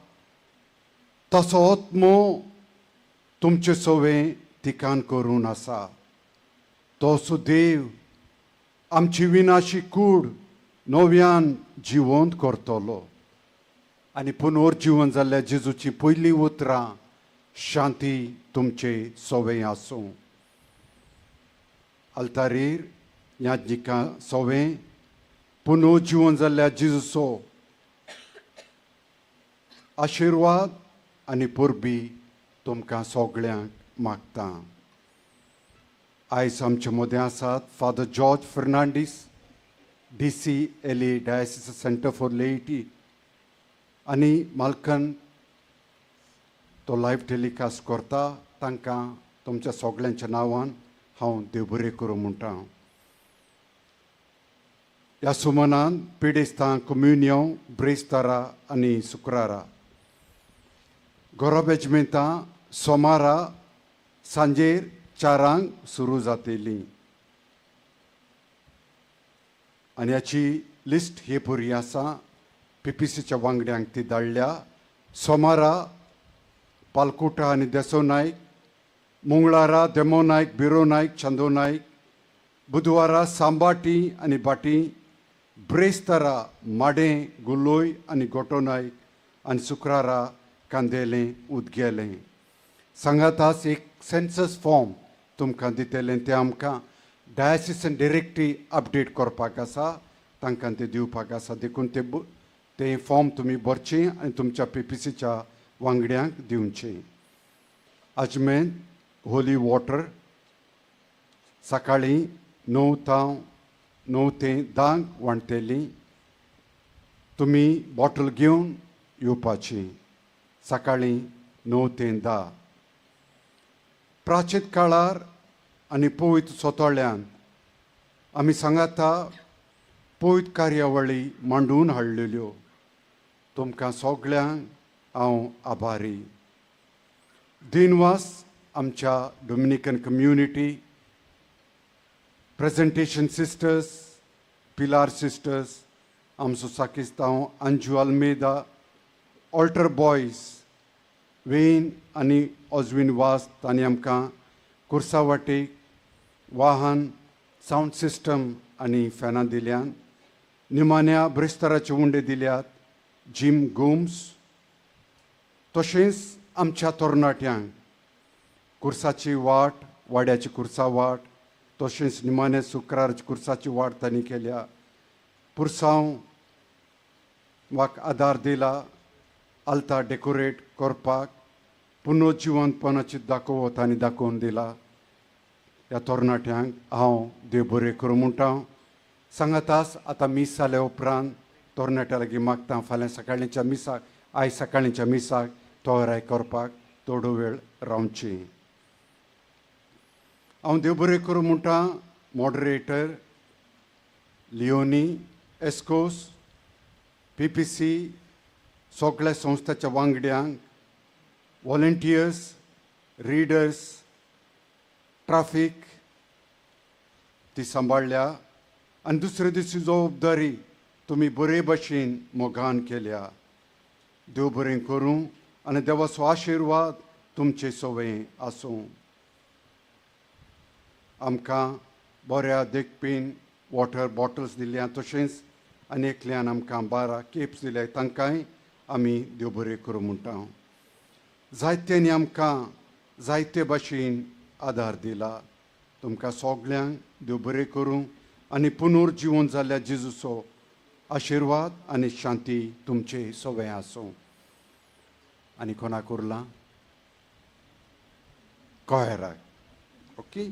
तसो आत्मो तुमचे सवें ठिकाण करून आसा. तो सुदेव आमची विनाशी कूड नव्यान जिवंत करतलो. आनी पुनर्जिवन जाल्ल्या जेजूची पयलीं उतरां शांती तुमचे सवें आसूं. आल्तारीर याज्ञिकां सवें पुनर्जिवन जाल्ल्या जेजूचो आशिर्वाद आनी परबी तुमकां सगळ्यांक मागता. आयज आमचे मदें आसात Father George Fernandes, DCLA diocese centre for laity आनी मालकन तो लायव्ह टेलिकास्ट करता. तांकां तुमच्या सगळ्यांच्या नांवान हांव देव बरें करूं म्हणटा. ह्या सुमनान पिडेस्तां कोम्युनियो ब्रेस्तारा आनी शुक्रारा गोरोबेजमेंतां सोमारा सांजेर 4 सुरू जातेली आनी हाची लिस्ट हे पुरी आसा. PPCच्या वांगड्यांक ती धाडल्या. सोमारा पालकुटा आनी देसो नायक, मंगळारा देमो नायक, बिरो नायक, चंदो नायक, बुधवारा सांबाटी आनी बाटी, ब्रेस्तारा माडें, गुलोय आनी गोटो नायक आनी शुक्रारा कांदेलें उदगेलें. सांगाताच एक सेन्सस फॉर्म तुमकां दितलें, तें आमकां डायसिसन डिरेक्टरी अपडेट करपाक आसा, तांकां तें दिवपाक आसा. देखून तें फॉर्म तुमी भरचें आनी तुमच्या PPCच्या वांगड्यांक दिवचें. आजमेन होली वॉटर सकाळीं 9 ते 10 वांटतली. तुमी बॉटल घेवन येवपाची सकाळीं 9 ते 10. प्राचीन काळार आनी पवित्र सोतोळ्यान आमी सांगाता पवित्र कार्यावळी मांडून हाडलेल्यो. तुमकां सगळ्यांक हांव आभारी. दिनवास आमच्या Dominican community, Presentation sisters, Pilar sisters, आमचो साकिस्तांव अंजू आल्मेदा, ऑल्टर बॉयज वेन आनी ऑजवीन वास तांणी आमकां कुर्सा वाटेक वाहन, सावंड सिस्टम आनी फॅनां दिल्यान. निमाण्या ब्रेस्ताराचे उंडे दिल्यात जिम गोम्स. तशेंच आमच्या तरणाट्यांक कुर्साची वाट, वाड्याची कुर्सा वाट, तशेंच निमाण्या शुक्राराची कुर्साची वाट तांणी केल्या. पुरसांव वाक आदार दिला आल्तार डेकोरेट करपाक. पुनर्जिवंतपणाची दाखोवो तांणी दाखोवन दिला. ह्या तरणाट्यांक हांव देव बरें करूं म्हणटा. सांगातास आतां मीस जाल्या उपरांत तरणाट्या लागीं मागता फाल्यां सकाळींच्या मिसाक, आयज सकाळींच्या मिसाक तयाराय करपाक थोडो वेळ रावची. हांव देव बरें करूं म्हणटा मॉडरेटर लियोनी एस्कोस, PPC सगळ्या संस्थाच्या वांगड्यांक, व्हॉलंटियर्स, रिडर्स, ट्राफीक ती सांबाळ्ळ्या आनी दुसरे दिसी जबाबदारी तुमी बरे भशेन मोगान केल्या. देव बरें करूं आनी देवाचो आशिर्वाद तुमचे सवंय आसूं. आमकां बऱ्या देखपीन वॉटर बॉटल्स दिल्या, तशेंच आनी एकल्यान आमकां 12 केप्स दिल्या, तांकांय आमी देव बरें करूं म्हणटा. जायत्यांनी आमकां जायते भाशेन आदार दिला. तुमकां सगल्यांक देव बरें करूं आनी पुनर्जिवन जाल्ल्या जेजूचो आशिर्वाद आनी शांती तुमचे सवें आसूं. आनी कोणाक उरलां? कोयराक. ओके,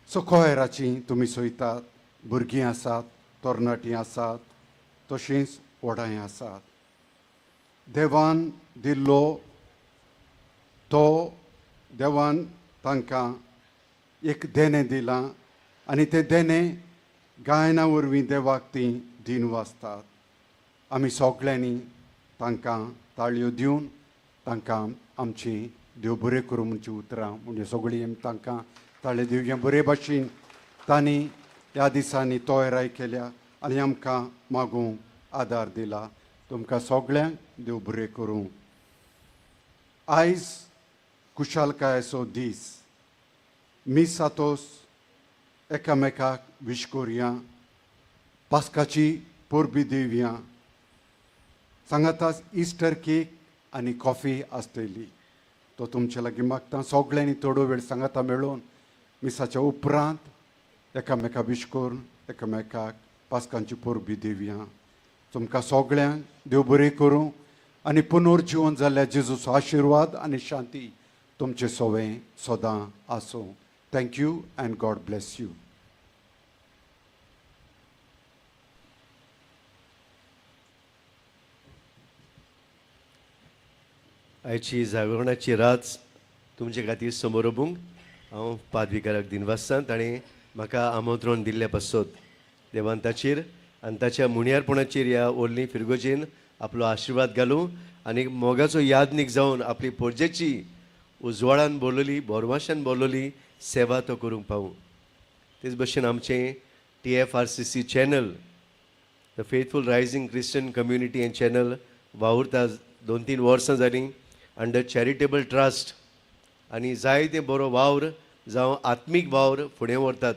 सो कोयराची तुमी सोयतात, भुरगीं आसात, तरणाटीं आसात, तशींच व्हडांय आसात. देवान दिल्लो तो देवान तांकां एक देणें दिलां आनी तें देणें गायना वरवीं देवाक तीं दिन वाचतात. आमी सगल्यांनी तांकां ताळयो दिवन तांकां आमची देव बरें करूं म्हणची उतरां म्हणजे सगळीं आमी तांकां ताळयो दिवया. बरे भाशेन तांणी ह्या दिसांनी तयाराय केल्या आनी आमकां मागूंक आदार दिला. तुमकां सगल्यांक देव बरें करूं. आयज खुशालकायेचो दीस. मिसातोस एकामेकाक विश करुया, पास्काची परबी दिवया. सांगाताच इस्टर केक आनी कॉफी आसतली. तो तुमचे लागीं मागता सगळ्यांनी थोडो वेळ सांगाता मेळोवन मिसाच्या उपरांत एकामेका विश करून एकामेकाक पास्कांची परबी दिवया. तुमकां सगळ्यांक देव बरें करूं आनी पुनर्जिवन जाल्ल्या जेजूचो आशिर्वाद आनी शांती तुमचे सवें सदां आसूं. Thank you and God bless you. आयची जागरणाची रात तुमचे खातीर समोर हांव पादविकाराक दिनवासता. ताणें म्हाका आमंत्रण दिल्लें पासत देवान ताचेर आनी ताच्या मुणयारपणाचेर ह्या ओर्ली फिरगोजेन आपलो आशिर्वाद घालूं आनी मोगाचो यादनीक जावन आपली पोरजेची उजवाडान बोरलोली बोरवाशान बोरलोली सेवा तो करूंक पावूं. तेच भशेन आमचें TFRCC channel, the faithful rising Christian community हें चॅनल वावुरता 2-3 वर्सां जालीं अंडर चॅरिटेबल ट्रस्ट आनी जायते बरो वावर जावं आत्मीक वावर फुडें व्हरतात.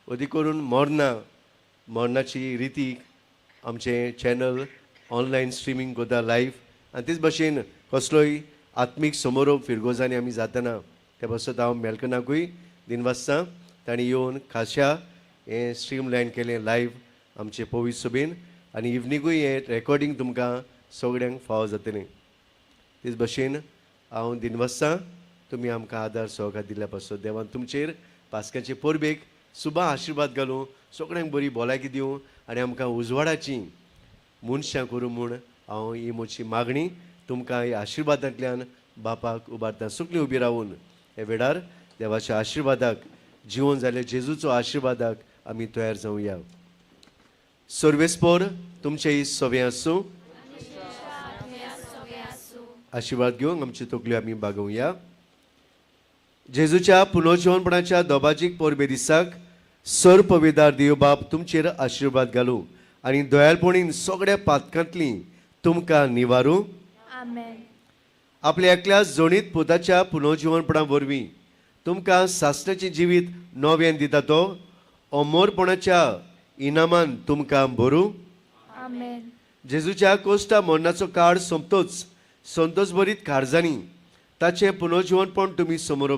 अदी करून मरना मरणाची रिती आमचें चॅनल ऑनलायन स्ट्रिमींग करता लायव्ह आनी तेच भशेन कसलोय आत्मीक समारोप फिरगोजांनी आमी जातना ते पासत हांव मेलकनाकूय दिनवासता. तांणी येवन खाशा हें स्ट्रीम लायन केलें लायव्ह आमचे पवित्र सभेन आनी इवनिंगूय हें रेकॉर्डींग तुमकां सगळ्यांक फावो जातलें. तेच भशेन हांव दिनवासता तुमी आमकां आदार सहकार दिल्ल्या पासत. देवान तुमचेर पास्काचे परबेक सुबा आशिर्वाद घालूं, सगळ्यांक बरी भलायकी दिवं आनी आमकां उजवाडाची मनशां करूं म्हूण हांव ही म्हजी मागणी तुमकां ह्या आशिर्वादांतल्यान बापाक उबारता. सगळीं उबी रावून हे वेळार देवाच्या आशिर्वादाक जिवन जाल्यार जेजूचो आशिर्वादाक आमी तयार जावया. सर्वेस्पोर तुमचें सवें आसूं. आशिर्वाद घेवंक आमची तकल्यो आमी बागोवया. जेजूच्या पुनर्जिवनपणाच्या दोबाजीक परबे दिसाक सर पविदार देव बाप तुमचेर आशिर्वाद घालूं आनी दयाळपणीन सगळ्या पातकांतली तुमकां निवारूं. आपल्या एकल्या जोणीत पुताच्या पुनर्जिवनपणा वरवीं तुमकां सासणाचें जिवीत नव्यान दिता तो अमोरपणाच्या इनामान तुमकां भरूं. जेजूच्या कोश्टा मरणाचो काळ सोंपतोच संतोष भरीत कारजांनी ताचें पुनर्जिवनपण तुमी समोर.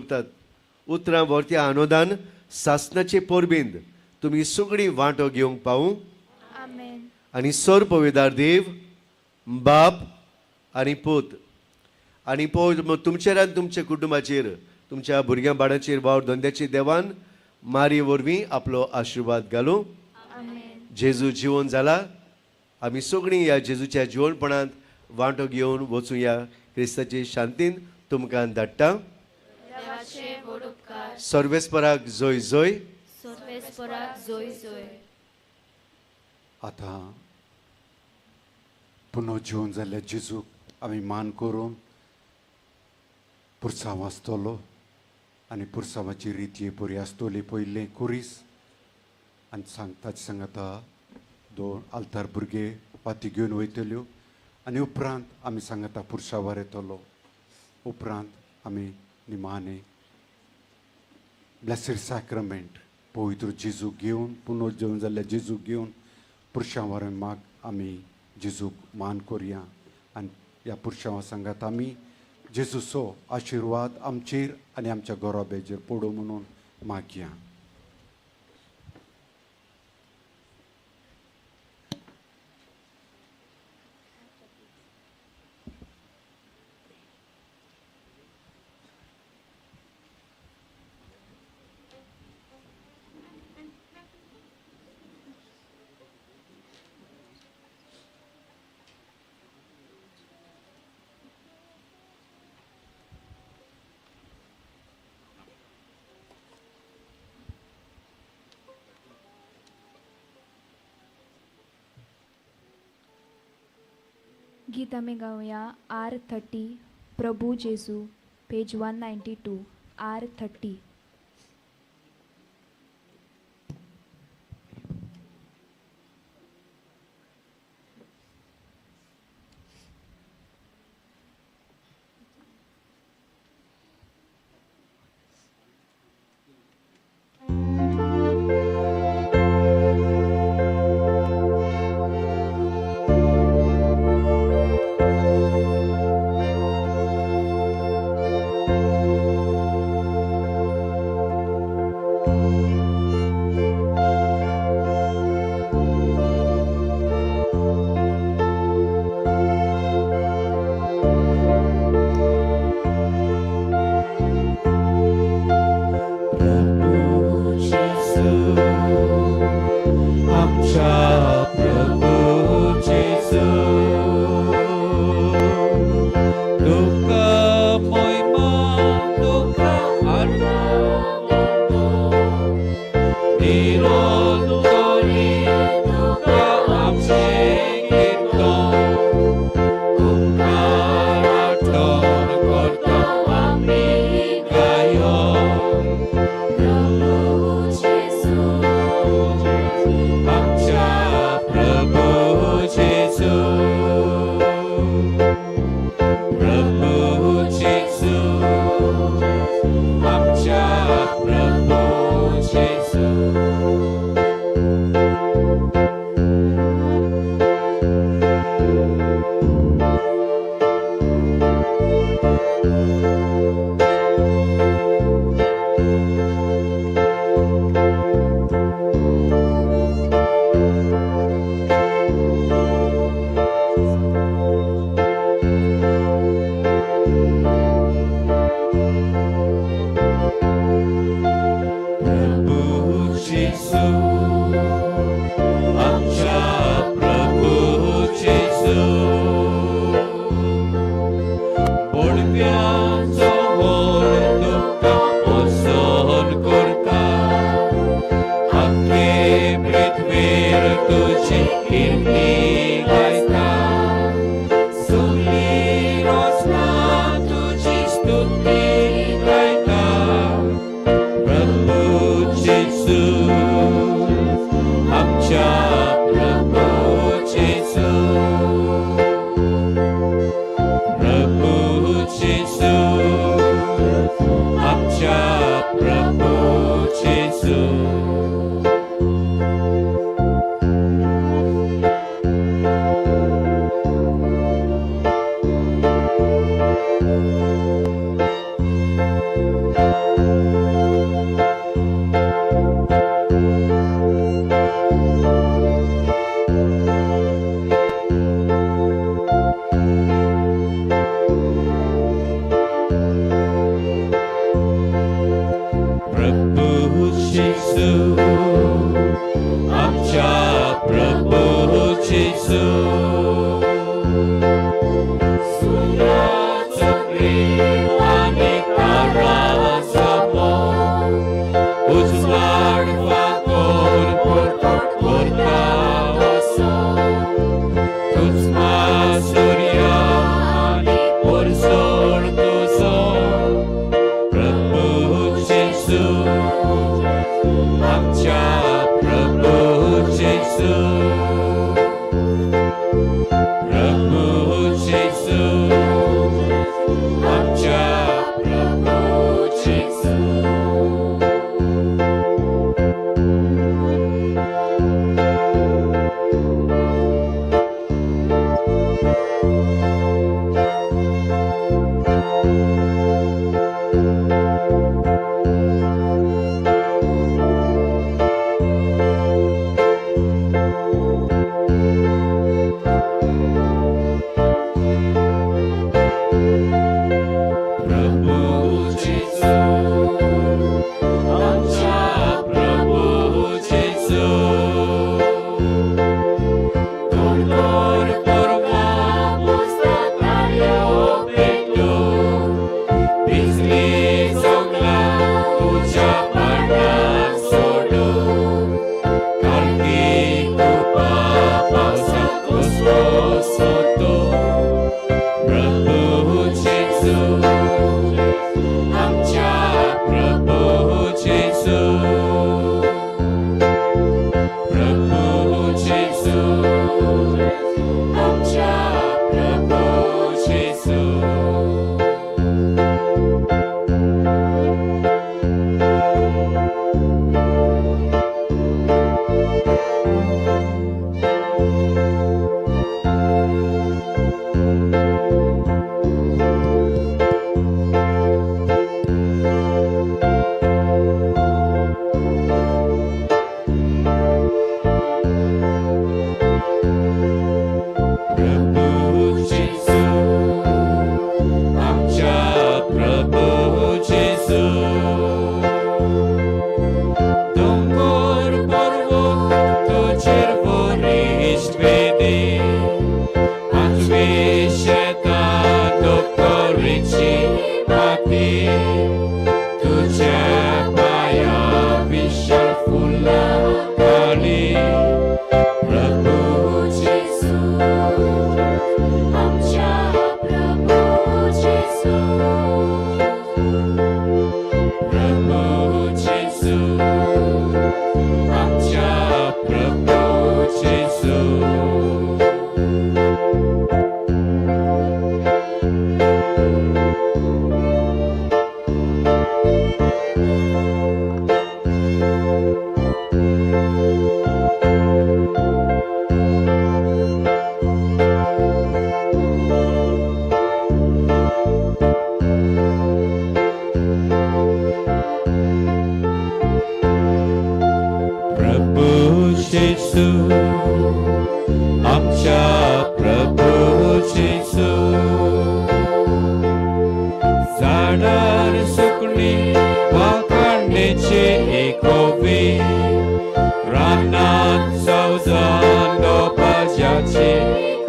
उतरां व्हरत्या आनोदान सासणाचे परबेंत तुमी सगळीं वांटो घेवंक पावूं. आनी सर पविदार देव बाप आनी पूत आनी पवित्र तुमचेर आनी तुमच्या कुटुंबाचेर तुमच्या भुरग्यां बाळांचेर वावर धंद्याचेर देवान मारी वरवीं आपलो आशिर्वाद घालूं. जेजू जिवन जाला. आमी सगळीं ह्या जेजूच्या जिवनपणांत वांटो घेवन वचुया. क्रिस्ताचे शांतीन तुमकां धाडटा. सर्वेस्पराक जोय जोय. आतां पुनः जिवन जाल्ल्या जेजूक आमी मान करून पुरसांव आसतलो आनी पुरसांवाची रिती बरी आसतली. पयलें कुरीस आनी सांगताचे सांगाता 2 आल्तार भुरगे पाती घेवन वयतल्यो आनी उपरांत आमी सांगाता पुरसांवार येतलो. उपरांत आमी निमाणे ब्लेसीड सॅक्रमेंट पवित्र जेजूक घेवन पुनर्जीवन जाल्ल्या जेजूक घेवन पुरशां वरवीं माग आमी जेजूक मान करया आनी ह्या पुरशां सांगात आमी जेजूचो आशिर्वाद आमचेर आनी आमच्या गोरोब्याचेर पडूं म्हणून मागया. गीत आमी गावया R30 Prabhu Jesu, page 192, R30.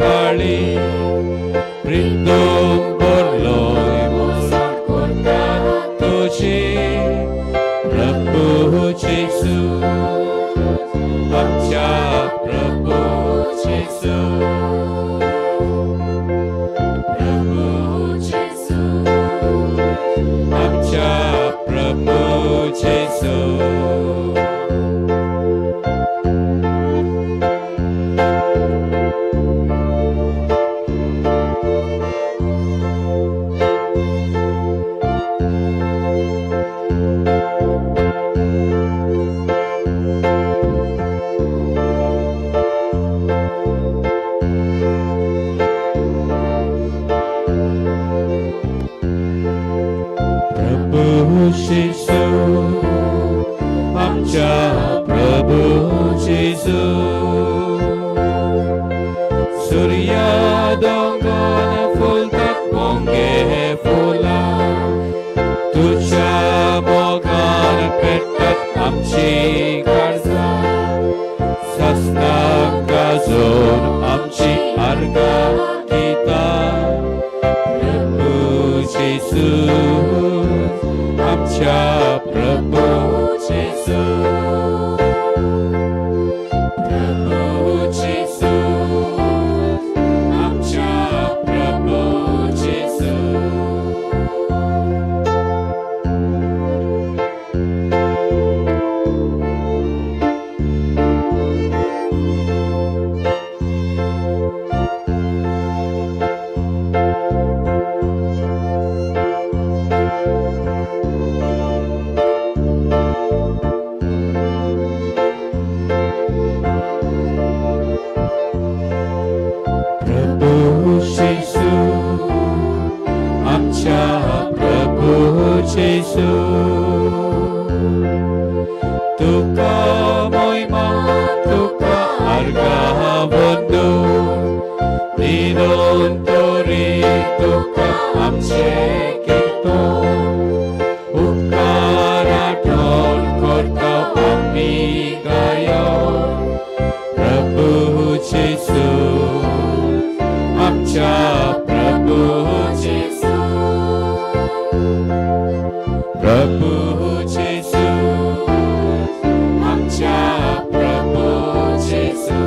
पाळी प्रितूम बोरलोय मोसण करता तुजी प्रभू जेजू आमच्या प्रभू जेजू प्रभू जेजू आमच्या प्रभू जेजू. प्रभू जेजू आमच्या प्रभू जेजू सूर्या दोंगर फुलतात मोंगे फुलां तुझ्या मोगान पेटतात आमची काळजां सस्नां गाजोवन आमची आर्गां दिता प्रभू जेजू आमच्या प्रभू जेजू प्रभू जेजू आमच्या प्रभू जेजू. प्रभू जेजू आमच्या प्रभू जेजू तुका मोयमा तुका आर्गां वंदू निरंतरी तुका आमचें कीर्तन उपकार आठवण करता आमी गायो प्रभू जेजू आमच्या प्रभू जेजू प्रभू जेजू आमच्या प्रभू जेजू.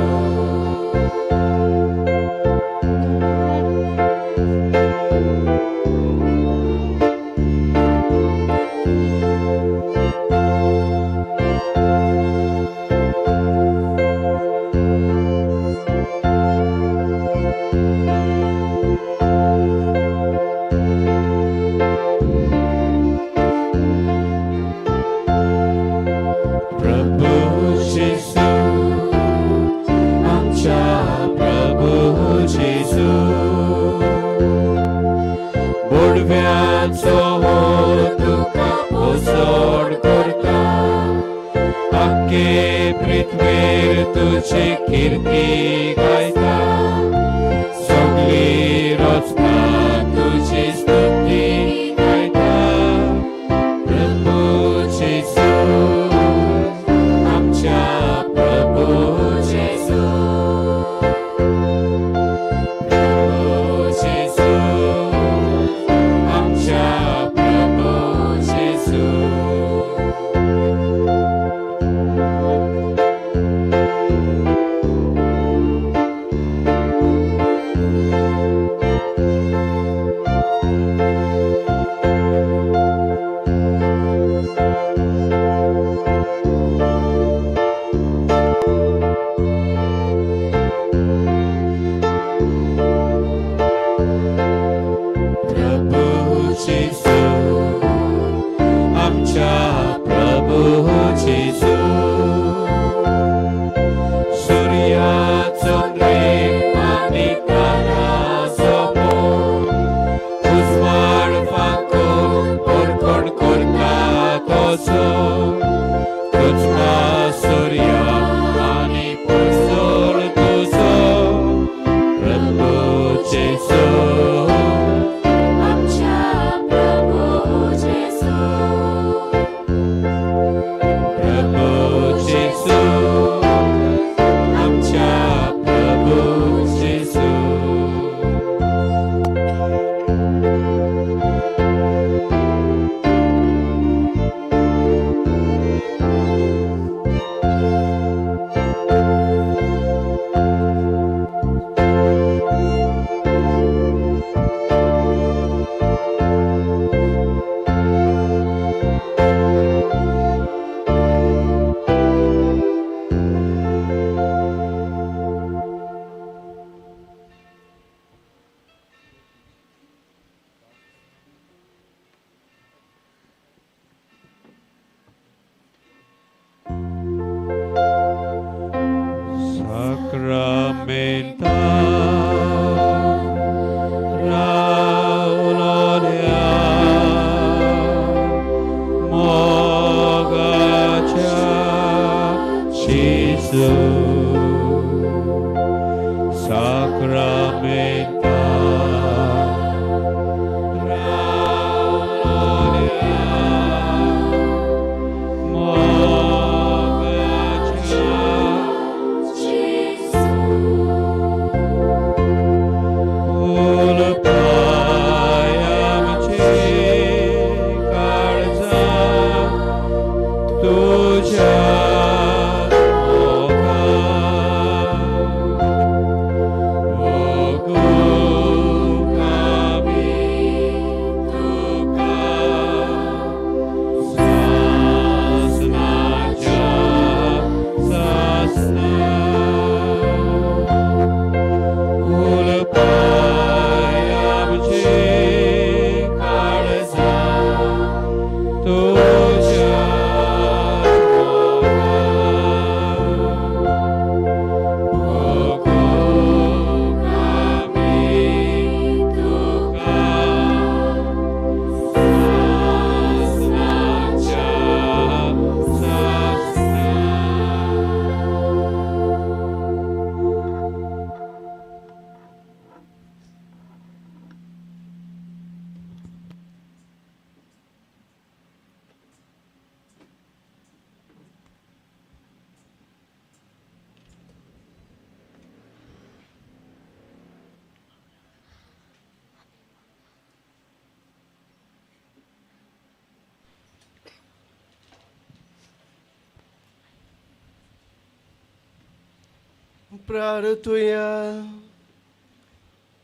प्रार्थुया.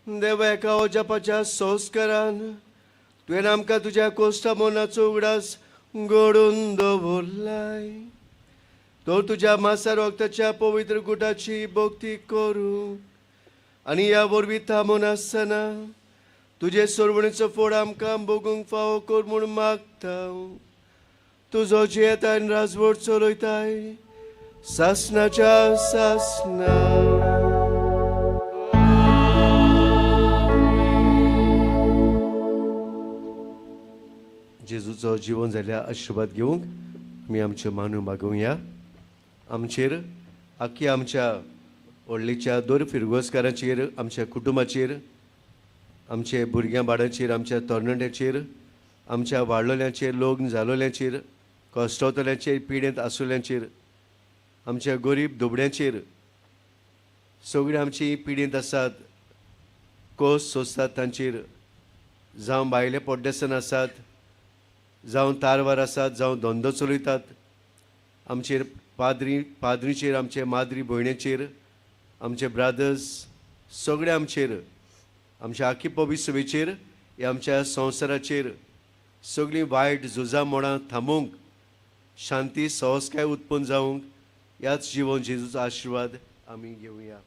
देवा एका अजापाच्या संस्कारान तुवें आमकां तुज्या कोश्टा मनाचो उगडास घडोवन दवरलाय, तर तुज्या मासा रक्ताच्या पवित्र गुटाची भक्ती करूं आनी ह्या वरवीं थांबून आसतना तुजे सरवणेचो फोड आमकां भोगूंक फावो कर म्हूण मागता. तुजो जियेता आनी राजवट चलयताय सासनाच्या सासना. जेजूचो जिवन जाल्ल्या आशिर्वाद घेवंक आमी आमच्यो मानू मागोवया. आमचेर आख्या आमच्या व्हडलेच्या दर फिरगोजकारांचेर, आमच्या कुटुंबाचेर, आमचे भुरग्यां बाळांचेर, आमच्या तरणाट्यांचेर, आमच्या वाडलोल्यांचेर, लग्न जालोल्यांचेर, कश्टवतल्यांचेर, पिडेंत आसलेल्यांचेर, आमच्या गरीब दुबड्यांचेर, सगळीं आमची पिडेंत आसात, कोस सोंसतात तांचेर, जावं भायले पड्डेसन आसात, जावं तारवार आसात, जावं धंदो चलयतात, आमचेर पाद्री पाद्रीचेर, आमचे माद्री भयणीचेर, आमचे ब्रादर्स, सगळे आमचेर, आमच्या आखी पविसवेचेर, ह्या आमच्या संवसाराचेर सगळीं वायट झुजां मोडां थांबोवंक, शांती सहजकाय उत्पन्न जावंक ह्याच जिवन जेजूचो आशिर्वाद आमी घेवया.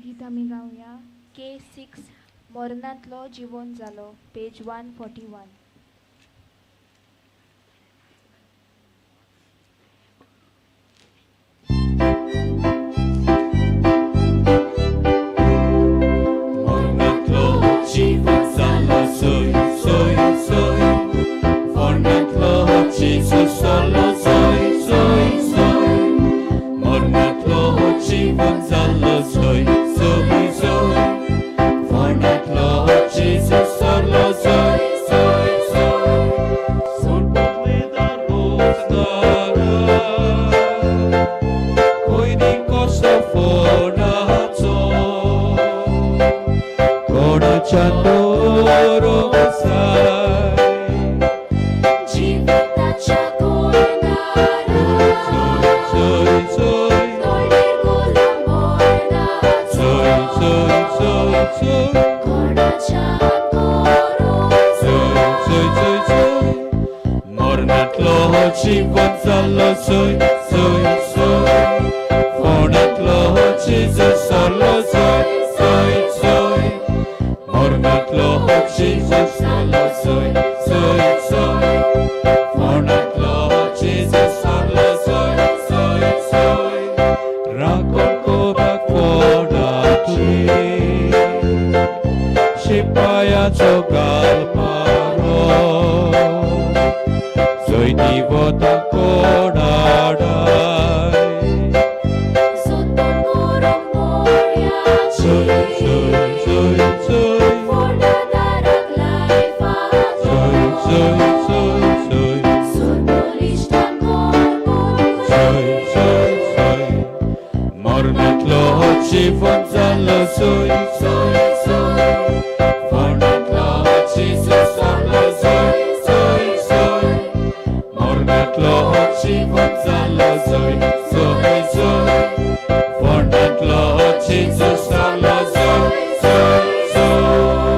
गीत आमी गावया K6 मरणांतलो जिवन जालो, पेज 141. मरणांतलो जिवन जालो सोय सोय सोय, मरणांतलो जेजू सोलो सोय सोय सोय, मरणांतलो जिवन जालो सोय सोय सोय, मरणांतलो जेजू सोलो सोय सोय. जिवन जालो सोय सोय सोय फोंडांतलो जेजू जालो सोय सोय सोय मोरनांतलो जिवन जालो सोय सोय सोय फोंडांतलो जेजू जालो.